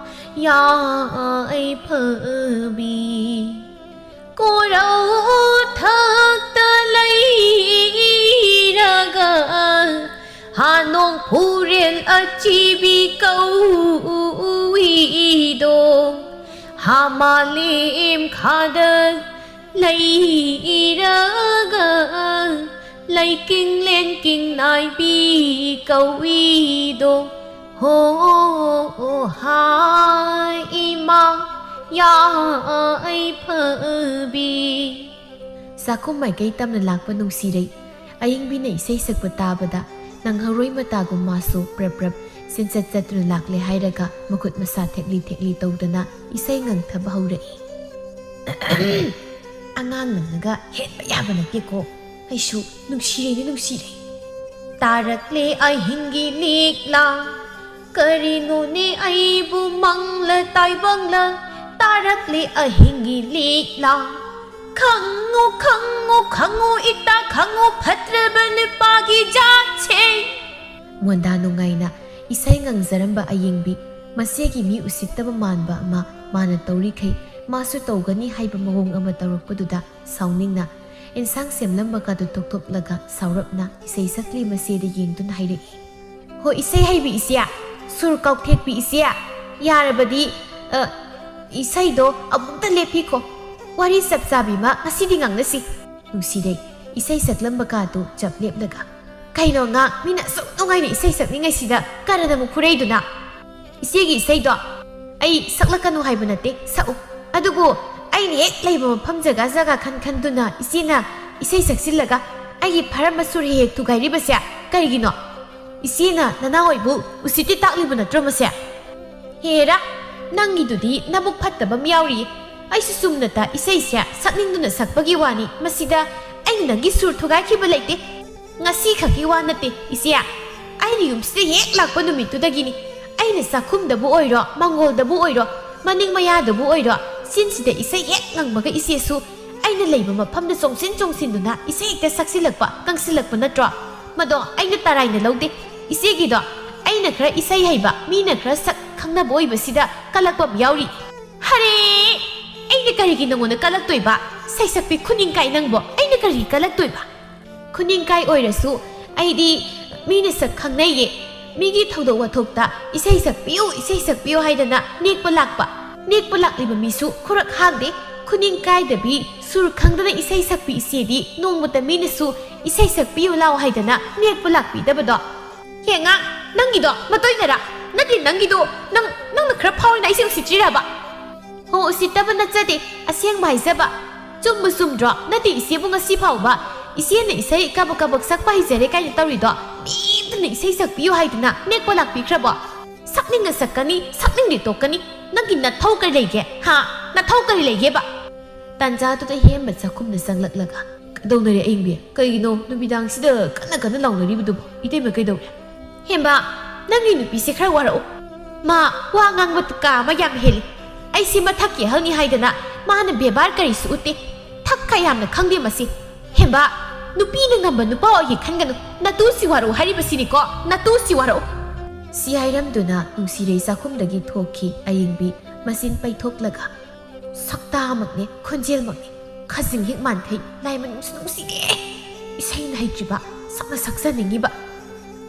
ꯌꯥꯏꯐꯕꯤ꯫ ꯀꯣꯔꯧꯊꯛꯇ ꯂꯩꯔꯒ ꯍꯥ ꯅꯣꯡꯐꯨꯔꯦꯜ ꯑꯆꯤꯕꯤ ꯀꯧꯏꯗꯣ ꯍꯥ ꯃꯥꯂꯦꯝ ꯈꯥꯗ ꯂꯩꯔꯒ ꯂꯩꯀꯤꯡ ꯂꯦꯟꯀꯤꯡ ꯅꯥꯏꯕꯤ ꯀꯧꯏꯗꯣ ꯍꯣ ꯍꯥ ꯏꯃꯥ ꯌꯥꯏꯐꯕꯤ꯫ ꯆꯥꯛꯈꯨꯝ ꯃꯥꯏꯀꯩ ꯇꯝꯅ ꯂꯥꯛꯄ ꯅꯨꯡꯁꯤꯔꯩ ꯑꯌꯤꯡꯕꯤꯅ ꯏꯁꯩ ꯁꯛꯄ ꯇꯥꯕꯗ ꯅꯪꯍꯧꯔꯣꯏ ꯃꯇꯥꯒꯨꯝ ꯃꯥꯁꯨ ꯄ꯭ꯔꯞ ꯄ꯭ꯔꯞ ꯆꯦꯟꯆꯠ ꯆꯠꯇꯨꯅ ꯂꯥꯛꯂꯦ ꯍꯥꯏꯔꯒ ꯃꯈꯨꯠ ꯃꯁꯥ ꯊꯦꯛꯂꯤ ꯊꯦꯛꯂꯤ ꯇꯧꯗꯅ ꯏꯁꯩ ꯉꯪꯊꯕ ꯍꯧꯔꯛꯏ꯫ ꯑꯉꯥꯡ ꯅꯪꯅꯒ ꯍꯦꯟꯕ ꯌꯥꯕ ꯅꯠꯇꯦꯀꯣ꯫ ꯑꯩꯁꯨ ꯅꯨꯡꯁꯤꯔꯦꯅꯦ ꯅꯨꯡꯁꯤꯔꯦ꯫ ꯇꯥꯔꯛꯂꯦ ꯑꯍꯤꯡꯒꯤ ꯂꯤꯛꯂꯥ ꯀꯔꯤꯅꯣꯅꯦ ꯑꯩꯕꯨ ꯃꯪꯂ ꯇꯥꯏꯕꯪꯂ ꯇꯥꯔꯛꯂꯦ ꯑꯍꯤꯡꯒꯤ ꯂꯤꯛꯂꯥ꯫ ꯈꯪꯉꯨ ꯈꯪꯉꯨ ꯈꯪꯉꯨ ꯏꯇꯥ ꯈꯪꯉꯨ ꯐꯠꯇ꯭ꯔꯕ ꯅꯨꯄꯥꯒꯤ ꯖꯥꯠꯁꯦ꯫ ꯃꯣꯟꯗꯥ ꯅꯨꯡꯉꯥꯏꯅ ꯏꯁꯩ ꯉꯪꯖꯔꯝꯕ ꯑꯌꯤꯡꯕꯤ ꯃꯆꯦꯒꯤ ꯃꯤ ꯎꯁꯤꯠꯇꯕ ꯃꯥꯟꯕ ꯑꯃ ꯃꯥꯅ ꯇꯧꯔꯤꯈꯩ ꯃꯥꯁꯨ ꯇꯧꯒꯅꯤ ꯍꯥꯏꯕ ꯃꯑꯣꯡ ꯑꯃ ꯇꯧꯔꯛꯄꯗꯨꯗ ꯁꯥꯎꯅꯤꯡꯅ ꯏꯟꯁꯥꯡ ꯁꯦꯝꯂꯝꯕꯒꯗꯨ ꯇꯣꯛꯊꯣꯛꯂꯒ ꯁꯥꯎꯔꯞꯅ ꯏꯁꯩ ꯁꯛꯂꯤ ꯃꯆꯦꯗ ꯌꯦꯡꯗꯨꯅ ꯍꯥꯏꯔꯛꯏ꯫ ꯍꯣ ꯏꯁꯩ ꯍꯩꯕꯤ ꯏꯆꯦ, ꯁꯨꯔ ꯀꯥꯎꯊꯦꯛꯄꯤ ꯏꯆꯦ, ꯌꯥꯔꯕꯗꯤ, ꯑ, ꯏꯁꯩꯗꯣ ꯑꯃꯨꯛꯇ ꯂꯦꯞꯄꯤꯈꯣ꯫ ꯋꯥꯔꯤ ꯆꯞ ꯆꯥꯕꯤ ꯑꯃ ꯉꯁꯤꯗꯤ ꯉꯥꯡꯅꯁꯤ꯫ ꯅꯨꯡꯁꯤꯔꯩ ꯏꯁꯩ ꯁꯛꯂꯝꯕ ꯀꯥꯗꯨ ꯆꯞ ꯂꯦꯞꯂꯒ, "ꯀꯩꯅꯣ ꯑꯉꯥꯡ, ꯃꯤꯅ ꯑꯁꯨꯛ ꯅꯨꯡꯉꯥꯏꯅ ꯏꯁꯩ ꯁꯛꯅꯤꯡꯉꯩꯁꯤꯗ ꯀꯔꯟ ꯑꯃꯨꯛ ꯐꯨꯔꯛꯏꯗꯨꯅ?" "ꯏꯆꯦꯒꯤ ꯏꯁꯩꯗꯣ ꯑꯩ ꯁꯛꯂꯛꯀꯅꯨ ꯍꯥꯏꯕ ꯅꯠꯇꯦ, ꯁꯛꯎ꯫ ꯑꯗꯨꯕꯨ ꯑꯩꯅ ꯍꯦꯛ ꯂꯩꯕ ꯃꯐꯝ ꯖꯒꯥ ꯖꯒꯥ ꯈꯟ ꯈꯟꯗꯨꯅ ꯏꯆꯦꯅ ꯏꯁꯩ ꯁꯛꯆꯤꯜꯂꯒ ꯑꯩꯒꯤ ꯐꯔꯝꯕ ꯁꯨꯔ ꯍꯦꯛ ꯍꯦꯛ ꯊꯨꯒꯥꯏꯔꯤꯕꯁꯦ ꯀꯔꯤꯒꯤꯅꯣ? ꯏꯆꯦꯅ ꯅꯅꯥꯎ ꯑꯩꯕꯨ ꯎꯁꯤꯠꯇꯤ ꯇꯥꯛꯂꯤꯕ ꯅꯠꯇ꯭ꯔꯣ ꯃꯁꯦ?" "ꯍꯦꯔꯥ, ꯅꯪꯒꯤꯗꯨꯗꯤ ꯅꯕꯨꯛ ꯐꯠꯇꯕ ꯑꯃ ꯌꯥꯎꯔꯤꯌꯦ꯫ ꯑꯩꯁꯨ ꯆꯨꯝꯅꯇ ꯏꯁꯩꯁꯦ ꯁꯛꯅꯤꯡꯗꯨꯅ ꯁꯛꯄꯒꯤ ꯋꯥꯅꯤ꯫ ꯃꯁꯤꯗ ꯑꯩꯅ ꯅꯪꯒꯤ ꯁꯨꯔ ꯊꯨꯒꯥꯏꯈꯤꯕ ꯂꯩꯇꯦ꯫ ꯉꯁꯤ ꯈꯛꯀꯤ ꯋꯥ ꯅꯠꯇꯦ, ꯏꯆꯦ꯫ ꯑꯩꯅ ꯌꯨꯝꯁꯤꯗ ꯍꯦꯛ ꯂꯥꯛꯄ ꯅꯨꯃꯤꯠꯇꯨꯗꯒꯤꯅꯤ꯫ ꯑꯩꯅ ꯆꯥꯛꯈꯨꯝꯗꯕꯨ ꯑꯣꯏꯔꯣ, ꯃꯪꯒꯣꯜꯗꯕꯨ ꯑꯣꯏꯔꯣ, ꯃꯅꯤꯡ ꯃꯌꯥꯗꯕꯨ ꯑꯣꯏꯔꯣ, ꯆꯤꯟꯁꯤꯗ ꯏꯁꯩ ꯍꯦꯛ ꯉꯪꯕꯒ ꯏꯆꯦꯁꯨ ꯑꯩꯅ ꯂꯩꯕ ꯃꯐꯝꯗ ꯆꯣꯡꯁꯤꯟ ꯆꯣꯡꯁꯤꯟꯗꯨꯅ ꯏꯁꯩ ꯍꯦꯛꯇ ꯁꯛꯆꯤꯜꯂꯛꯄ, ꯉꯪꯁꯤꯜꯂꯛꯄ ꯅꯠꯇ꯭ꯔꯣ? ꯃꯗꯣ ꯑꯩꯅ ꯇꯔꯥꯏꯅ ꯂꯧꯗꯦ꯫ ꯏꯆꯦꯒꯤꯗꯣ ꯑꯩꯅ ꯈꯔ ꯏꯁꯩ ꯍꯩꯕ, ꯃꯤꯅ ꯈꯔ ꯁꯛ ꯈꯪꯅꯕ ꯑꯣꯏꯕꯁꯤꯗ ꯀꯜꯂꯛꯄ ꯑꯃ ꯌꯥꯎꯔꯤ꯫ ꯍꯔꯦ! ꯑꯩꯅ ꯀꯔꯤꯒꯤ ꯅꯉꯣꯟꯗ ꯀꯜꯂꯛꯇꯣꯏꯕ? ꯁꯩꯁꯛꯄꯤ ꯈꯨꯅꯤꯡꯀꯥꯏ ꯅꯪꯕꯣ, ꯑꯩꯅ ꯀꯔꯤꯒꯤ ꯀꯜꯂꯛꯇꯣꯏꯕ? ꯈꯨꯅꯤꯡꯀꯥꯏ ꯑꯣꯏꯔꯁꯨ ꯑꯩꯗꯤ ꯃꯤꯅ ꯁꯛ ꯈꯪꯅꯩꯌꯦ꯫ ꯃꯤꯒꯤ ꯊꯧꯗꯣꯛ ꯋꯥꯊꯣꯛꯇ ꯏꯁꯩ ꯁꯛꯄꯤꯌꯨ, ꯏꯁꯩ ꯁꯛꯄꯤꯌꯨ ꯍꯥꯏꯗꯅ ꯅꯦꯛꯄ ꯂꯥꯛꯄ꯫ ꯅꯦꯛꯄ ꯂꯥꯛꯂꯤꯕ ꯃꯤꯁꯨ ꯈꯨꯔꯛ ꯍꯥꯡꯗꯦ꯫ ꯈꯨꯅꯤꯡ ꯀꯥꯏꯗꯕꯤ, ꯁꯨꯔ ꯈꯪꯗꯅ ꯏꯁꯩ ꯁꯛꯄꯤ ꯏꯆꯦꯗꯤ ꯅꯣꯡꯃꯇ ꯃꯤꯅꯁꯨ ꯏꯁꯩ ꯁꯛꯄꯤꯌꯨ ꯂꯥꯎ ꯍꯥꯏꯗꯅ ꯅꯦꯛꯄ ꯂꯥꯛꯄꯤꯗꯕꯗꯣ꯫ ꯍꯦ ꯑꯉꯥꯡ, ꯅꯪꯒꯤꯗꯣ ꯃꯇꯣꯏꯅꯔꯥ? ꯅꯠꯇꯦ, ꯅꯪꯒꯤꯗꯣ ꯅꯪ, ꯅꯪꯅ ꯈꯔ ꯐꯥꯎꯔꯤꯅ ꯑꯩꯁꯦ ꯎꯁꯤꯠꯇ꯭ꯔꯤꯔꯕ? ꯍꯣ, ꯎꯁꯤꯠꯇꯕ ꯅꯠꯆꯗꯦ, ꯑꯁꯦꯡꯕ ꯍꯥꯏꯖꯕ꯫ ꯆꯨꯝꯕꯨ ꯆꯨꯝꯗ꯭ꯔꯣ? ꯅꯠꯇꯦ, ꯏꯆꯦꯕꯨ ꯉꯁꯤ ꯐꯥꯎꯕ ꯏꯆꯦꯅ ꯏꯁꯩ ꯀꯕꯛ ꯀꯕꯛ ꯁꯛꯄ ꯍꯩꯖꯔꯦ ꯀꯥꯏꯅ ꯇꯧꯔꯤꯗꯣ? ꯃꯤ ꯑꯃꯇꯅ ꯏꯁꯩ ꯁꯛꯄꯤꯌꯨ ꯍꯥꯏꯗꯅ ꯅꯦꯛꯄ ꯂꯥꯛꯄꯤꯈ꯭ꯔꯕꯣ? ꯁꯛꯅꯤꯡꯉ ꯁꯛꯀꯅꯤ, ꯁꯛꯅꯤꯡꯗꯦ ꯇꯣꯛꯀꯅꯤ꯫ ꯅꯪꯒꯤ ꯅꯊꯧ ꯀꯔꯤ ꯂꯩꯒꯦ? ꯍꯥ? ꯅꯊꯧ ꯀꯔꯤ ꯂꯩꯒꯦꯕ? ꯇꯥꯟꯖꯥꯗꯨꯗ ꯍꯦꯝꯕ ꯆꯥꯛꯈꯨꯝꯗ ꯆꯪꯂꯛꯂꯒ, "ꯀꯩꯗꯧꯅꯔꯦ ꯑꯌꯤꯡꯕꯤ? ꯀꯩꯒꯤꯅꯣ ꯅꯨꯃꯤꯗꯥꯡꯁꯤꯗ ꯀꯟꯅ ꯀꯟꯅ ꯂꯥꯎꯅꯔꯤꯕꯗꯨꯕꯣ? ꯏꯇꯩꯃ ꯀꯩꯗꯧꯔꯦ?" "ꯍꯦꯝꯕ, ꯅꯪꯒꯤ ꯅꯨꯄꯤꯁꯦ ꯈꯔ ꯋꯥꯔꯛꯎ꯫ ꯃꯥ ꯋꯥ ꯉꯥꯡꯕ ꯀꯥ ꯑꯃ ꯌꯥꯝ ꯍꯦꯜꯂꯤ꯫ ꯑꯩꯁꯦ ꯃꯊꯛꯀꯤ ꯑꯍꯜꯅꯤ ꯍꯥꯏꯗꯅ ꯃꯥꯅ ꯕꯦꯕꯥꯔ ꯀꯔꯤꯁꯨ ꯎꯠꯇꯦ꯫ ꯊꯛ ꯈꯥ ꯌꯥꯝꯅ ꯈꯪꯗꯦ ꯃꯁꯤ꯫ ꯍꯦꯝꯕ, ꯅꯨꯄꯤꯅ ꯉꯝꯕ ꯅꯨꯄꯥ ꯑꯣꯏꯒꯦ ꯈꯟꯒꯅꯨ꯫ ꯅꯇꯨꯁꯤ ꯋꯥꯔꯛꯎ ꯍꯥꯏꯔꯤꯕꯁꯤꯅꯤꯀꯣ, ꯅꯇꯨꯁꯤ ꯋꯥꯔꯛꯎ꯫" ꯁꯤ ꯍꯥꯏꯔꯝꯗꯨꯅ ꯅꯨꯡꯁꯤꯔꯩ ꯆꯥꯛꯈꯨꯝꯗꯒꯤ ꯊꯣꯛꯈꯤ ꯑꯌꯤꯡꯕꯤ, ꯃꯆꯤꯟ ꯄꯩꯊꯣꯛꯂꯒ꯫ ꯁꯛꯇꯥꯃꯛꯅꯦ, ꯈꯣꯟꯖꯦꯜꯃꯛꯅꯦ, ꯈꯖꯤꯡ ꯍꯦꯛ ꯃꯥꯟꯈꯩ, ꯂꯥꯏ ꯃꯅꯨꯡꯁꯨ ꯅꯨꯡꯁꯤꯔꯦ꯫ ꯏꯁꯩꯅ ꯍꯩꯇ꯭ꯔꯤꯕ, ꯁꯛꯅ ꯁꯛꯆꯅꯤꯡꯉꯤꯕ꯫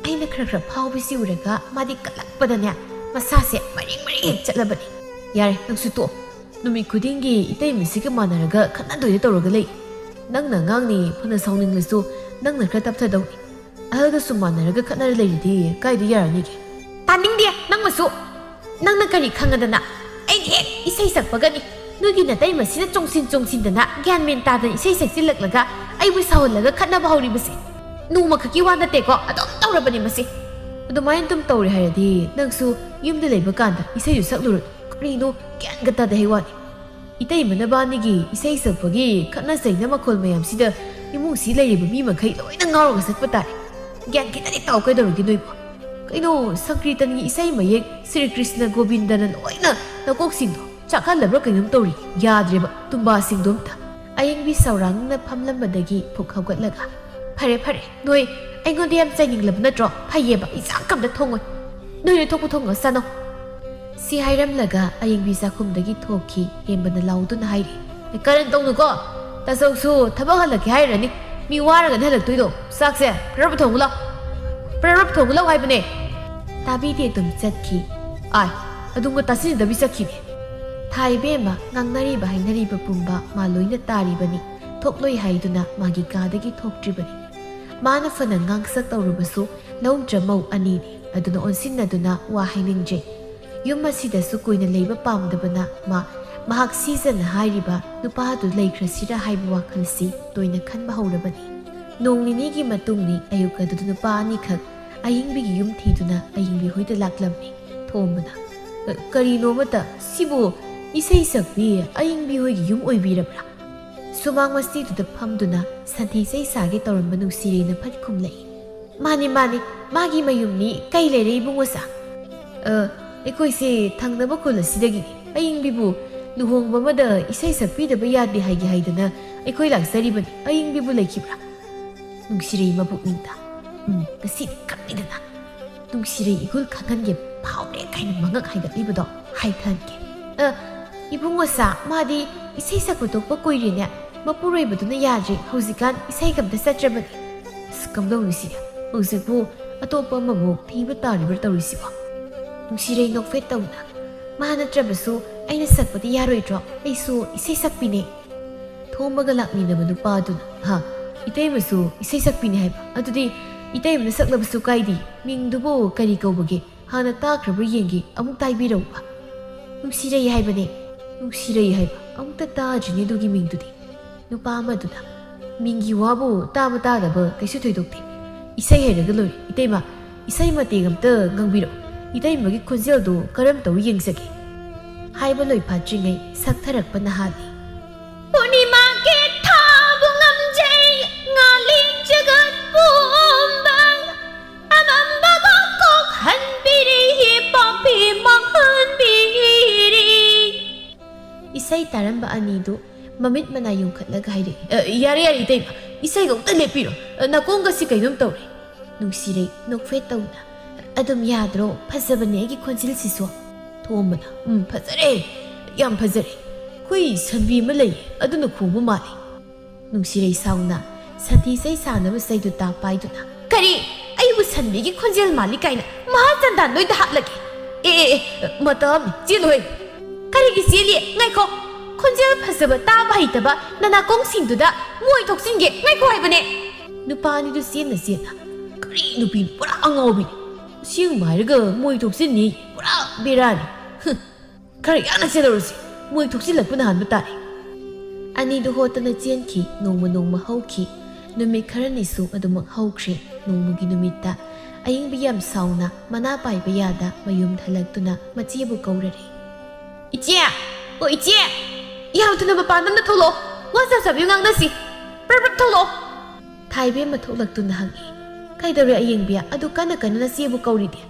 ꯑꯩꯅ ꯈꯔ ꯈꯔ ꯐꯥꯎꯕꯁꯤ ꯎꯔꯒ ꯃꯥꯗꯤ ꯀꯜꯂꯛꯄꯗꯅꯦ, ꯃꯁꯥꯁꯦ ꯃꯔꯦꯡ ꯃꯔꯦꯡ ꯍꯦꯛ ꯆꯠꯂꯕꯅꯤ꯫ "ꯌꯥꯔꯦ, ꯅꯪꯁꯨ ꯇꯣꯛꯑꯣ꯫ ꯅꯨꯃꯤꯠ ꯈꯨꯗꯤꯡꯒꯤ ꯏꯇꯩꯃꯁꯤꯒ ꯃꯥꯟꯅꯔꯒ ꯈꯠꯅꯗꯣꯏꯗ ꯇꯧꯔꯒ ꯂꯩ꯫ ꯅꯪꯅ ꯑꯉꯥꯡꯅꯤ, ꯐꯅ ꯁꯥꯎꯅꯤꯡꯂꯁꯨ ꯅꯪꯅ ꯈꯔ ꯇꯞꯊꯗꯧꯅꯤ꯫ ꯑꯍꯜꯒ ꯁꯨꯝ ꯃꯥꯟꯅꯔꯒ ꯈꯠꯅꯔ ꯂꯩꯔꯗꯤ ꯀꯥꯏꯗ ꯌꯥꯔꯅꯤꯒꯦ?" ꯇꯥꯅꯤꯡꯗꯦ ꯅꯪꯃꯁꯨ꯫ ꯅꯪꯅ ꯀꯔꯤ ꯈꯪꯉꯗꯅ? ꯑꯩꯅ ꯍꯦꯛ ꯏꯁꯩ ꯁꯛꯄꯒꯅꯤ ꯅꯣꯏꯒꯤ ꯅꯇꯩꯃꯁꯤꯅ ꯆꯣꯡꯁꯤꯟ ꯆꯣꯡꯁꯤꯟꯗꯅ ꯒ꯭ꯌꯥꯟ ꯃꯦꯟ ꯇꯥꯗꯅ ꯏꯁꯩ ꯁꯛꯆꯤꯜꯂꯛꯂꯒ ꯑꯩꯕꯨ ꯁꯥꯎꯍꯜꯂꯒ ꯈꯠꯅꯕ ꯍꯧꯔꯤꯕꯁꯦ꯫ ꯅꯣꯡꯃ ꯈꯛꯀꯤ ꯋꯥ ꯅꯠꯇꯦꯀꯣ, ꯑꯗꯨꯝ ꯇꯧꯔꯕꯅꯤ ꯃꯁꯤ꯫ ꯑꯗꯨꯃꯥꯏꯅ ꯑꯗꯨꯝ ꯇꯧꯔꯦ ꯍꯥꯏꯔꯗꯤ ꯅꯪꯁꯨ ꯌꯨꯝꯗ ꯂꯩꯕ ꯀꯥꯟꯗ ꯏꯁꯩꯗꯨ ꯁꯛꯂꯨꯔꯣ꯫ ꯀꯔꯤꯅꯣ ꯒ꯭ꯌꯥꯟꯒ ꯇꯥꯗꯦ ꯍꯥꯏ ꯋꯥꯅꯤ꯫ ꯏꯇꯩꯃ ꯅꯕꯥꯅꯤꯒꯤ ꯏꯁꯩ ꯁꯛꯄꯒꯤ ꯈꯠꯅ ꯆꯩꯅ ꯃꯈꯣꯜ ꯃꯌꯥꯝꯁꯤꯗ ꯏꯃꯨꯡꯁꯤ ꯂꯩꯔꯤꯕ ꯃꯤ ꯃꯈꯩ ꯂꯣꯏꯅ ꯉꯥꯎꯔꯒ ꯆꯠꯄ ꯇꯥꯔꯦ꯫ ꯒ꯭ꯌꯥꯟ ꯈꯤꯇꯗꯤ ꯇꯥꯎ, ꯀꯩꯗꯧꯔꯒꯦ ꯅꯣꯏꯕꯣ? ꯀꯩꯅꯣ, ꯁꯪꯀ꯭ꯔꯤꯇꯟꯒꯤ ꯏꯁꯩ ꯃꯌꯦꯛ ꯁ꯭ꯔꯤ ꯀ꯭ꯔꯤꯁꯅ ꯒꯣꯕꯤꯟꯗꯅ ꯂꯣꯏꯅ ꯅꯀꯣꯛꯁꯤꯡꯗꯣ ꯆꯥꯛꯍꯜꯂꯕ꯭ꯔꯥ ꯀꯩꯅꯣꯝ ꯇꯧꯔꯤ꯫ ꯌꯥꯗ꯭ꯔꯦꯕ ꯇꯨꯝꯕꯥꯁꯤꯡꯗꯣ ꯑꯝꯇ꯫ ꯑꯌꯦꯡꯕꯤ ꯁꯧꯔꯥꯡꯅ ꯐꯝꯂꯝꯕꯗꯒꯤ ꯐꯨꯛ ꯍꯧꯒꯠꯂꯒ, "ꯐꯔꯦ ꯐꯔꯦ, ꯅꯣꯏ ꯑꯩꯉꯣꯟꯗ ꯌꯥꯝ ꯆꯩꯅꯤꯡꯂꯕ ꯅꯠꯇ꯭ꯔꯣ? ꯐꯩꯌꯦꯕ, ꯑꯩ ꯆꯥꯛ ꯑꯝꯇ ꯊꯣꯡꯉꯣꯏ꯫ ꯅꯣꯏꯅ ꯊꯣꯛꯄ ꯊꯣꯡꯉ ꯆꯥꯅꯧ"꯫ ꯁꯤ ꯍꯥꯏꯔꯝꯂꯒ ꯑꯌꯦꯡꯕꯤ ꯆꯥꯛꯈꯨꯝꯗꯒꯤ ꯊꯣꯛꯈꯤ꯫ ꯍꯦꯝꯕꯅ ꯂꯥꯎꯗꯨꯅ ꯍꯥꯏꯔꯤ, "ꯑꯦ, ꯀꯔꯟ ꯇꯧꯅꯨꯀꯣ꯫ ꯇꯥꯆꯧꯁꯨ ꯊꯕꯛ ꯍꯜꯂꯛꯀꯦ ꯍꯥꯏꯔꯅꯤ꯫ ꯃꯤ ꯋꯥꯔꯒꯅꯤ ꯍꯜꯂꯛꯇꯣꯏꯗꯣ꯫ ꯆꯥꯛꯁꯦ ꯐꯔꯞ ꯊꯣꯡꯉꯨ ꯂꯥꯎ꯫ ꯐꯔꯞ ꯊꯣꯡꯉꯨ ꯂꯥꯎ ꯍꯥꯏꯕꯅꯦ"꯫ ꯇꯥꯕꯤꯗꯦ, ꯑꯗꯨꯝ ꯆꯠꯈꯤ꯫ ꯑꯥꯏ, ꯑꯗꯨꯝꯒ ꯇꯥꯁꯤꯟꯅꯗꯕꯤ ꯆꯠꯈꯤꯅꯦ꯫ ꯊꯥ ꯏꯕꯦꯝꯃ ꯉꯥꯡꯅꯔꯤꯕ ꯍꯥꯏꯅꯔꯤꯕ ꯄꯨꯝꯕ ꯃꯥ ꯂꯣꯏꯅ ꯇꯥꯔꯤꯕꯅꯤ꯫ ꯊꯣꯛꯂꯣꯏ ꯍꯥꯏꯗꯨꯅ ꯃꯥꯒꯤ ꯀꯥꯗꯒꯤ ꯊꯣꯛꯇ꯭ꯔꯤꯕꯅꯤ꯫ ꯃꯥꯅ ꯐꯅ ꯉꯥꯡꯁꯛ ꯇꯧꯔꯨꯕꯁꯨ ꯂꯧꯗ꯭ꯔ ꯃꯧ ꯑꯅꯤꯅꯤ꯫ ꯑꯗꯨꯅ ꯑꯣꯟꯁꯤꯟꯅꯗꯨꯅ ꯋꯥ ꯍꯥꯏꯅꯤꯡꯗ꯭ꯔꯦ꯫ ꯌꯨꯝ ꯑꯁꯤꯗꯁꯨ ꯀꯨꯏꯅ ꯂꯩꯕ ꯄꯥꯝꯗꯕꯅ ꯃꯥ ꯃꯍꯥꯛ ꯁꯤꯖꯅ ꯍꯥꯏꯔꯤꯕ ꯅꯨꯄꯥꯗꯨ ꯂꯩꯈ꯭ꯔꯁꯤꯔ ꯍꯥꯏꯕ ꯋꯥꯈꯜꯁꯤ ꯇꯣꯏꯅ ꯈꯟꯕ ꯍꯧꯔꯕꯅꯤ꯫ ꯅꯣꯡ ꯅꯤꯅꯤꯒꯤ ꯃꯇꯨꯡꯅꯤ꯫ ꯑꯌꯨꯛ ꯑꯗꯨꯗ ꯅꯨꯄꯥ ꯑꯅꯤꯈꯛ ꯑꯌꯤꯡꯕꯤꯒꯤ ꯌꯨꯝ ꯊꯤꯗꯨꯅ ꯑꯌꯤꯡꯕꯤ ꯍꯣꯏꯗ ꯂꯥꯛꯂꯝꯃꯤ꯫ ꯊꯣꯝꯕꯅ, "ꯑ, ꯀꯔꯤꯅꯣ ꯑꯃꯇ? ꯁꯤꯕꯨ ꯏꯁꯩ ꯁꯛꯄꯤ ꯑꯌꯤꯡꯕꯤ ꯍꯣꯏꯒꯤ ꯌꯨꯝ ꯑꯣꯏꯕꯤꯔꯕ꯭ꯔꯥ?" ꯁꯨꯃꯥꯡ ꯃꯁꯤꯗꯨꯗ ꯐꯝꯗꯨꯅ ꯁꯟꯊꯤ ꯆꯩ ꯁꯥꯒꯦ ꯇꯧꯔꯝꯕ ꯅꯨꯡꯁꯤꯔꯩꯅ ꯐꯠ ꯈꯨꯝꯂꯛꯏ, "ꯃꯥꯅꯤ, ꯃꯥꯅꯤ, ꯃꯥꯒꯤ ꯃꯌꯨꯝꯅꯤ꯫ ꯀꯩ ꯂꯩꯔꯦ ꯏꯕꯨꯡꯉꯣꯁꯥ?" "ꯑ, ꯑꯩꯈꯣꯏꯁꯦ ꯊꯪꯅꯕ ꯈꯨꯜ ꯑꯁꯤꯗꯒꯤꯅꯤ꯫ ꯑꯌꯤꯡꯕꯤꯕꯨ ꯂꯨꯍꯣꯡꯕ ꯑꯃꯗ ꯏꯁꯩ ꯁꯛꯄꯤꯗꯕ ꯌꯥꯗꯦ ꯍꯥꯏꯒꯦ ꯍꯥꯏꯗꯅ ꯑꯩꯈꯣꯏ ꯂꯥꯛꯆꯔꯤꯕꯅꯤ꯫ ꯑꯌꯤꯡꯕꯤꯕꯨ ꯂꯩꯈꯤꯕ꯭ꯔꯥ?" ꯅꯨꯡꯁꯤꯔꯩ ꯃꯕꯨꯛꯅꯤꯡꯗ, "ꯎꯝ, ꯉꯁꯤꯗꯤ ꯈꯪꯅꯤꯗꯅ꯫ ꯅꯨꯡꯁꯤꯔꯩ ꯏꯒꯨꯜ ꯈꯪꯍꯟꯒꯦ, ꯐꯥꯎꯔꯦ ꯀꯥꯏꯅ ꯃꯉꯛ ꯍꯥꯏꯒꯠꯂꯤꯕꯗꯣ ꯍꯥꯏꯊꯍꯟꯒꯦ꯫ ꯑ, ꯏꯕꯨꯡꯉꯣꯁꯥ, ꯃꯥꯗꯤ ꯏꯁꯩ ꯁꯛꯄ ꯇꯣꯛꯄ ꯀꯨꯏꯔꯦꯅꯦ꯫ ꯃꯄꯨꯔꯣꯏꯕꯗꯨꯅ ꯌꯥꯗ꯭ꯔꯦ, ꯍꯧꯖꯤꯛꯀꯥꯟ ꯏꯁꯩꯒ ꯑꯝꯇ ꯆꯠꯇ꯭ꯔꯕꯅꯤ꯫ ꯑꯁ, ꯀꯝꯗꯧꯅꯤ ꯁꯤꯗꯤ? ꯍꯧꯖꯤꯛꯄꯨ ꯑꯇꯣꯞꯄ ꯑꯃꯃꯨꯛ ꯊꯤꯕ ꯇꯥꯔꯤꯕ꯭ꯔꯥ ꯇꯧꯔꯤꯁꯤꯕꯣ?" ꯅꯨꯡꯁꯤꯔꯩ ꯅꯣꯛꯐꯦꯠ ꯇꯧꯅ, "ꯃꯥ ꯅꯠꯇ꯭ꯔꯕꯁꯨ ꯑꯩꯅ ꯁꯛꯄꯗꯤ ꯌꯥꯔꯣꯏꯗ꯭ꯔꯣ? ꯑꯩꯁꯨ ꯏꯁꯩ ꯁꯛꯄꯤꯅꯦ"꯫ ꯊꯣꯝꯕꯒ ꯂꯥꯛꯃꯤꯟꯅꯕ ꯅꯨꯄꯥꯗꯨꯅ, "ꯍꯥ, ꯏꯇꯩꯃꯁꯨ ꯏꯁꯩ ꯁꯛꯄꯤꯅꯦ ꯍꯥꯏꯕ? ꯑꯗꯨꯗꯤ ꯏꯇꯩꯃꯅ ꯁꯛꯂꯕꯁꯨ ꯀꯥꯏꯗꯦ꯫ ꯃꯤꯡꯗꯨꯕꯨ ꯀꯔꯤ ꯀꯧꯕꯒꯦ? ꯍꯥꯟꯅ ꯇꯥꯈ꯭ꯔꯕ꯭ꯔꯥ ꯌꯦꯡꯒꯦ, ꯑꯃꯨꯛ ꯇꯥꯏꯕꯤꯔꯛꯎꯕ"꯫ "ꯅꯨꯡꯁꯤꯔꯩ ꯍꯥꯏꯕꯅꯦ"꯫ "ꯅꯨꯡꯁꯤꯔꯩ ꯍꯥꯏꯕ? ꯑꯃꯨꯛꯇ ꯇꯥꯗ꯭ꯔꯤꯅꯦ ꯑꯗꯨꯒꯤ ꯃꯤꯡꯗꯨꯗꯤ"꯫ ꯅꯨꯄꯥ ꯑꯃꯗꯨꯅ, "ꯃꯤꯡꯒꯤ ꯋꯥꯕꯨ ꯇꯥꯕ ꯇꯥꯗꯕ ꯀꯩꯁꯨ ꯊꯣꯏꯗꯣꯛꯇꯦ꯫ ꯏꯁꯩ ꯍꯩꯔꯒ ꯂꯣꯏꯔꯦ꯫ ꯏꯇꯩꯃ, ꯏꯁꯩ ꯃꯇꯦꯛ ꯑꯃꯇ ꯉꯪꯕꯤꯔꯛꯎ꯫ ꯏꯇꯩꯃꯒꯤ ꯈꯣꯟꯖꯦꯜꯗꯨ ꯀꯔꯝ ꯇꯧꯏ ꯌꯦꯡꯖꯒꯦ"꯫ ꯍꯥꯏꯕ ꯂꯣꯏꯐꯥꯠꯇ꯭ꯔꯤꯉꯩ ꯁꯛꯊꯔꯛꯄꯅ ꯍꯥꯜꯂꯤ꯫ "ꯄꯨꯔꯅꯤꯃꯥꯒꯤ ꯊꯥꯕꯨ ꯉꯝꯖꯩ, ꯑꯅꯤꯗꯨ ꯃꯃꯤꯠ ꯃꯅꯥ ꯌꯨꯡꯈꯠꯂꯒ ꯍꯥꯏꯔꯛꯏ, "ꯑ, ꯌꯥꯔꯦ, ꯌꯥꯔꯦ, ꯏꯇꯩꯃ, ꯏꯁꯩꯒ ꯑꯝꯇ ꯂꯦꯞꯄꯤꯔꯣ꯫ ꯑ, ꯅꯥꯀꯣꯡꯒꯁꯤ ꯀꯩꯅꯣꯝ ꯇꯧꯔꯦ꯫" ꯅꯨꯡꯁꯤꯔꯩ ꯅꯣꯛꯐꯦꯠ ꯇꯧꯅ, "ꯑꯗꯨꯝ ꯌꯥꯗ꯭ꯔꯣ? ꯐꯖꯕꯅꯦ ꯑꯩꯒꯤ ꯈꯣꯟꯖꯦꯜꯁꯤꯁꯨ꯫" ꯊꯣꯝꯕꯅ, "ꯎꯝ, ꯐꯖꯔꯦ, ꯌꯥꯝ ꯐꯖꯔꯦ꯫ ꯑꯩꯈꯣꯏ ꯁꯟꯕꯤ ꯑꯃ ꯂꯩꯌꯦ, ꯑꯗꯨꯅ ꯈꯣꯡꯕ ꯃꯥꯜꯂꯦ꯫" ꯅꯨꯡꯁꯤꯔꯩ ꯁꯥꯎꯅ, "ꯁꯟꯊꯤ ꯆꯩ ꯁꯥꯟꯅꯕ ꯆꯩꯗꯨ ꯇꯥ ꯄꯥꯏꯗꯨꯅ, "ꯀꯔꯤ? ꯑꯩꯕꯨ ꯁꯟꯕꯤꯒꯤ ꯈꯣꯟꯖꯦꯜ ꯃꯥꯜꯂꯤ ꯀꯥꯏꯅ ꯃꯍꯥ ꯆꯟꯗꯥꯟ ꯅꯣꯏꯗ ꯍꯥꯠꯂꯒꯦ? ꯑꯦ, ꯑꯦ, ꯑꯦ, ꯃꯇꯝ ꯆꯦꯜꯂꯨꯍꯦ꯫" "ꯀꯔꯤꯒꯤ ꯆꯦꯜꯂꯤ? ꯉꯥꯏꯈꯣ꯫ ꯈꯣꯟꯖꯦꯜ ꯐꯖꯕ ꯇꯥꯕ ꯍꯩꯇꯕ ꯅꯅꯥꯀꯣꯡꯁꯤꯡꯗꯨꯗ ꯃꯣꯏ ꯊꯣꯛꯆꯤꯟꯒꯦ꯫ ꯉꯥꯏꯈꯣ ꯍꯥꯏꯕꯅꯦ꯫" ꯅꯨꯄꯥ ꯑꯅꯤꯗꯨ ꯆꯦꯟꯅ ꯆꯦꯟꯅ, "ꯀꯔꯤ ꯅꯨꯄꯤꯅꯣ? ꯄꯨꯔꯥ ꯑꯉꯥꯎꯕꯤꯅꯤ꯫ ꯑꯁꯦꯡꯕ ꯍꯥꯏꯔꯒ ꯃꯣꯏ ꯊꯣꯛꯆꯤꯟꯅꯤ꯫ ꯄꯨꯔꯥ ꯕꯦꯔꯥꯅꯤ꯫ ꯍꯨꯝ, ꯈꯔ ꯌꯥꯡꯅ ꯆꯦꯜꯂꯔꯨꯁꯤ꯫ ꯃꯣꯏ ꯊꯣꯛꯆꯤꯜꯂꯛꯄꯅ ꯍꯥꯟꯕ ꯇꯥꯔꯦ꯫" ꯑꯅꯤꯗꯨ ꯍꯣꯠꯇꯅ ꯆꯦꯟꯈꯤ꯫ ꯅꯣꯡꯃ ꯅꯣꯡꯃ ꯍꯧꯈꯤ꯫ ꯅꯨꯃꯤꯠ ꯈꯔꯅꯤꯁꯨ ꯑꯗꯨꯃꯛ ꯍꯧꯈ꯭ꯔꯦ꯫ ꯅꯣꯡꯃꯒꯤ ꯅꯨꯃꯤꯠꯇ ꯑꯌꯤꯡꯕꯤ ꯌꯥꯝ ꯁꯥꯎꯅ ꯃꯅꯥ ꯄꯥꯏꯕ ꯌꯥꯗ ꯃꯌꯨꯝ ꯍꯜꯂꯛꯇꯨꯅ ꯃꯆꯦꯕꯨ ꯀꯧꯔꯔꯦ꯫ "ꯏꯆꯦ! ꯑꯣ ꯏꯆꯦ! ꯌꯥꯝ ꯊꯨꯅ ꯃꯄꯥꯟꯗ ꯑꯝꯇ ꯊꯣꯛꯂꯛꯑꯣ꯫ ꯋꯥ ꯆꯥ ꯆꯥꯕꯤꯌꯨ ꯉꯥꯡꯅꯁꯤ꯫ ꯄ꯭ꯔꯞ ꯄ꯭ꯔꯞ ꯊꯣꯛꯂꯛꯑꯣ꯫" ꯊꯥꯏꯕꯦꯝꯃ ꯊꯣꯛꯂꯛꯇꯨꯅ ꯍꯪꯉꯤ, "ꯀꯩꯗꯧꯔꯦ ꯑꯌꯤꯡꯕꯤ? ꯑꯗꯨ ꯀꯟꯅ ꯀꯟꯅ ꯅꯆꯦꯕꯨ ꯀꯧꯔꯤꯗꯤ?"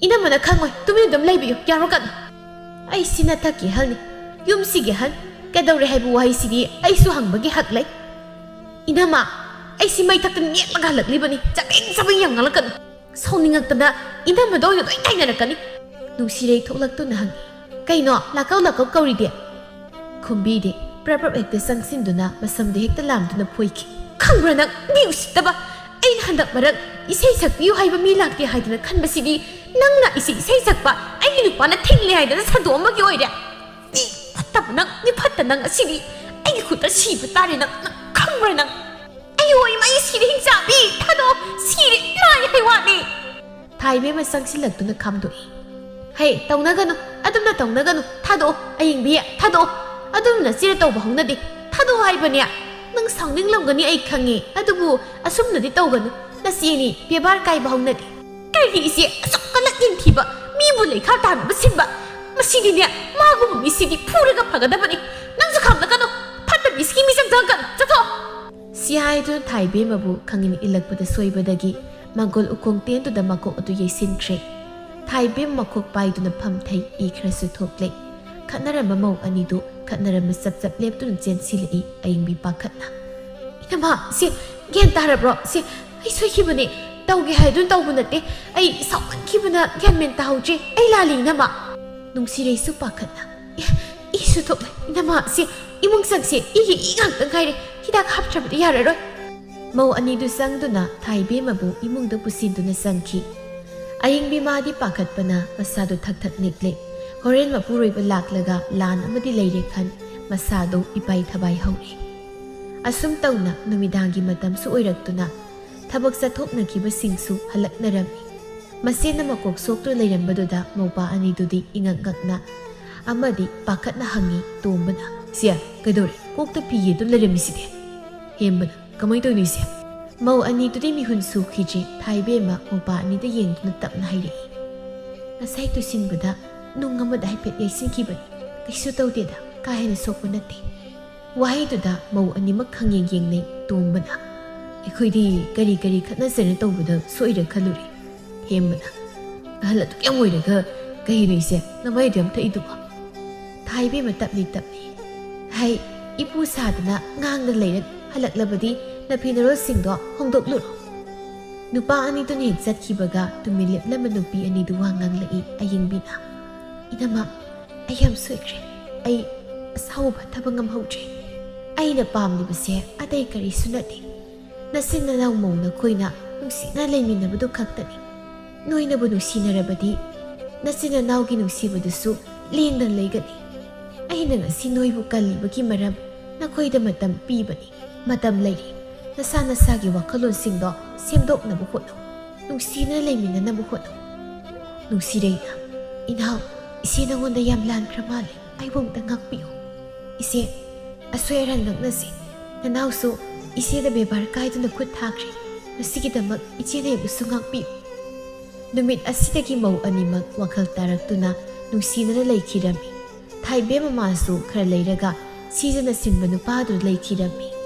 "ꯏꯅꯝꯃꯅ ꯈꯪꯉꯣꯏ, ꯇꯨꯃꯤꯟ ꯑꯗꯨꯝ ꯂꯩꯕꯤꯌꯨ, ꯌꯥꯔꯣꯀꯠꯅꯨ꯫" "ꯑꯩꯁꯤ ꯅꯊꯛꯀꯤ ꯑꯍꯜꯅꯤ, ꯌꯨꯝꯁꯤꯒꯤ ꯑꯍꯜ꯫ ꯀꯩꯗꯧꯔꯦ ꯍꯥꯏꯕ ꯋꯥꯍꯩꯁꯤꯗꯤ ꯑꯩꯁꯨ ꯍꯪꯕꯒꯤ ꯍꯛ ꯂꯩ꯫" "ꯏꯅꯝꯃ, ꯑꯩꯁꯤ ꯃꯩꯊꯛꯇ ꯅꯦꯛꯂꯒ ꯍꯜꯂꯛꯂꯤꯕꯅꯤ, ꯆꯕꯦꯡ ꯆꯕꯦꯡ ꯌꯥꯝ ꯉꯥꯡꯂꯛꯀꯅꯨ꯫ ꯁꯥꯎꯅꯤꯡꯉꯛꯇꯅ ꯏꯅꯝꯃꯗ ꯑꯣꯏꯅ ꯂꯣꯏ ꯇꯥꯏꯅꯔꯛꯀꯅꯤ꯫" ꯅꯨꯡꯁꯤꯔꯩ ꯊꯣꯛꯂꯛꯇꯨꯅ ꯍꯪꯉꯤ, "ꯀꯩꯅꯣ ꯂꯥꯛꯀꯧ ꯂꯥꯛꯀꯧ ꯀꯧꯔꯤꯗꯤ?" ꯈꯨꯝꯕꯤꯗꯦ꯫ ꯄ꯭ꯔꯞ ꯄ꯭ꯔꯞ ꯍꯦꯛꯇ ꯆꯪꯁꯤꯟꯗꯨꯅ ꯃꯁꯝꯗꯨ ꯍꯦꯛꯇ ꯂꯥꯝꯗꯨꯅ ꯐꯣꯏꯈꯤ꯫ "ꯈꯪꯕ꯭ꯔꯥ ꯅꯪ, ꯃꯤ ꯎꯁꯤꯠꯇꯕ! ꯑꯩꯅ ꯍꯟꯗꯛ ꯃꯔꯛ ꯏꯁꯩ ꯁꯛꯄꯤꯌꯨ ꯍꯥꯏꯕ ꯃꯤ ꯂꯥꯛꯇꯦ ꯍꯥꯏꯗꯅ ꯈꯟꯕꯁꯤꯗꯤ ꯅꯪꯅ ꯏꯁꯩ, ꯏꯁꯩ ꯁꯛꯄ ꯑꯩꯒꯤ ꯅꯨꯄꯥꯅ ꯊꯤꯡꯂꯦ ꯍꯥꯏꯗꯅ ꯁꯟꯗꯣꯛꯑꯝꯕꯒꯤ ꯑꯣꯏꯔꯦ꯫ ꯃꯤ ꯐꯠꯇꯕ ꯅꯪ, ꯃꯤ ꯐꯠꯇ ꯅꯪ, ꯑꯁꯤꯗꯤ ꯑꯩꯒꯤ ꯈꯨꯠꯇ ꯁꯤꯕ ꯇꯥꯔꯦ ꯅꯪ, ꯅꯪ ꯈꯪꯕ꯭ꯔꯥ ꯅꯪ? ꯑꯩ ꯍꯣꯏ, ꯑꯩ ꯁꯤꯔꯦ, ꯍꯤꯡꯆꯥꯕꯤ! ꯊꯥꯗꯣꯛꯑꯣ! ꯁꯤꯔꯦ! ꯅꯥꯏ ꯍꯥꯏ ꯋꯥꯅꯤ!" ꯊꯥꯏꯕꯦꯝꯃ ꯆꯪꯁꯤꯜꯂꯛꯇꯨꯅ ꯈꯥꯝꯗꯣꯛꯏ꯫ "ꯍꯦ, ꯇꯧꯅꯒꯅꯨ, ꯑꯗꯨꯝꯅ ꯇꯧꯅꯒꯅꯨ, ꯊꯥꯗꯣꯛꯑꯣ, ꯑꯌꯤꯡꯕꯤ, ꯊꯥꯗꯣꯛꯑꯣ꯫ ꯑꯗꯨꯝꯅ ꯆꯦꯔ ꯇꯧꯕ ꯍꯧꯅꯗꯦ, ꯊꯥꯗꯣꯛꯑꯣ ꯍꯥꯏꯕꯅꯦ꯫ ꯅꯪ ꯁꯥꯎꯅꯤꯡꯂꯝꯒꯅꯤ ꯑꯩ ꯈꯪꯉꯤ, ꯑꯗꯨꯕꯨ ꯑꯁꯨꯝꯅꯗꯤ ꯇꯧꯒꯅꯨ, ꯅꯆꯦꯅꯤ, ꯕꯦꯕꯥꯔ ꯀꯥꯏꯕ ꯍꯧꯅꯗꯦ꯫" "ꯀꯔꯤꯒꯤ ꯏꯆꯦ? ꯑꯁꯨꯛ ꯀꯂꯛ ꯌꯦꯡꯊꯤꯕ, ꯃꯤꯕꯨ ꯂꯩꯈꯥ ꯇꯥꯅꯕ ꯁꯤꯟꯕ꯫ ꯃꯁꯤꯗꯤꯅꯦ, ꯃꯥꯒꯨꯝꯕ ꯃꯤꯁꯤꯗꯤ ꯐꯨꯔꯒ ꯐꯒꯗꯕꯅꯤ꯫ ꯅꯪꯁꯨ ꯈꯥꯝꯂꯛꯀꯅꯨ, ꯐꯠꯇꯕꯤꯁꯤꯒꯤ ꯃꯤꯆꯪ ꯆꯪꯉꯛꯀꯅꯨ, ꯆꯠꯊꯣꯛꯑꯣ!" ꯁꯤ ꯍꯥꯏꯗꯨꯅ ꯊꯥꯏꯕꯦꯝꯃꯕꯨ ꯈꯪꯏꯅ ꯏꯜꯂꯛꯄꯗ ꯁꯣꯏꯕꯗꯒꯤ ꯃꯪꯒꯣꯜ ꯎꯈꯣꯡ ꯇꯦꯟꯗꯨꯗ ꯃꯀꯣꯛ ꯑꯗꯨ ꯌꯩꯁꯤꯟꯈ꯭ꯔꯦ꯫ ꯊꯥꯏꯕꯦꯝ ꯃꯈꯣꯛ ꯄꯥꯏꯗꯨꯅ ꯐꯝꯊꯩ, ꯏ ꯈꯔꯁꯨ ꯊꯣꯛꯂꯦ꯫ ꯈꯠꯅꯔꯝꯕ ꯃꯧ ꯑꯅꯤꯗꯨ ꯈꯠꯅꯔꯝꯕ ꯆꯞ ꯆꯞ ꯂꯦꯞꯇꯨꯅ ꯆꯦꯟꯁꯤꯜꯂꯛꯏ ꯑꯌꯤꯡꯕꯤ ꯄꯥꯈꯠꯅ꯫ "ꯏꯅꯝꯃ, ꯁꯤ ꯒ꯭ꯌꯥꯟ ꯇꯥꯔꯕ꯭ꯔꯣ? ꯁꯤ ꯑꯩ ꯁꯣꯏꯈꯤꯕꯅꯤ꯫ ꯇꯧꯒꯦ ꯍꯥꯏꯗꯨꯅ ꯇꯧꯕ ꯅꯠꯇꯦ꯫ ꯑꯩ ꯁꯥꯎꯒꯟꯈꯤꯕꯅ ꯒ꯭ꯌꯥꯟ ꯃꯦꯟ ꯇꯥꯍꯧꯗ꯭ꯔꯦ꯫ ꯑꯩ ꯂꯥꯜꯂꯤ ꯏꯅꯝꯃ꯫" ꯅꯨꯡꯁꯤꯔꯩꯁꯨ ꯄꯥꯈꯠꯅ, "ꯑꯦ, ꯏꯁꯨ ꯊꯣꯛꯂꯦ ꯏꯅꯝꯃ꯫ ꯁꯤ ꯏꯃꯨꯡ ꯆꯪꯁꯦ꯫ ꯏꯒꯤ ꯏ ꯉꯥꯛꯇ ꯉꯥꯏꯔꯦ꯫ ꯍꯤꯗꯥꯛ ꯍꯥꯞꯇ꯭ꯔꯕꯗꯤ ꯌꯥꯔꯔꯣꯏ꯫" ꯃꯧ ꯑꯅꯤꯗꯨ ꯆꯪꯗꯨꯅ ꯊꯥꯏꯕꯦꯝꯃꯕꯨ ꯏꯃꯨꯡꯗ ꯄꯨꯁꯤꯟꯗꯨꯅ ꯆꯪꯈꯤ꯫ ꯑꯌꯤꯡꯕꯤ ꯃꯥꯗꯤ ꯄꯥꯈꯠꯄꯅ ꯃꯁꯥꯗꯨ ꯊꯛ ꯊꯛ ꯅꯤꯛꯂꯦ꯫ ꯍꯣꯔꯦꯟ ꯃꯄꯨꯔꯣꯏꯕ ꯂꯥꯛꯂꯒ ꯂꯥꯟ ꯑꯃꯗꯤ ꯂꯩꯔꯦ ꯈꯟ ꯃꯁꯥꯗꯨ ꯏꯄꯥꯏ ꯊꯕꯥꯏ ꯍꯧꯔꯦ꯫ ꯑꯁꯨꯝ ꯇꯧꯅ ꯅꯨꯃꯤꯗꯥꯡꯒꯤ ꯃꯇꯝꯁꯨ ꯑꯣꯏꯔꯛꯇꯨꯅ ꯊꯕꯛ ꯆꯠꯊꯣꯛꯅꯈꯤꯕꯁꯤꯡꯁꯨ ꯍꯜꯂꯛꯅꯔꯝꯃꯤ꯫ ꯃꯁꯦꯟꯅ ꯃꯀꯣꯛ ꯁꯣꯛꯇꯨꯅ ꯂꯩꯔꯝꯕꯗꯨꯗ ꯃꯧꯄꯥ ꯑꯅꯤꯗꯨꯗꯤ ꯏꯉꯛ ꯉꯛꯅ ꯑꯃꯗꯤ ꯄꯥꯈꯠꯅ ꯍꯪꯉꯤ ꯇꯣꯝꯕꯅ, "ꯁꯦ, ꯀꯩꯗꯧꯔꯦ? ꯀꯣꯛꯇ ꯐꯤ ꯌꯦꯠꯇꯨꯅ ꯂꯩꯔꯝꯃꯤꯁꯤꯗꯤ?" ꯍꯦꯝꯕꯅ, "ꯀꯃꯥꯏ ꯇꯧꯅꯤ ꯏꯆꯦ?" ꯃꯧ ꯑꯅꯤꯗꯨꯗꯤ ꯃꯤꯍꯨꯟ ꯁꯨꯈꯤꯗ꯭ꯔꯤ ꯊꯥꯏꯕꯦꯝꯃ ꯃꯧꯄꯥ ꯑꯅꯤꯗ ꯌꯦꯡꯗꯨꯅ ꯇꯞꯅ ꯍꯥꯏꯔꯛꯏ, "ꯉꯁꯥꯏ ꯇꯨꯁꯤꯟꯕꯗ ꯅꯨꯡ ꯑꯃꯗ ꯍꯥꯏꯐꯦꯠ ꯌꯩꯁꯤꯟꯈꯤꯕꯅꯤ꯫ ꯀꯩꯁꯨ ꯇꯧꯗꯦꯗ, ꯀꯥ ꯍꯦꯟꯅ ꯁꯣꯛꯄ ꯅꯠꯇꯦ꯫" ꯋꯥꯍꯩꯗꯨꯗ ꯃꯧ ꯑꯅꯤꯃꯛ ꯈꯪꯌꯦꯡ ꯌꯦꯡꯅꯩ ꯇꯣꯝꯕꯅ꯫ "ꯑꯩꯈꯣꯏꯗꯤ ꯀꯔꯤ ꯀꯔꯤ ꯈꯠꯅꯖꯅ ꯇꯧꯕꯗ ꯁꯣꯛꯏꯔ ꯈꯜꯂꯨꯔꯦ꯫" ꯍꯦꯝꯕꯅ, "ꯑꯍꯜ ꯑꯗꯨꯛ ꯌꯥꯝ ꯑꯣꯏꯔꯒ ꯀꯩꯅꯣ ꯏꯆꯦ ꯅꯃꯥꯏꯗꯨ ꯌꯥꯝ ꯊꯛꯏꯗꯨꯕꯣ?" ꯊꯥꯏꯕꯦꯝꯃ ꯇꯞꯂꯤ ꯇꯞꯂꯤ, "ꯍꯩ, ꯏꯄꯨ ꯁꯥꯗꯅ ꯉꯥꯡꯅ ꯂꯩꯔ ꯍꯜꯂꯛꯂꯕꯗꯤ ꯅꯐꯤ ꯅꯔꯣꯜꯁꯤꯡꯗꯣ ꯍꯣꯡꯗꯣꯛꯂꯨꯔꯣ꯫" ꯅꯨꯄꯥ ꯑꯅꯤꯗꯨꯅ ꯍꯦꯛ ꯆꯠꯈꯤꯕꯒ ꯇꯨꯃꯤꯟ ꯂꯦꯞꯂꯝꯕ ꯅꯨꯄꯤ ꯑꯅꯤꯗꯨ ꯋꯥ ꯉꯥꯡꯂꯛꯏ ꯑꯌꯤꯡꯕꯤꯅ꯫ "ꯏꯅꯝꯃ, ꯑꯩ ꯌꯥꯝ ꯁꯣꯏꯈ꯭ꯔꯦ꯫ ꯑꯩ ꯑꯁꯥꯎꯕ ꯐꯠꯇꯕ ꯉꯝꯍꯧꯗ꯭ꯔꯦ꯫ ꯑꯩꯅ ꯄꯥꯝꯂꯤꯕꯁꯦ ꯑꯇꯩ ꯀꯔꯤꯁꯨ ꯅꯠꯇꯦ꯫ ꯅꯆꯤꯟ ꯅꯅꯥꯎ ꯃꯧ ꯅꯈꯣꯏꯅ ꯅꯨꯡꯁꯤꯅ ꯂꯩꯃꯤꯟꯅꯕꯗꯨ ꯈꯛꯇꯅꯤ꯫ ꯅꯣꯏꯅꯕꯨ ꯅꯨꯡꯁꯤꯅꯔꯕꯗꯤ ꯅꯆꯤꯟ ꯅꯅꯥꯎꯒꯤ ꯅꯨꯡꯁꯤꯕꯗꯨꯁꯨ ꯂꯦꯡꯗꯅ ꯂꯩꯒꯅꯤ꯫ ꯑꯩꯅ ꯉꯁꯤ ꯅꯣꯏꯕꯨ ꯀꯜꯂꯤꯕꯒꯤ ꯃꯔꯝ ꯅꯈꯣꯏꯗ ꯃꯇꯝ ꯄꯤꯕꯅꯤ꯫ ꯃꯇꯝ ꯂꯩꯔꯤ꯫ ꯅꯁꯥ ꯅꯁꯥꯒꯤ ꯋꯥꯈꯜꯂꯣꯟꯁꯤꯡꯗꯣ ꯁꯦꯝꯗꯣꯛꯅꯕ ꯍꯣꯠꯅꯧ꯫ ꯅꯨꯡꯁꯤꯅ ꯂꯩꯃꯤꯟꯅꯅꯕ ꯍꯣꯠꯅꯧ꯫" ꯅꯨꯡꯁꯤꯔꯩꯅ, "ꯏꯅꯥꯎ, ꯏꯆꯦ ꯅꯉꯣꯟꯗ ꯌꯥꯝ ꯂꯥꯟꯈ꯭ꯔ ꯃꯥꯜꯂꯦ꯫ ꯑꯩꯕꯨ ꯑꯃꯨꯛꯇ ꯉꯥꯛꯄꯤꯌꯨ꯫ ꯏꯆꯦ, ꯑꯁꯣꯏ ꯑꯔꯥꯟ ꯉꯛꯅꯁꯤ꯫ ꯅꯅꯥꯎꯁꯨ ꯏꯆꯦꯗ ꯕꯦꯕꯥꯔ ꯀꯥꯏꯗꯨꯅ ꯈꯨꯠ ꯊꯥꯈ꯭ꯔꯦ꯫ ꯃꯁꯤꯒꯤꯗꯃꯛ ꯏꯆꯦꯅ ꯑꯩꯕꯨꯁꯨ ꯉꯥꯛꯄꯤꯌꯨ꯫" ꯅꯨꯃꯤꯠ ꯑꯁꯤꯗꯒꯤ ꯃꯧ ꯑꯅꯤꯃꯛ ꯋꯥꯈꯜ ꯇꯥꯔꯛꯇꯨꯅ ꯅꯨꯡꯁꯤꯅꯅ ꯂꯩꯈꯤꯔꯝꯃꯤ꯫ ꯊꯥꯏꯕꯦꯝ ꯃꯃꯥꯁꯨ ꯈꯔ ꯂꯩꯔꯒ ꯁꯤꯖꯅ ꯁꯤꯟꯕ ꯅꯨꯄꯥꯗꯨ ꯂꯩꯈꯤꯔꯝꯃꯤ꯫